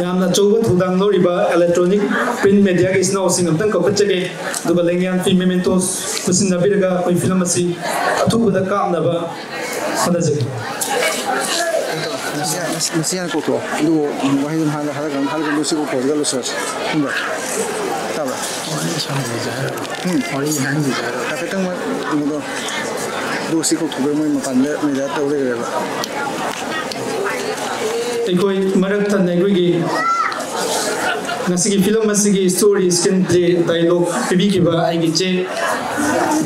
ꯌꯥꯝꯅ ꯑꯆꯧꯕ ꯊꯧꯗꯥꯡ ꯂꯧꯔꯤꯕ electronic print mediaꯒꯤ ꯏꯆꯤꯟ ꯏꯅꯥꯎꯁꯤꯡ ꯑꯝꯇꯪ ꯀꯧꯈꯠꯆꯒꯦ꯫ ꯑꯗꯨꯒ ꯂꯦꯡꯌꯥꯟ ꯐꯤ mementos ꯄꯨꯟꯁꯤꯟꯅꯕꯤꯔꯒ ꯑꯩꯈꯣꯏ ꯐꯤꯂꯝ ꯑꯁꯤ ꯑꯊꯨꯕꯗ ꯀꯥꯞꯅꯕ ꯍꯣꯠꯅꯖꯒꯦ꯫ ꯃꯁꯤ ꯍꯥꯟꯅ ꯀꯧꯊꯣꯛꯑꯣ, ꯑꯗꯨꯒ ꯋꯥꯍꯩꯗꯨ ꯍꯥꯟꯅ ꯍꯥꯏꯔꯒ ꯍꯥꯏꯔꯒ ꯂꯣꯏꯁꯤ ꯀꯧꯊꯣꯛꯑꯒ ꯂꯣꯏꯁꯤꯜꯂꯁꯤ꯫ ꯈꯪꯕ꯭ꯔꯥ? ꯇꯥꯕ꯭ꯔꯥ? ꯎꯝ꯫ ꯍꯥꯏꯐꯦꯠꯇꯪ ꯃꯣꯏ ꯀꯩꯅꯣꯗꯣ, ꯑꯗꯨꯒ ꯁꯤ ꯀꯧꯊꯣꯛꯈ꯭ꯔꯦ, ꯃꯣꯏ ꯃꯄꯥꯟꯗ ꯃꯦꯗꯥ ꯇꯧ ꯂꯩꯈ꯭ꯔꯦꯕ꯫ ꯑꯩꯈꯣꯏ ꯃꯔꯛ ꯊꯠꯅ ꯑꯩꯈꯣꯏꯒꯤ ꯉꯁꯤꯒꯤ ꯐꯤꯂꯝ ꯑꯁꯤꯒꯤ story, screenplay, dialogue ꯄꯤꯕꯤꯈꯤꯕ ꯑꯩꯒꯤ ꯏꯆꯦ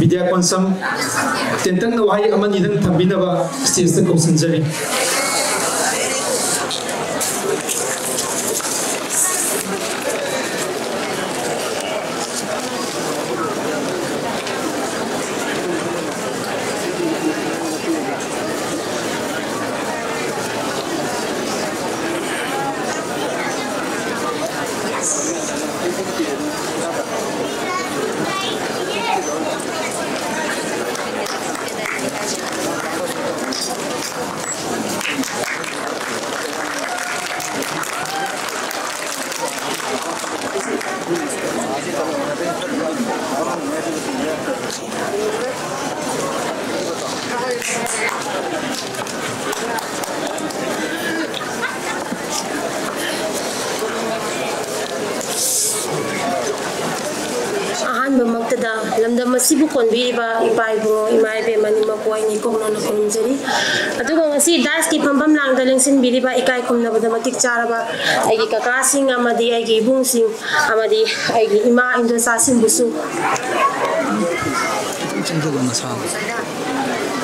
ꯕꯤꯗ꯭ꯌꯥ ꯀꯣꯟꯁꯝ ꯇꯦꯟꯇꯛꯅ ꯋꯥꯍꯩ ꯑꯃꯅꯤꯗꯪ ꯊꯝꯕꯤꯅꯕ stageꯇ ꯀꯧꯁꯤꯟꯖꯔꯤ꯫ ꯑꯍꯥꯟꯕꯃꯛꯇꯗ ꯂꯝꯗꯝ ꯑꯁꯤꯕꯨ ꯀꯣꯟꯕꯤꯔꯤꯕ ꯏꯄꯥ ꯏꯕꯨꯡꯉꯣ, ꯏꯃꯥ ꯏꯕꯦꯟ ꯑꯅꯤꯃꯛꯄꯨ ꯑꯩꯅ ꯏꯀꯣꯛꯅꯅ ꯈꯨꯔꯨꯝꯖꯔꯤ꯫ ꯑꯗꯨꯒ ꯉꯁꯤ dais ꯀꯤ ꯐꯝꯐꯝ ꯂꯥꯡꯗ ꯂꯦꯡꯁꯤꯟꯕꯤꯔꯤꯕ ꯏꯀꯥꯏ ꯈꯨꯝꯅꯕꯗ ꯃꯇꯤꯛ ꯆꯥꯔꯕ ꯑꯩꯒꯤ ꯀꯀꯥꯁꯤꯡ ꯑꯃꯗꯤ ꯑꯩꯒꯤ ꯏꯕꯨꯡꯁꯤꯡ ꯑꯃꯗꯤ ꯑꯩꯒꯤ ꯏꯃꯥ ꯏꯟꯗꯣꯆꯥꯁꯤꯡꯕꯨꯁꯨ,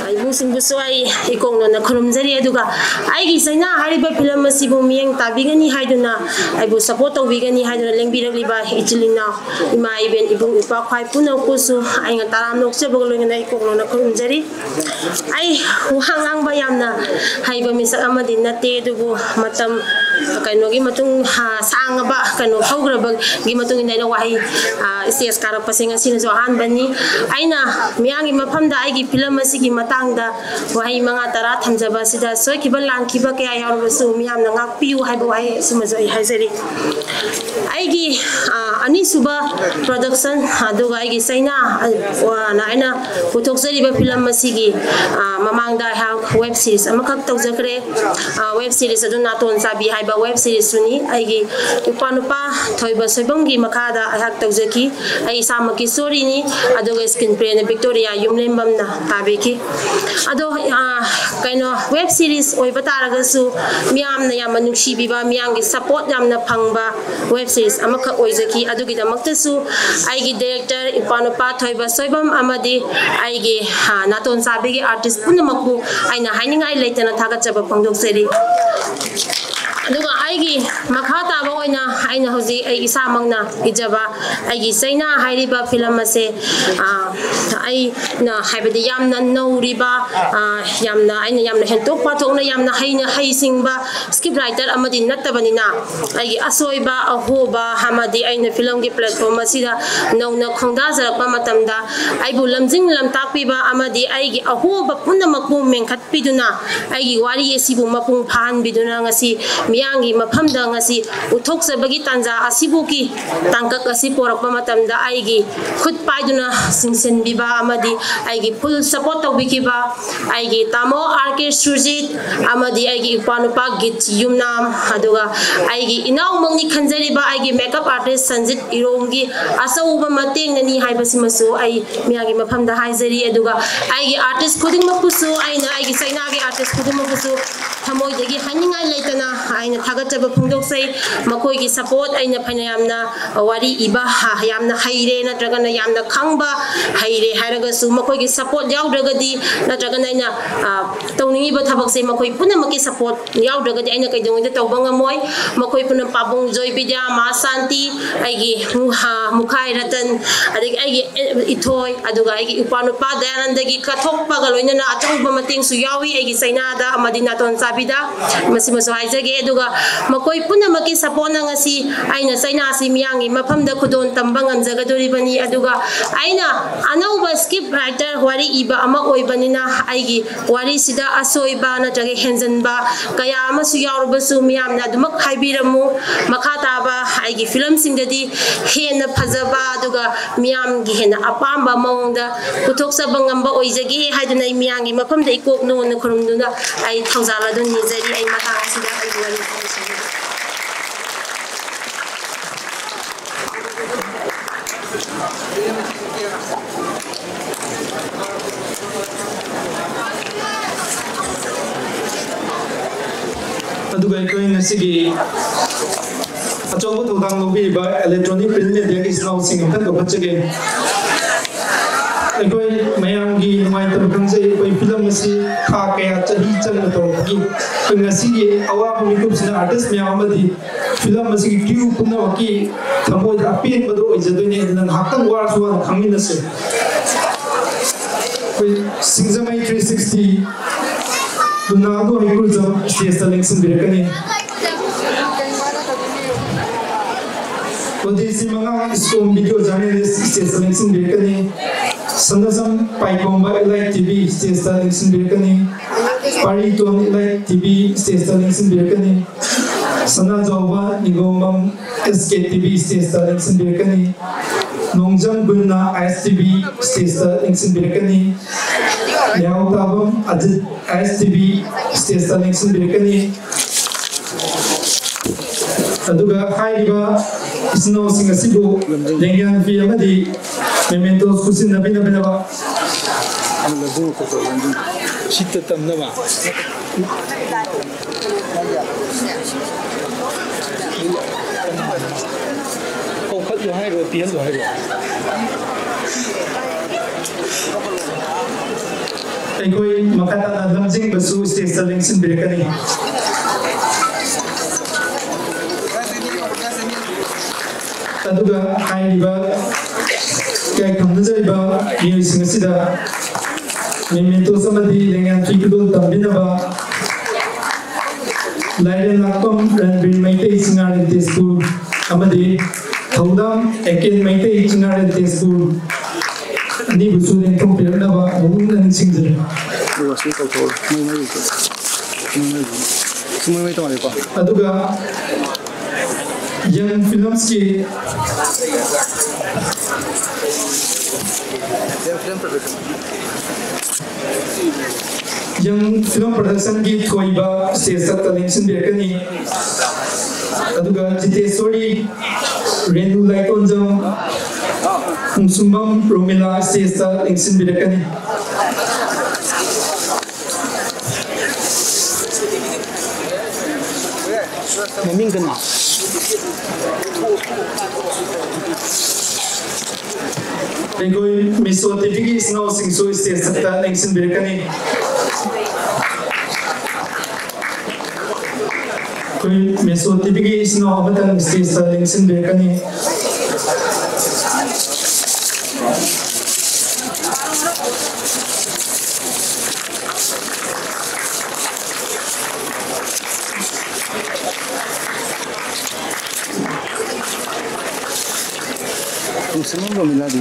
ꯏꯕꯨꯡꯁꯤꯡꯕꯨꯁꯨ ꯑꯩ ꯏꯀꯣꯛꯅꯅ ꯈꯨꯔꯨꯝꯖꯔꯤ꯫ ꯑꯗꯨꯒ ꯑꯩꯒꯤ ꯆꯩꯅꯥ ꯍꯥꯏꯔꯤꯕ ꯐꯤꯂꯝ ꯑꯁꯤꯕꯨ ꯃꯤꯠꯌꯦꯡ ꯇꯥꯕꯤꯒꯅꯤ ꯍꯥꯏꯗꯨꯅ, ꯑꯩꯕꯨ support ꯇꯧꯕꯤꯒꯅꯤ ꯍꯥꯏꯗꯨꯅ ꯂꯦꯡꯕꯤꯔꯛꯂꯤꯕ ꯏꯆꯤꯜ ꯏꯅꯥꯎ, ꯏꯃꯥ ꯏꯕꯦꯟ, ꯏꯕꯨꯡ ꯏꯄ꯭ꯋꯥ ꯈ꯭ꯋꯥꯏ ꯄꯨꯝꯅꯃꯛꯄꯨꯁꯨ ꯑꯩꯅ ꯇꯔꯥꯝꯅ ꯑꯣꯛꯆꯕꯒ ꯂꯣꯏꯅꯅ ꯏꯀꯣꯛꯅꯅ ꯈꯨꯔꯨꯝꯖꯔꯤ꯫ ꯑꯩ ꯋꯥ ꯉꯥꯡꯕ ꯌꯥꯝꯅ ꯍꯩꯕ ꯃꯤꯁꯛ ꯑꯃꯗꯤ ꯅꯠꯇꯦ, ꯑꯗꯨꯕꯨ ꯃꯇꯝ ꯀꯩꯅꯣꯒꯤ ꯃꯇꯨꯡ, ꯍꯥ, ꯁꯥꯡꯉꯕ ꯀꯩꯅꯣ ꯍꯧꯈ꯭ꯔꯕꯒꯤ ꯃꯇꯨꯡ ꯏꯟꯅ ꯑꯩꯅ ꯋꯥꯍꯩ, ꯑ, stage ꯀꯥꯔꯛꯄꯁꯦ ꯉꯁꯤꯅꯁꯨ ꯑꯍꯥꯟꯕꯅꯤ꯫ ꯑꯩꯅ ꯃꯤꯌꯥꯝꯒꯤ ꯃꯐꯝꯗ ꯑꯩꯒꯤ ꯐꯤꯂꯝ ꯑꯁꯤꯒꯤ ꯃꯇꯥꯡꯗ ꯋꯥꯍꯩ ꯃꯉꯥ ꯇꯔꯥ ꯊꯝꯖꯕ ꯑꯁꯤꯗ ꯁꯣꯏꯈꯤꯕ ꯂꯥꯟꯈꯤꯕ ꯀꯌꯥ ꯌꯥꯎꯔꯕꯁꯨ ꯃꯤꯌꯥꯝꯅ ꯉꯥꯛꯄꯤꯌꯨ ꯍꯥꯏꯕ ꯋꯥꯍꯩ ꯑꯁꯤꯃꯁꯨ ꯑꯩ ꯍꯥꯏꯖꯔꯤ꯫ ꯑꯩꯒꯤ ꯑꯅꯤꯁꯨꯕ production ꯑꯗꯨꯒ ꯑꯩꯒꯤ ꯆꯩꯅꯥ ꯑꯅ ꯑꯩꯅ ꯄꯨꯊꯣꯛꯆꯔꯤꯕ ꯐꯤꯂꯝ ꯑꯁꯤꯒꯤ ꯃꯃꯥꯡꯗ ꯑꯩꯍꯥꯛ web series ꯑꯃꯈꯛ ꯇꯧꯖꯈ꯭ꯔꯦ꯫ Web series ꯑꯗꯨ ꯅꯥꯇꯣꯟ ꯆꯥꯕꯤ ꯍꯥꯏꯕ web seriesꯇꯨꯅꯤ꯫ ꯑꯩꯒꯤ ꯏꯄ꯭ꯋꯥ ꯅꯨꯄꯥ ꯊꯣꯏꯕ ꯁꯣꯏꯕꯝꯒꯤ ꯃꯈꯥꯗ ꯑꯩꯍꯥꯛ ꯇꯧꯖꯈꯤ꯫ ꯑꯩ ꯏꯁꯥꯃꯛꯀꯤ storyꯅꯤ, ꯑꯗꯨꯒ screenplayꯅ ꯕꯤꯛꯇꯣꯔꯤꯌꯥ ꯌꯨꯝꯂꯦꯝꯕꯝꯅ ꯇꯥꯕꯤꯈꯤ꯫ ꯑꯗꯣ ꯀꯩꯅꯣ, web series ꯑꯣꯏꯕ ꯇꯥꯔꯒꯁꯨ ꯃꯤꯌꯥꯝꯅ ꯌꯥꯝꯅ ꯅꯨꯡꯁꯤꯕꯤꯕ, ꯃꯤꯌꯥꯝꯒꯤ support ꯌꯥꯝꯅ ꯐꯪꯕ web series ꯑꯃꯈꯛ ꯑꯣꯏꯖꯈꯤ꯫ ꯑꯗꯨꯒꯤꯗꯃꯛꯇꯁꯨ ꯑꯩꯒꯤ director ꯏꯄ꯭ꯋꯥ ꯅꯨꯄꯥ ꯊꯣꯏꯕ ꯁꯣꯏꯕꯝ ꯑꯃꯗꯤ ꯑꯩꯒꯤ ꯅꯥꯇꯣꯟ ꯆꯥꯕꯤꯒꯤ artist ꯄꯨꯝꯅꯃꯛꯄꯨ ꯑꯩꯅ ꯍꯥꯏꯅꯤꯡꯉꯥꯏ ꯂꯩꯇꯅ ꯊꯥꯒꯠꯆꯕ ꯐꯣꯡꯗꯣꯛꯆꯔꯤ꯫ ꯑꯗꯨꯒ ꯑꯩꯒꯤ ꯃꯈꯥ ꯇꯥꯕ ꯑꯣꯏꯅ ꯑꯩꯅ ꯍꯧꯖꯤꯛ ꯑꯩ ꯏꯁꯥꯃꯛꯅ ꯏꯖꯕ ꯑꯩꯒꯤ ꯆꯩꯅꯥ ꯍꯥꯏꯔꯤꯕ ꯐꯤꯂꯝ ꯑꯁꯦ ꯑꯩꯅ ꯍꯥꯏꯕꯗꯤ ꯌꯥꯝꯅ ꯅꯧꯔꯤꯕ, ꯌꯥꯝꯅ ꯑꯩꯅ ꯌꯥꯝꯅ ꯍꯦꯟꯇꯣꯛ ꯄꯥꯊꯣꯛꯅ ꯌꯥꯝꯅ ꯍꯩꯅ ꯍꯩꯁꯤꯡꯕ script writer ꯑꯃꯗꯤ ꯅꯠꯇꯕꯅꯤꯅ, ꯑꯩꯒꯤ ꯑꯁꯣꯏꯕ ꯑꯍꯣꯕ ꯑꯃꯗꯤ ꯑꯩꯅ ꯐꯤꯂꯝꯒꯤ platform ꯑꯁꯤꯗ ꯅꯧꯅ ꯈꯣꯡꯗꯥꯖꯔꯛꯄ ꯃꯇꯝꯗ ꯑꯩꯕꯨ ꯂꯝꯖꯤꯡ ꯂꯝꯇꯥꯛꯄꯤꯕ ꯑꯃꯗꯤ ꯑꯩꯒꯤ ꯑꯍꯣꯕ ꯄꯨꯝꯅꯃꯛꯄꯨ ꯃꯦꯟꯈꯠꯄꯤꯗꯨꯅ ꯑꯩꯒꯤ ꯋꯥꯔꯤ ꯑꯁꯤꯕꯨ ꯃꯄꯨꯡ ꯐꯥꯍꯟꯕꯤꯗꯨꯅ ꯉꯁꯤ ꯃꯤꯌꯥꯝꯒꯤ ꯃꯐꯝꯗ ꯉꯁꯤ ꯎꯠꯊꯣꯛꯆꯕꯒꯤ ꯇꯥꯟꯖꯥ ꯑꯁꯤꯕꯨꯒꯤ ꯇꯥꯡꯀꯛ ꯑꯁꯤ ꯄꯣꯔꯛꯄ ꯃꯇꯝꯗ ꯑꯩꯒꯤ ꯈꯨꯠ ꯄꯥꯏꯗꯨꯅ ꯆꯤꯡꯁꯤꯟꯕꯤꯕ ꯑꯃꯗꯤ ꯑꯩꯒꯤ full support ꯇꯧꯕꯤꯈꯤꯕ ꯑꯩꯒꯤ ꯇꯥꯃꯣ ꯑꯥꯔ ꯀꯦ ꯁꯨꯔꯖꯤꯠ ꯑꯃꯗꯤ ꯑꯩꯒꯤ ꯏꯄ꯭ꯋꯥ ꯅꯨꯄꯥ ꯒꯤꯠ ꯌꯨꯝꯅꯥꯝ, ꯑꯗꯨꯒ ꯑꯩꯒꯤ ꯏꯅꯥꯎꯃꯛꯅꯤ ꯈꯟꯖꯔꯤꯕ ꯑꯩꯒꯤ makeup artist ꯁꯟꯖꯤꯠ ꯏꯔꯣꯝꯒꯤ ꯑꯆꯧꯕ ꯃꯇꯦꯡꯅꯅꯤ ꯍꯥꯏꯕꯁꯤꯃꯁꯨ ꯑꯩ ꯃꯤꯌꯥꯝꯒꯤ ꯃꯐꯝꯗ ꯍꯥꯏꯖꯔꯤ꯫ ꯑꯗꯨꯒ ꯑꯩꯒꯤ artist ꯈꯨꯗꯤꯡꯃꯛꯄꯨꯁꯨ, ꯑꯩꯅ ꯑꯩꯒꯤ ꯆꯩꯅꯥꯒꯤ artist ꯈꯨꯗꯤꯡꯃꯛꯄꯨꯁꯨ ꯊꯃꯣꯏꯗꯒꯤ ꯍꯥꯏꯅꯤꯡꯉꯥꯏ ꯂꯩꯇꯅ ꯑꯩꯅ ꯊꯥꯒꯠꯆꯕ ꯐꯣꯡꯗꯣꯛꯆꯩ꯫ ꯃꯈꯣꯏꯒꯤ support, ꯑꯩꯅ ꯐꯅ ꯌꯥꯝꯅ ꯋꯥꯔꯤ ꯏꯕ ꯌꯥꯝꯅ ꯍꯩꯔꯦ ꯅꯠꯇ꯭ꯔꯒꯅ ꯌꯥꯝꯅ ꯈꯪꯕ ꯍꯩꯔꯦ ꯍꯥꯏꯔꯒꯁꯨ ꯃꯈꯣꯏꯒꯤ support ꯌꯥꯎꯗ꯭ꯔꯒꯗꯤ ꯅꯠꯇ꯭ꯔꯒꯅ ꯑꯩꯅ ꯇꯧꯅꯤꯡꯉꯤꯕ ꯊꯕꯛꯁꯦ ꯃꯈꯣꯏ ꯄꯨꯝꯅꯃꯛꯀꯤ support ꯌꯥꯎꯗ꯭ꯔꯒꯗꯤ ꯑꯩꯅ ꯀꯩꯗꯧꯉꯩꯗ ꯇꯧꯕ ꯉꯝꯃꯣꯏ꯫ ꯃꯈꯣꯏ ꯄꯨꯝꯅꯃꯛ, ꯄꯥꯕꯨꯡ ꯖꯣꯏ ꯕꯤꯗ꯭ꯌꯥ, ꯃꯥ ꯁꯥꯟꯇꯤ, ꯑꯩꯒꯤ ꯃꯨꯈꯥꯏ ꯔꯇꯟ, ꯑꯗꯒꯤ ꯑꯩꯒꯤ ꯏꯊꯣꯏ, ꯑꯗꯨꯒ ꯑꯩꯒꯤ ꯏꯄ꯭ꯋꯥ ꯅꯨꯄꯥ ꯗꯌꯥꯅꯟꯗꯒꯤ ꯀꯠꯊꯣꯛꯄꯒ ꯂꯣꯏꯅꯅ ꯑꯆꯧꯕ ꯃꯇꯦꯡꯁꯨ ꯌꯥꯎꯏ ꯑꯩꯒꯤ ꯆꯩꯅꯥꯗ ꯑꯃꯗꯤ ꯅꯥꯇꯣꯟ ꯆꯥꯕꯤꯗ꯫ ꯃꯁꯤꯃꯁꯨ ꯍꯥꯏꯖꯒꯦ꯫ ꯑꯗꯨꯒ ꯃꯈꯣꯏ ꯄꯨꯝꯅꯃꯛꯀꯤ ꯁꯄꯣꯔꯠꯅ ꯉꯁꯤ ꯑꯩꯅ ꯆꯩꯅꯥꯁꯤ ꯃꯤꯌꯥꯝꯒꯤ ꯃꯐꯝꯗ ꯈꯨꯗꯣꯜ ꯇꯝꯕ ꯉꯝꯖꯒꯗꯣꯔꯤꯕꯅꯤ꯫ ꯑꯗꯨꯒ ꯑꯩꯅ ꯑꯅꯧꯕ ꯁ꯭ꯀ꯭ꯔꯤꯞ ꯔꯥꯏꯇꯔ, ꯋꯥꯔꯤ ꯏꯕ ꯑꯃ ꯑꯣꯏꯕꯅꯤꯅ ꯑꯩꯒꯤ ꯋꯥꯔꯤꯁꯤꯗ ꯑꯁꯣꯏꯕ ꯅꯠꯇ꯭ꯔꯒ ꯍꯦꯟꯖꯟꯕ ꯀꯌꯥ ꯑꯃꯁꯨ ꯌꯥꯎꯔꯕꯁꯨ ꯃꯤꯌꯥꯝꯅ ꯑꯗꯨꯃꯛ ꯍꯥꯏꯕꯤꯔꯝꯃꯨ꯫ ꯃꯈꯥ ꯇꯥꯕ ꯑꯩꯒꯤ ꯐꯤꯂꯝꯁꯤꯡꯗꯗꯤ ꯍꯦꯟꯅ ꯐꯖꯕ ꯑꯗꯨꯒ ꯃꯤꯌꯥꯝꯒꯤ ꯍꯦꯟꯅ ꯑꯄꯥꯝꯕ ꯃꯑꯣꯡꯗ ꯄꯨꯊꯣꯛꯆꯕ ꯉꯝꯕ ꯑꯣꯏꯖꯒꯦ ꯍꯥꯏꯗꯨꯅ ꯑꯩ ꯃꯤꯌꯥꯝꯒꯤ ꯃꯐꯝꯗ ꯏꯀꯣꯛ ꯅꯣꯟꯅ ꯈꯨꯔꯨꯝꯗꯨꯅ ꯑꯩ ꯊꯧꯖꯥꯜ ꯑꯗꯨ ꯅꯤꯖꯔꯤ꯫ ꯑꯩ ꯃꯇꯥꯡ ꯑꯁꯤꯗ ꯑꯩꯒꯤ ꯋꯥꯔꯤ ꯂꯣꯏꯁꯤꯟꯖꯔꯦ꯫ ꯑꯗꯨꯒ ꯑꯩꯈꯣꯏ ꯉꯁꯤꯒꯤ ꯑꯆꯧꯕ ꯊꯧꯗꯥꯡ ꯂꯧꯕꯤꯔꯤꯕ electronic print media ꯒꯤ ꯏꯆꯤꯜ ꯏꯅꯥꯎꯁꯤꯡ ꯑꯝꯇ ꯀꯧꯈꯠꯆꯒꯦ꯫ ꯑꯩꯈꯣꯏ ꯃꯌꯥꯝꯒꯤ ꯅꯨꯡꯉꯥꯏꯇꯕ ꯈꯪꯖꯩ꯫ ꯑꯩꯈꯣꯏ ꯐꯤꯂꯝ ꯑꯁꯤ ꯊꯥ ꯀꯌꯥ, ꯆꯍꯤ ꯆꯪꯅ ꯇꯧꯔꯛꯄꯒꯤ ꯑꯩꯈꯣꯏ ꯉꯁꯤꯒꯤ ꯑꯋꯥꯕ ꯃꯤꯀꯨꯞꯁꯤꯅ artist ꯃꯌꯥꯝ ꯑꯃꯗꯤ ꯐꯤꯂꯝ ꯑꯁꯤꯒꯤ crew ꯄꯨꯝꯅꯃꯛꯀꯤ ꯊꯃꯣꯏꯗ ꯑꯄꯦꯟꯕꯗꯣ ꯑꯣꯏꯖꯗꯣꯏꯅꯦ꯫ ꯑꯗꯨꯅ ꯉꯥꯏꯍꯥꯛꯇꯪ ꯋꯥꯔꯁꯨ ꯋꯥꯅ ꯈꯪꯃꯤꯟꯅꯁꯦ꯫ ꯑꯩꯈꯣꯏ ꯁꯤꯡꯖꯃꯩ three sixty ꯔꯣꯅꯥꯜꯗꯣ ꯍꯩꯀ꯭ꯔꯨꯖꯝ stage ꯇ ꯂꯦꯡꯁꯤꯟꯕꯤꯔꯛꯀꯅꯤ꯫ ꯑꯣꯗꯤꯁꯤ ꯃꯉꯥ ꯏꯁꯀꯣꯝ video journalist stage ꯇ ꯂꯦꯡꯁꯤꯟꯕꯤꯔꯛꯀꯅꯤ꯫ ꯁꯅꯥꯖꯝ ꯄꯥꯏꯈꯣꯝꯕ Elite TV stage ꯇ ꯂꯦꯡꯁꯤꯟꯕꯤꯔꯛꯀꯅꯤ꯫ ꯄꯥꯔꯤꯇꯣꯟ Elite TV stage ꯇ ꯂꯦꯡꯁꯤꯟꯕꯤꯔꯛꯀꯅꯤ꯫ ꯁꯅꯥꯖꯥꯎꯕ ꯅꯤꯒꯣꯝꯕꯝ SKTV stage ꯇ ꯂꯦꯡꯁꯤꯟꯕꯤꯔꯛꯀꯅꯤ꯫ ꯅꯣꯡꯖꯝ ꯒꯨꯟꯅ ISTV stage ꯇ ꯂꯦꯡꯁꯤꯟꯕꯤꯔꯛꯀꯅꯤ꯫ ꯌꯥꯎꯇꯥꯕꯝ ꯑꯖꯤꯠ ISTV stage ꯇ ꯂꯦꯡꯁꯤꯟꯕꯤꯔꯛꯀꯅꯤ꯫ ꯑꯗꯨꯒ ꯍꯥꯏꯔꯤꯕ ꯏꯆꯤꯟ ꯏꯅꯥꯎꯁꯤꯡ ꯑꯁꯤꯕꯨ ꯂꯦꯡꯌꯥꯟ ꯐꯤ ꯑꯃꯗꯤ mementos ꯈꯨꯠꯁꯤꯟꯅꯕꯤꯅꯕ꯫ ꯁꯤꯠꯇ ꯇꯝꯅꯕ꯫ ꯀꯧꯈꯠꯂꯨ ꯍꯥꯏꯔꯣ, ꯄꯤꯍꯜꯂꯨ ꯍꯥꯏꯔꯣ? ꯑꯩꯈꯣꯏ ꯃꯈꯥ ꯇꯥꯅ ꯂꯝꯖꯤꯡꯕꯁꯨ stage ꯇ ꯂꯦꯡꯁꯤꯟꯕꯤꯔꯛꯀꯅꯤ꯫ ꯑꯗꯨꯒ ꯍꯥꯏꯔꯤꯕ ꯏꯀꯥꯏ ꯈꯨꯝꯅꯖꯔꯤꯕ ꯃꯤꯑꯣꯏꯁꯤꯡ ꯑꯁꯤꯗ mementos ꯑꯃꯗꯤ ꯂꯦꯡꯌꯥꯟ ꯐꯤ ꯈꯨꯗꯣꯜ ꯇꯝꯕꯤꯅꯕ ꯂꯥꯏꯔꯦꯟ ꯂꯥꯛꯄꯝ ꯔꯟꯕꯤꯔ ꯃꯩꯇꯩ ꯆꯤꯡꯉꯥꯔꯦꯜ ꯇꯦꯖꯄꯨꯔ ꯑꯃꯗꯤ ꯊꯧꯗꯥꯝ ꯑꯦꯀꯦꯟ ꯃꯩꯇꯩ ꯆꯤꯡꯉꯥꯔꯦꯜ ꯇꯦꯖꯄꯨꯔ ꯑꯅꯤꯕꯨꯁꯨ ꯂꯦꯡꯊꯣꯛꯄꯤꯔꯛꯅꯕ ꯃꯨꯛꯅ ꯅꯤꯡꯁꯤꯡꯖꯔꯤ꯫ ꯑꯗꯨꯒ ꯁꯤ ꯇꯧꯊꯣꯛꯑꯣ꯫ ꯃꯣꯏ ꯃꯩꯁꯦ꯫ ꯃꯣꯏ ꯃꯩꯁꯦ꯫ ꯁꯤ ꯃꯣꯏ ꯃꯩ ꯇꯣꯉꯥꯜꯂꯦꯀꯣ꯫ ꯑꯗꯨꯒ ꯌꯪ ꯐꯤꯂꯝꯁꯀꯤ ꯌꯪ ꯐꯤꯂꯝ ꯄ꯭ꯔꯗꯛꯁꯟꯒꯤ ꯊꯣꯏꯕ ꯁ꯭ꯇꯦꯖꯇ ꯂꯦꯡꯁꯤꯟꯕꯤꯔꯛꯀꯅꯤ꯫ ꯑꯗꯨꯒ ꯖꯤꯇꯦꯁꯣꯔꯤ ꯔꯦꯅꯨ ꯂꯥꯏꯇꯣꯟꯖꯝ ꯄꯨꯡꯁꯨꯝꯕꯝ ꯔꯣꯃꯤꯂꯥ ꯁ꯭ꯇꯦꯖꯇ ꯂꯦꯡꯁꯤꯟꯕꯤꯔꯛꯀꯅꯤ꯫ ꯃꯃꯤꯡ ꯀꯅꯥ? ꯑꯩꯈꯣꯏ ꯃꯤꯁꯣ ꯇꯤꯚꯤꯒꯤ ꯏꯆꯤꯟ ꯏꯅꯥꯎꯁꯤꯡꯁꯨ ꯁ꯭ꯇꯦꯖꯇ ꯂꯦꯡꯁꯤꯟꯕꯤꯔꯛꯀꯅꯤ꯫ ꯑꯩꯈꯣꯏ ꯃꯤꯁꯣ ꯇꯤꯚꯤꯒꯤ ꯏꯆꯤꯟ ꯏꯅꯥꯎ ꯑꯃꯇꯪ ꯁ꯭ꯇꯦꯖꯇ ꯂꯦꯡꯁꯤꯟꯕꯤꯔꯛꯀꯅꯤ꯫ ꯄꯨꯡꯁꯤꯃꯝ ꯔꯣꯃꯤꯂꯥꯗꯤ?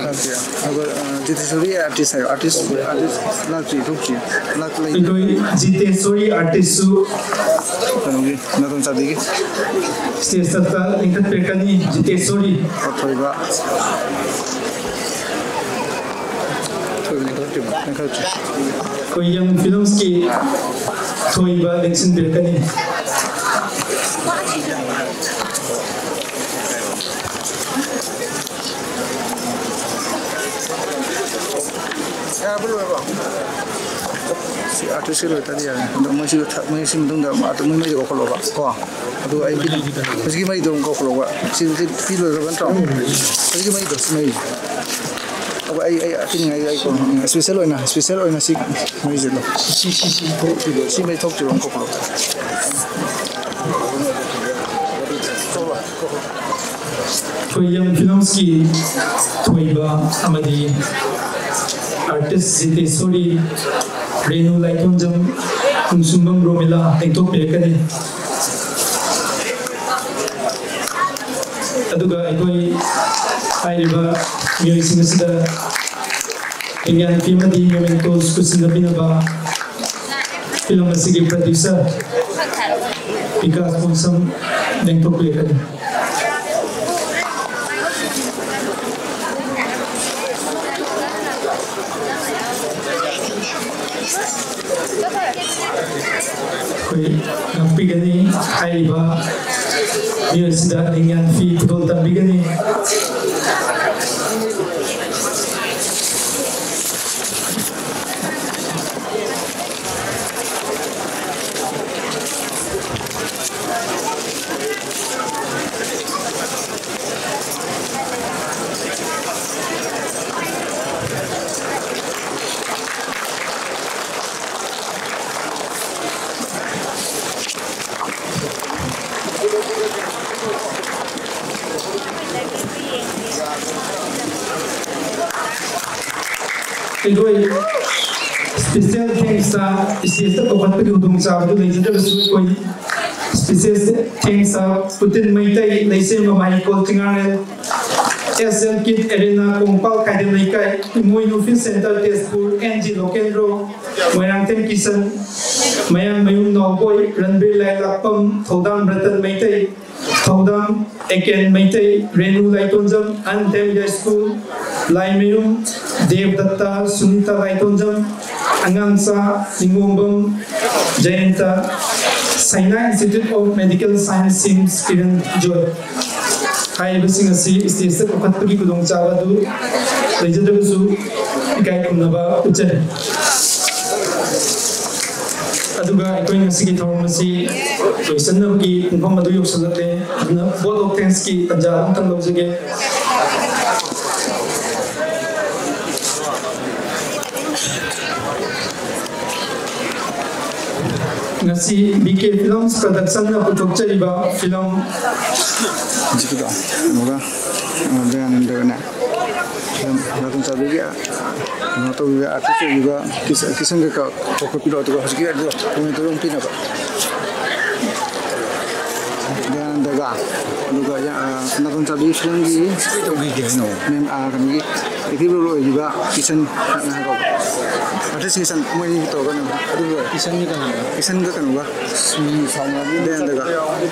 ꯂꯥꯛꯇꯦ꯫ ꯑꯗꯨꯒ, ꯑ, ꯖꯤꯇꯦꯁꯣꯔꯤ ꯑꯥꯔꯇꯤꯁ ꯍꯥꯏꯌꯣ꯫ ꯑꯥꯔꯇꯤꯁ, ꯑꯥꯔꯇꯤꯁ ꯂꯥꯛꯇ꯭ꯔꯤ, ꯊꯣꯛꯇ꯭ꯔꯤ꯫ ꯂꯥꯛ-, ꯂꯩꯇꯦ꯫ ꯑꯩꯈꯣꯏ ꯖꯤꯇꯦꯁꯣꯔꯤ ꯑꯥꯔꯇꯤꯁꯁꯨ ꯀꯩꯅꯣꯒꯤ, ꯅꯥꯇꯣꯟ ꯆꯥꯕꯤꯒꯤ꯫ ꯁ꯭ꯇꯦꯖꯇ ꯂꯤꯡꯈꯠꯄꯤꯔꯛꯀꯅꯤ, ꯖꯤꯇꯦꯁꯣꯔꯤ꯫ ꯑꯊꯣꯏꯕ꯫ ꯊꯣꯏꯕ ꯂꯤꯡꯈꯠꯇ꯭ꯔꯤꯕꯣ? ꯂꯤꯡꯈꯠꯇ꯭ꯔꯤ꯫ ꯑꯩꯈꯣꯏ ꯌꯪ ꯐꯤꯂꯝꯁꯀꯤ ꯊꯣꯏꯕ ꯂꯦꯡꯁꯤꯟꯕꯤꯔꯛꯀꯅꯤ꯫ ꯌꯥꯔꯕ, ꯂꯣꯏꯔꯕꯣ? ꯁꯤ ꯑꯥꯔꯇꯤꯁꯁꯤ ꯂꯣꯏꯇꯥꯗꯤ ꯌꯥꯔꯦ꯫ ꯑꯗꯣ ꯃꯣꯏꯁꯤ ꯊ-, ꯃꯣꯏ ꯁꯤ ꯃꯇꯨꯡꯗ ꯑꯗꯨ ꯃꯣꯏ ꯃꯩꯗꯣ ꯀꯧꯈꯠꯂꯣꯕ ꯀꯣ꯫ ꯑꯗꯨꯒ ꯑꯩ ꯍꯧꯖꯤꯛꯀꯤ ꯃꯩꯗꯣ ꯑꯃꯨꯛ ꯀꯧꯈꯠꯂꯣꯕ꯫ ꯁꯤ ꯍꯧꯖꯤꯛ ꯄꯤ ꯂꯣꯏꯈ꯭ꯔꯕ ꯅꯠꯇ꯭ꯔꯣ? ꯍꯧꯖꯤꯛꯀꯤ ꯃꯩꯗꯣ, ꯁꯤ ꯃꯩ꯫ ꯑꯗꯣ ꯑꯩ, ꯑꯩ ꯄꯤꯅꯤꯡꯉꯥꯏ ꯑꯩ ꯀꯧ-, ꯁ꯭ꯄꯦꯁꯦꯜ ꯑꯣꯏꯅ, ꯁ꯭ꯄꯦꯁꯦꯜ ꯑꯣꯏꯅ ꯁꯤ ꯃꯩꯁꯤꯗꯣ꯫ ꯁꯤ, ꯁꯤ, ꯁꯤ ꯊꯣꯛꯇ꯭ꯔꯤꯕꯣ? ꯁꯤ ꯃꯩ ꯊꯣꯛꯇ꯭ꯔꯤꯕꯣ ꯑꯃꯨꯛ ꯀꯧꯈꯠꯂꯣ꯫ ꯑꯩꯈꯣꯏ ꯌꯪ ꯐꯤꯂꯝꯁꯀꯤ ꯊꯣꯏꯕ ꯑꯃꯗꯤ ꯑꯥꯔꯇꯤꯁ ꯖꯤꯇꯦꯁꯣꯔꯤ ꯔꯦꯅꯨ ꯂꯥꯏꯊꯣꯟꯖꯝ, ꯅꯨꯡꯁꯨꯝꯕꯝ ꯔꯣꯃꯤꯂꯥ ꯂꯦꯡꯊꯣꯛꯄꯤꯔꯛꯀꯅꯤ꯫ ꯑꯗꯨꯒ ꯑꯩꯈꯣꯏ ꯍꯥꯏꯔꯤꯕ ꯃꯤꯑꯣꯏꯁꯤꯡ ꯑꯁꯤꯗ ꯂꯤꯡꯌꯥꯟ ꯐꯤ ꯑꯃꯗꯤ mementos ꯈꯨꯠꯁꯤꯟꯅꯕꯤꯅꯕ ꯐꯤꯂꯝ ꯑꯁꯤꯒꯤ producer ꯕꯤꯀꯥꯁ ꯃꯣꯟꯁꯝ ꯂꯦꯡꯊꯣꯛꯄꯤꯔꯛꯀꯅꯤ꯫ ꯑꯩꯈꯣꯏ ꯉꯥꯛꯄꯤꯒꯅꯤ꯫ ꯍꯥꯏꯔꯤꯕ ꯃꯤꯑꯣꯏ ꯑꯁꯤꯗ ꯂꯤꯡꯌꯥꯟ ꯐꯤ ꯈꯨꯗꯣꯜ ꯇꯝꯕꯤꯒꯅꯤ꯫ ꯑꯩꯈꯣꯏ special thanks stageꯇ ꯀꯧꯈꯠꯄꯒꯤ ꯈꯨꯗꯣꯡꯆꯥꯕꯗꯨ ꯂꯩꯖꯗ꯭ꯔꯕꯁꯨ, ꯑꯩꯈꯣꯏ special thanks ꯄꯨꯇꯤꯟ Meitei, ꯂꯩꯁꯦꯝꯕ ꯃꯍꯩꯀꯣꯜ ꯆꯤꯉꯥꯔꯦꯜ, S L Kid Arena, Kongpal ꯈꯥꯏꯗꯦꯝ ꯂꯩꯀꯥꯏ, ꯏꯃꯣꯏꯅꯨ Fish Center Tezpur, N G Local Road, Moirangthem Kisan, ꯃꯌꯥꯡꯃꯌꯨꯝ ꯅꯥꯎꯕꯣꯏ, ꯔꯟꯕꯤꯔ ꯂꯥꯏꯂꯥꯛꯄꯝ, ꯊꯧꯗꯥꯝ ꯔꯇꯟ ꯃꯩꯇꯩ, ꯊꯧꯗꯥꯝ ꯑꯦꯀꯦꯟ ꯃꯩꯇꯩ, ꯔꯦꯅꯨ ꯂꯥꯏꯇꯣꯟꯖꯝ, ꯑꯟ ꯗꯦꯝ ꯁ꯭ꯀꯨꯜ, ꯂꯥꯏꯃꯌꯨꯝ ꯗꯦꯕꯗꯠꯇ, ꯁꯨꯅꯤꯇꯥ ꯂꯥꯏꯇꯣꯟꯖꯝ, ꯑꯉꯥꯡꯆꯥ Ningombam, Jayanta, Saina Institute of Medical Science, SIMS, Kiran Joy. ꯍꯥꯏꯔꯤꯕꯁꯤꯡ ꯑꯁꯤ stageꯇ ꯀꯧꯈꯠꯄꯒꯤ ꯈꯨꯗꯣꯡꯆꯥꯕ ꯑꯗꯨ ꯂꯩꯖꯗ꯭ꯔꯒꯁꯨ, ꯏꯀꯥꯏ ꯈꯨꯝꯅꯕ ꯎꯠꯆꯔꯤ꯫ ꯑꯗꯨꯒ ꯑꯩꯈꯣꯏ ꯉꯁꯤꯒꯤ ꯊꯧꯔꯝ ꯑꯁꯤ ꯂꯣꯏꯁꯤꯟꯅꯕꯒꯤ ꯄꯨꯡꯐꯝ ꯑꯗꯨ ꯌꯧꯁꯤꯜꯂꯛꯂꯦ꯫ ꯑꯗꯨꯅ vote of thanksꯀꯤ ꯇꯥꯟꯖꯥ ꯑꯃꯇꯪ ꯂꯧꯖꯒꯦ꯫ ꯉꯁꯤ B K Films Productionꯅ ꯄꯨꯊꯣꯛꯆꯔꯤꯕ ꯐꯤꯂꯝ ꯍꯧꯖꯤꯛꯀꯤꯗꯣ ꯑꯃꯨꯛꯀ, ꯑꯃꯨꯛꯀ ꯌꯥꯅꯤꯡꯗꯕꯅꯦ꯫ ꯐꯤꯂꯝ ꯔꯇꯟ ꯆꯥꯎꯕꯤꯒꯤ ꯀꯩꯅꯣ ꯇꯧꯕꯤꯕ, ꯑꯥꯔꯇꯤꯁ ꯑꯣꯏꯕꯤꯕ ꯀꯤꯁ-, ꯀꯤꯁꯟꯒ ꯀ-, ꯀꯧꯈꯠꯄꯤꯔꯣ, ꯑꯗꯨꯒ ꯍꯧꯖꯤꯛꯀꯤ ꯑꯗꯨ ꯃꯣꯅꯤꯇꯔ ꯑꯃ ꯄꯤꯅꯕ꯫ ꯗꯌꯥꯅꯟꯗꯒ, ꯑꯗꯨꯒ ꯌꯥ-, ꯑ, ꯅꯥꯇꯣꯟ ꯆꯥꯕꯤ ꯐꯤꯂꯝꯒꯤ ꯀꯩ ꯇꯧꯕꯤꯒꯦ ꯍꯥꯏꯅꯣ? ꯃꯦꯝ, ꯑ, ꯀꯩꯅꯣꯒꯤ ꯑꯦꯛꯇꯤꯚ ꯔꯣꯜ ꯑꯣꯏꯔꯤꯕ ꯀꯤꯁꯟ ꯉꯥꯏꯈꯣ꯫ ꯑꯥꯔꯇꯤꯁ ꯀꯤꯁꯟ, ꯃꯣꯏ ꯑꯅꯤ ꯇꯧꯔꯒ ꯑꯗꯨꯝ ꯂꯣꯏꯔꯦ꯫ ꯀꯤꯁꯟꯒꯤ ꯀꯅꯥꯅꯣ? ꯀꯤꯁꯟꯒ ꯀꯩꯅꯣꯒ꯫ ꯁꯨꯝ ꯁꯥꯎꯅꯕ ꯗꯌꯥꯅꯟꯗꯒ꯫ ꯌꯥꯎꯕꯗꯤ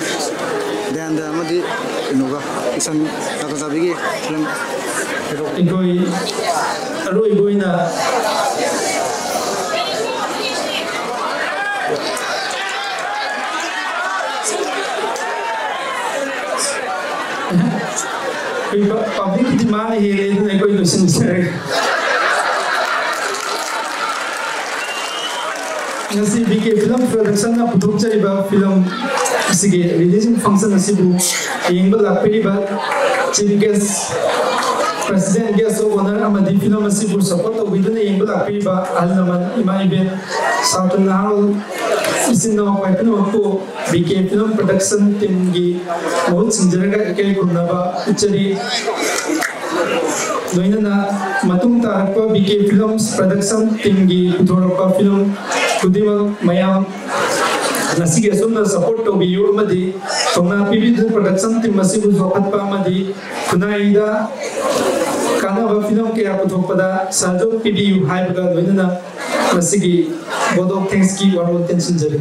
ꯗꯌꯥꯅꯟꯗ ꯑꯃꯗꯤ ꯀꯩꯅꯣꯒ, ꯀꯤꯁꯟ ꯅꯥꯇꯣꯟ ꯆꯥꯕꯤꯒꯤ ꯐꯤꯂꯝ꯫ ꯑꯩꯈꯣꯏ ꯑꯔꯣꯏꯕ ꯑꯣꯏꯅ ꯑꯩꯈꯣꯏ ꯄ-, ꯄꯕ꯭ꯂꯤꯛꯀꯤꯗꯤ ꯃꯥꯅ ꯍꯦꯜꯂꯦ, ꯑꯗꯨꯅ ꯑꯩꯈꯣꯏ ꯂꯣꯏꯁꯤꯟꯖꯔꯒꯦ꯫ ꯉꯁꯤ ꯕꯤ ꯀꯦ ꯐꯤꯂꯝ ꯄ꯭ꯔꯗꯛꯁꯟꯅ ꯄꯨꯊꯣꯛꯆꯔꯤꯕ ꯐꯤꯂꯝ ꯑꯁꯤꯒꯤ ꯔꯤꯂꯤꯖꯤꯡ ꯐꯪꯁꯟ ꯑꯁꯤꯕꯨ ꯌꯦꯡꯕ ꯂꯥꯛꯄꯤꯔꯤꯕ chief guest, president guest of honour ꯑꯃꯗꯤ ꯐꯤꯂꯝ ꯑꯁꯤꯕꯨ ꯁꯄꯣꯔꯠ ꯇꯧꯕꯤꯗꯨꯅ ꯌꯦꯡꯕ ꯂꯥꯛꯄꯤꯔꯤꯕ ꯑꯍꯜ ꯂꯃꯟ, ꯏꯃꯥ ꯏꯕꯦꯟ, ꯁꯥꯇ꯭ꯔ ꯅꯍꯥꯔꯣꯜ, ꯏꯆꯤꯟ ꯏꯅꯥꯎ ꯄꯨꯝꯅꯃꯛꯄꯨ ꯕꯤ ꯀꯦ ꯐꯤꯂꯝ ꯄ꯭ꯔꯗꯛꯁꯟ ꯇꯤꯝꯒꯤ ꯃꯍꯨꯠ ꯁꯤꯟꯖꯔꯒ ꯏꯀꯥꯏ ꯈꯨꯝꯅꯕ ꯎꯠꯆꯔꯤ꯫ ꯂꯣꯏꯅꯅ ꯃꯇꯨꯡ ꯇꯥꯔꯛꯄ ꯕꯤ ꯀꯦ ꯐꯤꯂꯝꯁ ꯄ꯭ꯔꯗꯛꯁꯟ ꯇꯤꯝꯒꯤ ꯄꯨꯊꯣꯔꯛꯄ ꯐꯤꯂꯝ ꯈꯨꯗꯤꯡꯃꯛ ꯃꯌꯥꯝ ꯉꯁꯤꯒꯤ ꯑꯁꯨꯝꯅ ꯁꯄꯣꯔꯠ ꯇꯧꯕꯤꯌꯨ ꯑꯃꯗꯤ ꯊꯧꯅꯥ ꯄꯤꯕꯤꯗꯨꯅ ꯄ꯭ꯔꯗꯛꯁꯟ ꯇꯤꯝ ꯑꯁꯤꯕꯨ ꯆꯥꯎꯈꯠꯄ ꯑꯃꯗꯤ ꯈꯨꯟꯅꯥꯏꯗ ꯀꯥꯟꯅꯕ ꯐꯤꯂꯝ ꯀꯌꯥ ꯄꯨꯊꯣꯛꯄꯗ ꯁꯍꯖꯣꯛ ꯄꯤꯕꯤꯌꯨ ꯍꯥꯏꯕꯒ ꯂꯣꯏꯅꯅ ꯉꯁꯤꯒꯤ vote of thanksꯀꯤ ꯋꯥꯔꯣꯜ ꯇꯦꯟꯁꯤꯟꯖꯔꯤ꯫